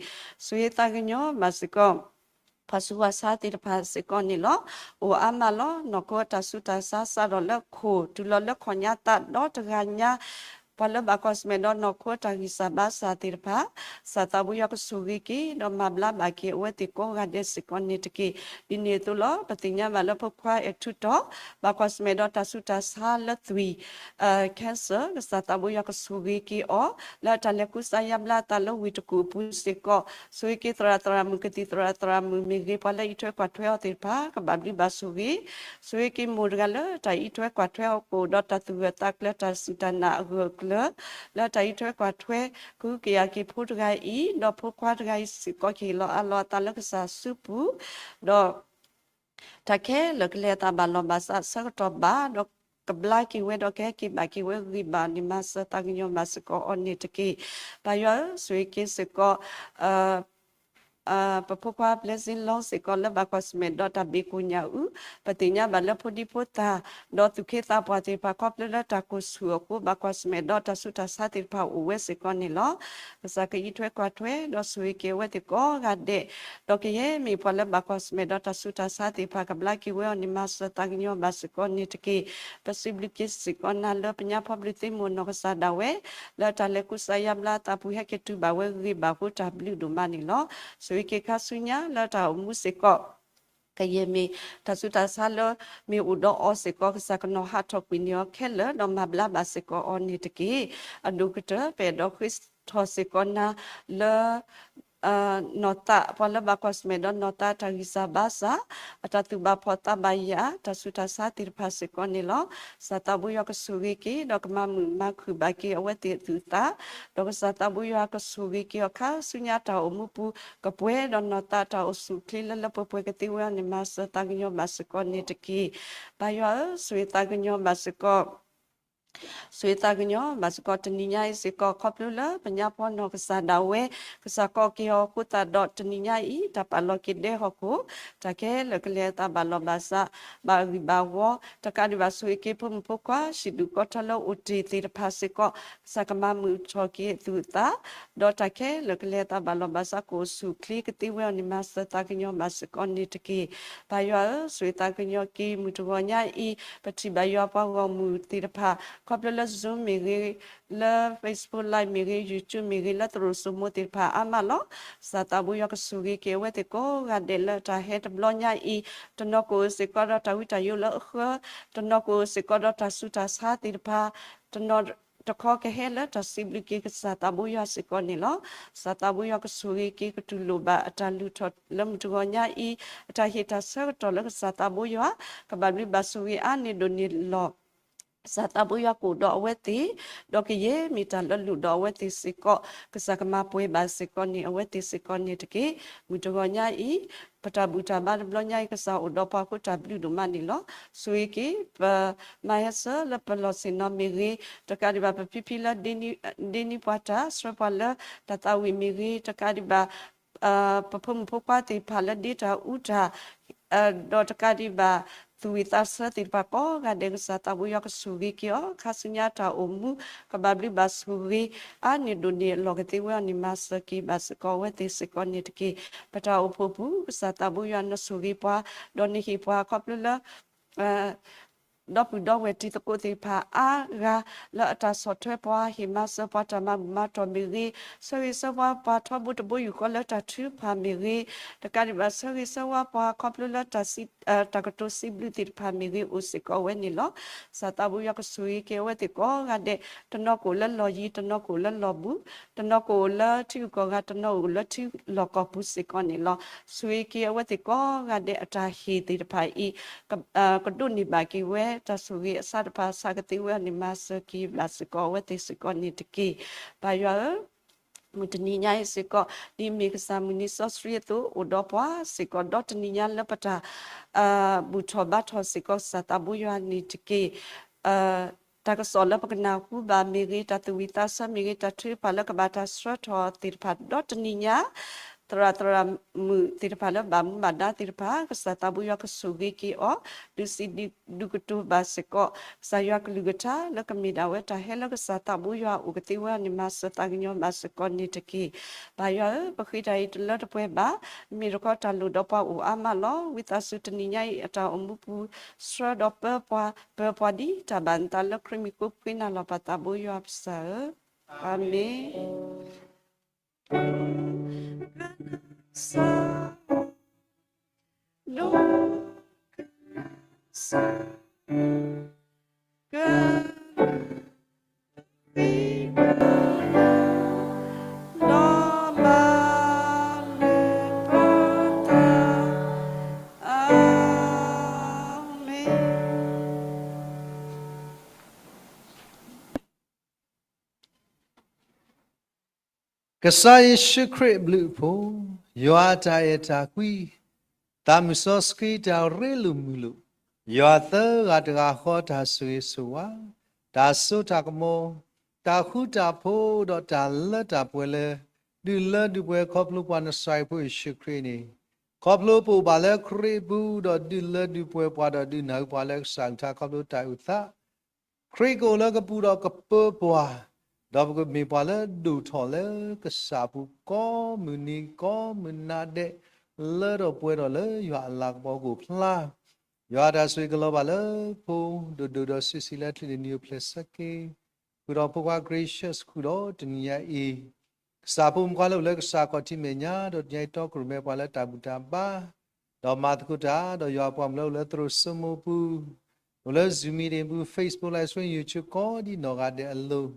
ဆိၣ်ဂ့ၤသးကညီၤဘၣ်စ့ၢ်ကီး ပှၤဆူးပှၤဆါသ့ၣ်တဖၣ်စ့ၢ်ကီးန့ၣ်လီၤ. အိၣ်အါမးလီၤ. နီၢ်ခိအတၢ်ဆူးတၢ်ဆါ စးထီၣ်လၢခိၣ် တုၤလီၤလၢခီၣ်ညါသးဒီတဂၤညါ, ပှၤလၢဘၣ်ကွၢ်ဆၢၣ်မဲာ်ဒီးနီၢ်ခိအတၢ်ဂံၢ်စၢ်ဘါစၢ်သ့ၣ်တဖၣ်, ကစၢ်သးဘိယွၤကဆိၣ်ဂ့ၤက့ၤ ဒီးမၤဘျါဘၣ်က့ၤအဝဲသ့ၣ်ကိးဂၤဒဲးစ့ၢ်ကီးန့ၣ်တက့ၢ်. ဒ်န့ၣ်အသိးလီၤ. ပသ့ၣ်ညါဘၣ်လၢဖိခွါအဲၣ်ထူတီၢ် ဘၣ်ကွၢ်ဆၢၣ်မဲာ်ဒီးတၢ်ဆူးတၢ်ဆါလၢသွံၣ် cancer, ကစၢ်သးဘိယွၤကဆိၣ်ဂ့ၤက့ၤအီၤ လၢတၢ်လဲၤကူစါယါဘျါအသးလၢဝ့ၢ်တကူၣ်အပူၤစ့ၢ်ကီး, ဆိၣ်ဂ့ၤက့ၤသရၣ်သရၣ်မုၣ်ကသံၣ်သရၣ်သရၣ်မုၣ်မ့ၢ်ဂ့ၤ ပှၤလၢအံးထွဲကွၢ်ထွဲအီၤသ့ၣ်တဖၣ် ကဘၣ်ဘျုးဘၣ်ဆိၣ်ဂ့ၤ, ဆိၣ်ဂ့ၤက့ၤမိၢ်တဂၤလၢတၢ်အံးထွဲကွၢ်ထွဲအီၤကအိၣ်ဒီးတၢ်သူၣ်ဂၢၢ်သးကျၢၤတၢ်စူၢ်တၢ်နာ်အဂၢၢ်အကျၢၤ လၢတၢ်အံးထွဲကွၢ်ထွဲ ကဟုကယာ်က့ၤဖိတဂၤအံၤ ဒီးဖိခွါတဂၤအံၤစ့ၢ်ကီးကဟ့ၣ်လီၤအးလီၤအသးလၢကစၢ်စုပူၤ, ဒီး တၢ်ခဲလၢာ်ကလဲၤအသးဘၣ်လီၤဘၣ်စးဆၢကတီၢ်ဘၣ် ဒီးကဘျါက့ၤဝဲဒီးကဟဲက့ၤဘၣ်က့ၤဝဲဂံၢ်ဘါန့ၣ် မၤစၢၤသးကညီၤဘၣ်စ့ၢ်ကီးအီၤန့ၣ်တက့ၢ်. ပၢ်ယွၤဧၢ, ဆိၣ်ဂ့ၤက့ၤစ့ၢ်ကီး ပဖိခွါ Blessing Long စ့ၢ်ကီးလၢဘၣ်ကွၢ်ဆၢၣ်မဲာ်ဒီးတၢ်ဘ့ၣ်ကိၣ်ညၣ်အု, ပသ့ၣ်ညါဘၣ်လၢဖိဒံဖိသၣ် ဒီးသူၣ်က့သးပှၢ်သ့ၣ်တဖၣ်ခီဖျိလၢတၢ်ကိၢ်ဆူၣ်အဃိ ဘၣ်ကွၢ်ဆၢၣ်မဲာ်ဒီးတၢ်ဆူးတၢ်ဆါသ့ၣ်တဖၣ်အိၣ်ဝဲစ့ၢ်ကီးန့ၣ်လီၤ. ကစၢ်ကအံးထွဲကွၢ်ထွဲ ဒီးဆိၣ်ဂ့ၤက့ၤအဝဲသ့ၣ်ကိးဂၤဒဲး, ဒီးကယဲၢ်မ့ၢ်ပှၤလၢဘၣ်ကွၢ်ဆၢၣ်မဲာ်ဒီးတၢ်ဆူးတၢ်ဆါသ့ၣ်တဖၣ် ကဘျါက့ၤဝဲအီၤန့ၣ် မၤစၢၤသးကညီၤဘၣ်စ့ၢ်ကီးန့ၣ်တက့ၢ်. ပစံးဘျုးက့ၤစ့ၢ်ကီးနၤလၢပညါဖီဘျုးသ့မိၢ်နီၢ်ကစၢ်ဒၣ်ဝဲ လၢတၢ်လဲၤကူစါယါဘျါအသးပူၤ ဟဲက့ၤတုၤဘၣ်ဝဲဂ့ၤဂ့ၤဘၣ်ဘၣ်အဃိ တၢ်ဘျုးဒိၣ်မးန့ၣ်လီၤ. ဆိၣ်ဂ့ၤက့ၤခါဆူညါလၢတၢ်အိၣ်မူစ့ၢ်ကီး ကယဲၢ်မ့ၢ်တၢ်ဆူးတၢ်ဆါလၢမ့ၢ်အိၣ်ဒီးအီၤစ့ၢ်ကီး ကစၢ်ကနီၤဟးထီၣ်ကွံာ်န့ၢ်အီၤခဲလၢာ် ဒီးမၤဘျါဘၣ်စ့ၢ်ကီးအီၤန့ၣ်တက့ၢ်. အဒိၣ်ကတၢၢ် ပအဲၣ်ဒိးဃ့ထီၣ်စ့ၢ်ကီးနၤလၢ နီၢ်သး ပှၤလၢဘၣ်ကွၢ်ဆၢၣ်မဲာ်ဒီးနီၢ်သးတၢ်ဂံၢ်စၢ်ဘါစၢ်, အတၢ်သူၣ်ဘၣ်ဖှီၣ်သးဘၣ်ယာ် တၢ်ဆူးတၢ်ဆါသ့ၣ်တဖၣ်စ့ၢ်ကီးန့ၣ်လီၤ. ကစၢ်သးဘိယွၤကဆိၣ်ဂ့ၤက့ၤ ဒီးကမၤမုာ်မၤခုၣ်ဘၣ်က့ၤအဝဲသ့ၣ်အသူၣ်အသး, ဒီးကစၢ်သးဘိယွၤကဆိၣ်ဂ့ၤက့ၤအီၤခါဆူညါတၢ်အိၣ်မူပူၤ ကပှဲၤဒီးနီၢ်သးတၢ်အိၣ်ဆူၣ်အိၣ်ချ့လၢလၢပှဲၤပှဲၤကသ့ဝဲအီၤန့ၣ် မၤစၢၤသးကညီၤဘၣ်စ့ၢ်ကီးန့ၣ်တက့ၢ်. ပၢ်ယွၤဧၢ, ဆိၣ်ဂ့ၤသးကညီၤဘၣ်စ့ၢ်ကီး ဆိၣ်ဂ့ၤသးကညီၤဘၣ်စ့ၢ်ကီးတနံၤညါအံၤစ့ၢ်ကီး ခီဖျိလၢပညါဖီနီၢ်ကစၢ်ဒၣ်ဝဲ ကစၢ်ကိးက့ၤအီၤအဃိသတးဒီး တနံၤညါအံၤ တၢ်ပာ်လီၤက့ၤဒဲဟီၣ်ခိၣ် တၢ်ခဲလၢာ်ကလဲၤအသးဘၣ်လီၤဘၣ်စး ဘၣ်ဂံၢ်ဘၣ်ဝီ တကးဒံးဘၣ်ဆိၣ်ဂ့ၤက့ၤဖိမုၣ်ဖိခွါ ဟံၣ်ဒူၣ်ကီၢ်ထၢလၢအိၣ်တ့ၢ်သ့ၣ်တဖၣ်စ့ၢ်ကီး ကစၢ်ကမၤမုာ်ထီၣ်က့ၤအသူၣ်အသး ဒီးတၢ်ခဲလၢာ်ကလဲၤအသးဘၣ်လီၤဘၣ်စး ကအိၣ်ဆူၣ်အိၣ်ချ့ကသ့ဝဲအီၤန့ၣ် မၤစၢၤသးကညီၤဘၣ်စ့ၢ်ကီးန့ၣ်တက့ၢ်. ပၢ်ယွၤဧၢ, ဆိၣ်ဂ့ၤသးကညီၤက့ၤမုၢ်တဂီၤညါအံၤ ပထံၣ်ဘၣ်ယွၤပှၤဂီၢ်မုၢ်သ့ၣ်တဖၣ် ခီဖျိလၢ Zoom မ့ၢ်ဂ့ၤ, လၢ Facebook Live မ့ၢ်ဂ့ၤ, YouTube မ့ၢ်ဂ့ၤ, လၢသရိာ်စိမိသ့ၣ်တဖၣ်အါမးလီၤ. ကစၢ်သးဘိယွၤကဆိၣ်ဂ့ၤက့ၤအဝဲသ့ၣ်ကိးဂၤဒဲးလၢတၢ်ဟဲတဘျီညါအံၤ, တနီၤကအိၣ်စ့ၢ်ကီးဒီးတၢ်ဝံတၢ်ယိးလၢအဃၢ, တနီၤကအိၣ်စ့ၢ်ကီးဒီးတၢ်ဆူးတၢ်ဆါသ့ၣ်တဖၣ်, တနီၤတခီကဟဲလၢတၢ်စံးဘျုးက့ၤကစၢ်သးဘိယွၤစ့ၢ်ကီးန့ၣ်လီၤ. ကစၢ်သးဘိယွၤကဆိၣ်ဂ့ၤက့ၤကတူၢ်လိာ်ဘၣ်အတၢ်လုၢ်ထီၣ်လၢမုၢ်တဂီၤညါအံၤ, အတၢ်ဟ့ၣ်တၢ်ဆၢကတီၢ်လၢကစၢ်သးဘိယွၤ ကဘၣ်ဘျုးဘၣ်ဆိၣ်ဂ့ၤအါန့ၢ်ဒိၣ်န့ၢ်လီၤ ကစၢ်သးဘိယွၤကအိၣ်ဒီးအဝဲသ့ၣ်, ဒီးကယဲၢ်မ့ၢ်တၢ်လၢလိၣ်ဒီးအဝဲသ့ၣ်စ့ၢ်ကီး, ကစၢ်ကမၤပှဲၤဘၣ်စ့ၢ်ကီးန့ၢ်အဝဲသ့ၣ်စ့ၢ်ကီးန့ၣ်တက့ၢ်. မုၢ်တဂီၤညါအံၤ, ပတၢ်ဘူၣ်တၢ်ဘါတဘျီညါအံၤ ကစၢ်အိၣ်ဒီးပှၤအဃိတၢ်ဘျုးဒိၣ်မးန့ၣ်လီၤ. ဆိၣ်ဂ့ၤက့ၤ ပမၤဟဲဆၢလၢပလီၢ်ဆ့ၣ်နီၤမ့ၢ်ဂ့ၤ, တကးဒံးဘၣ်ပဖံဖံလၢ ဒ့နံၣ်ပှၤတၢ်ဆှၢပှၤလၢတၢ်သးဝံၣ်မ့ၢ်ဂ့ၤ, တကးဒံးဘၣ် ပဖိမုၣ်ဖိခွါသ့ၣ်တဖၣ်လၢဒ့တၢ်အူတၢ်, ဒီးတကးဒံးဘၣ် သူၣ်ဝံၣ်သးဆၢသ့ၣ်တဖၣ်ကိးဂၤဒဲး ကစၢ်သးဘိယွၤကဆိၣ်ဂ့ၤက့ၤအီၤ, ခါဆူညါတၢ်အိၣ်မူ ကဘၣ်ဘျုးဘၣ်ဆိၣ်ဂ့ၤ အါန့ၢ်ဒိၣ်န့ၢ်အလီၢ်ကသ့ဝဲအီၤန့ၣ် မၤစၢၤက့ၤဘၣ်စ့ၢ်ကီးအဝဲသ့ၣ်စ့ၢ်ကီးန့ၣ်တက့ၢ်. ပတၢ်အိၣ်ဖှိၣ်ပူၤ ကစၢ်သးဘိယွၤနဆိၣ်ဂ့ၤပှၤ, ဒီးနဟ့ၣ်ပှၤခီဖျိလၢ ဒီပုၢ်ဒီဝဲၢ်တံၤသကိးသ့ၣ်တဖၣ်အါဂၤ လၢအတၢ်ဆီၣ်ထွဲပှၤ ဟ့ၣ်မၤစၢၤပှၤတၢ်မၤဘူၣ်မၤတီၢ်မ့ၢ်ဂ့ၤ, ဆၢဂ့ၤဆၢဝါပှၤထီဘိတဘိယူၢ်ဃီလၢတၢ်ထုကဖၣ်မ့ၢ်ဂ့ၤ, တကးဒံးဘၣ် ဆၢဂ့ၤဆၢဝါပှၤခီဖျိလၢ တၢ်ကတိၤစံးဘျုးသ့ၣ်တဖၣ်မ့ၢ်ဂ့ၤ အိၣ်စ့ၢ်ကီးဝဲန့ၣ်လီၤ. ကစၢ်သးဘိယွၤကဆိၣ်ဂ့ၤက့ၤအဝဲသ့ၣ်ကိးဂၤဒဲး, တနီၤကအိၣ်လၢလီၢ်ယံၤ, တနီၤကအိၣ်လၢလီၢ်ဘူး, တနီၤကအိၣ်လၢထံဂုၤကီၢ်ဂၤ, တနီၤအိၣ်လၢထံလီၢ်ကီၢ်ပူၤစ့ၢ်ကီးန့ၣ်လီၤ. ဆိၣ်ဂ့ၤက့ၤအဝဲသ့ၣ်ကိးဂၤဒဲးအတၢ်ဟ့ၣ်သ့ၣ်တဖၣ်အံၤ ကဒိးန့ၢ်ဘၣ်က့ၤဝဲ တၢ်ဆိၣ်ဂ့ၤအဆၢတဖၣ်ဆၢကသ့ဝဲအီၤန့ၣ် မၤစၢၤက့ၤဘၣ်စ့ၢ်ကီးအဝဲသ့ၣ်စ့ၢ်ကီးန့ၣ်တက့ၢ်. ပၢ်ယွၤဧၢ, မုၢ်တနံၤညါအံၤစ့ၢ်ကီး ဒ်မ့ၢ်ကစၢ်မုၢ်နံၤစီဆှံအသိး အိၣ်ဒီးပှၤစ့ၢ်ကီး ဒီးတနံၤညါလၢပတၢ် ဘူၣ်ထီၣ်ဘါထီၣ်စ့ၢ်ကီး ကစၢ်သးဘိယွၤန့ၣ်တက့ၢ်. တၢ်ကစီၣ်လၢပကနၢ်ဟူဘၣ်မ့ၢ်ဂ့ၤ, တၢ်သူၣ်ဝံၣ်သးဆၢမ့ၢ်ဂ့ၤ, တၢ်ထုကဖၣ်လၢကဘၣ်တၢ်ဆှၢထီၣ်သ့ၣ်တဖၣ် ဒီးတနံၤညါ သရၣ်သရၣ်မုၣ်သ့ၣ်တဖၣ်လၢဘၣ်မူဘၣ်ဒါသ့ၣ်တဖၣ် ကစၢ်သးဘိယွၤကဆိၣ်ဂ့ၤက့ၤအီၤ ဒုးစံးဒုးကတိၤဘၣ်စ့ၢ်ကီး ကစၢ်ယွၤကလုၢ်ကထါ လၢကမ့ၢ်ဒၣ်ဝဲတၢ်ဟဲလၢကစၢ်သးဘိယွၤအအိၣ်ကသ့ဝဲန့ၣ် မၤစၢၤသးကညီၤဘၣ်စ့ၢ်ကီးန့ၣ်တက့ၢ်. ပၢ်ယွၤဧၢ, ပဃ့တၢ်အံၤတလၢတပှဲၤဘၣ်, မ့ၢ်တခီတၢ်လိၣ်ဒီးပှၤအိၣ်အါမးလီၤ. ဝံသးစူၤတနံၤညါအံၤအတၢ်အိၣ်မူပူၤ ဆှၢဒီးပၢပှၤ, ပၢပှၤဒ်တၢ်ဘၣ်နသးလၢခရံာ်မံၤဃိ ပဃ့နၤလီၤပၢ်သးဘိယွၤပစၢ်ဧၢ, အၤမ့ၣ်. ကစၢ်ယ့ၣ်ၡူးခရံာ်အဘျုးအဖှိၣ်, ယွၤအတၢ်အဲၣ်တၢ်ကွံ, သးမုၢ်စီဆှံတၢ်ရ့လိာ်မုာ်လိာ်, ယွၤသၢဂၤတဂၤဃီတၢ်ဆိၣ်ဂ့ၤဆိၣ်ဝါ, တၢ်စိတၢ်ကမီၤ, တၢ်ဃူတၢ်ဖိးဒီးတၢ်လၢတၢ်ပှဲၤလၢ ဒုးလၢဒုးပှဲၤခီဖျိပှၤနစၢ်ဖိယ့ၣ်ၡူးခရံာ်န့ၣ်, ခီဖျိပအိၣ်ဘၣ်လၢခရံာ်အပူၤ ဒီးဒုးလၢဒုးပှဲၤပှၤ ဒီးဒုးနၢ်ဟူပှၤလၢကစၢ်အကလုၢ်ကထါခီဖျိတၢ်အုၣ်သး ခရံာ်ကအိၣ်လၢကပူၤဒီးကပၢပှၤ, ဒီးပကမ့ၢ်ပှၤလၢဒိၣ်ထီၣ်လၢကစၢ်အပူၤကိးမုၢ်နံၤကိးမုၢ်နၤဒဲး, လၢထီၣ်ပှဲၤထီၣ်လၢယွၤအလၤကပီၤကအိၣ်ဖျါ, ယွၤအတၢ်ဆိၣ်ဂ့ၤကလီၤဘၣ်လၢဖိဒိၣ်ဒိၣ်ဒီးဆံးဆံးလၢချံးန့ၣ် နံၤအိၣ်ဖျဲၣ်ဆၢက့ၤ, ဃုာ်ဒီးဖိခွါ Gracious ဃုာ်ဒီးတနံၤညါအံၤ ကစၢ်ဖိမုၣ်ခွါလၢအိၣ်လၢကစၢ်ခီၣ်ထံးမဲာ်ညါ ဒီးတနံၤညါအံၤတီခိၣ်ရိၣ်မဲပှၤလၢတၢ်ဘူၣ်တၢ်ဘါ, ဒီးမၤသကိးတၢ် ဒီးယွၤအပှၤမုၣ်လၢအိၣ်လၢသရိာ်စိမိၢ်ပူၤ, အိၣ်လၢ Zoom meeting ပူၤ Facebook Live Stream YouTube ကိးဒ်နီၢ်ဂၤဒဲးအလိၤ,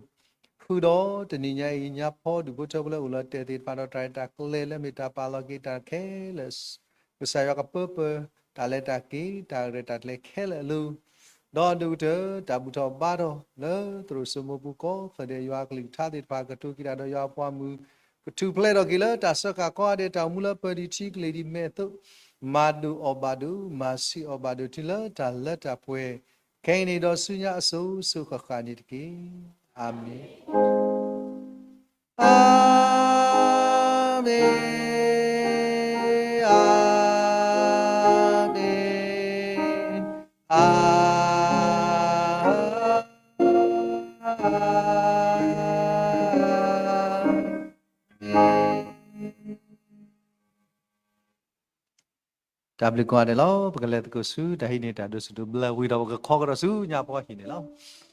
ဃုာ်ဒီးတနံၤညါအံၤ ညါဖီဒုၣ်ဖိထၢဖိလၢအိၣ်လီၤတဲာ်သ့ၣ်တဖၣ်ဒီး တၢ်ရဲၣ်တၢ်ကျဲၤလၢအမ့ၢ်တၢ်ပာ်လီၤက့ၤတၢ်ခဲလၢာ် ကစၢ်ယွၤကပၢပၢၤ တၢ်လဲၤတၢ်က့ၤ တၢ်ရဲၣ်တၢ်ကျဲၤခဲလၢာ်အလိၤ, ဒီးဒိၣ်ကတၢၢ် တၢ်ဘူၣ်ထီၣ်ဘါထီၣ်လၢသရိာ်စိမိၢ်ပူၤကိးဖျၢၣ်ဒီး ယွၤအကလုၢ်ကထါသ့ၣ်တဖၣ် ကတိၤက့ၤတၢ်ဒီးယွၤအပှၤမုၣ်, ကထူၣ်ဖျဲးထီၣ်က့ၤလၢတၢ်စၢဃာ်ကိးဂၤဒဲး တၢ်အိၣ်မူလၢပၢၤဒံးထံကလ့ၤဒံးမဲာ်အသိး, မၤဒိၣ်အီၣ်ဘၣ်ဒိၣ် မၤဆံးအီၣ်ဘၣ်ဒိၣ်တုၤလၢတၢ်လၢတၢ်ပှဲၤ, ခဲအံၤန့ၣ်ဒီးဆူညါအစိၤစိၤဃၣ်ဃၣ်န့ၣ်တက့ၢ်. အၤမ့ၣ်. အၤမ့ၣ်, အၤမ့ၣ်, အၤမ့ၣ်. တၢ်ဘျုးကိးဂၤဒဲးလီၤ. ပကလဲၤသကိးဆူတၢ်ဟံးန့ၢ်တၢ်ဒိးဆူၣ်ဒိးဘျၢဝံၤဒီး ပကခီကဒီးဆူညါပှၤဟံၣ်န့ၣ်လီၤ.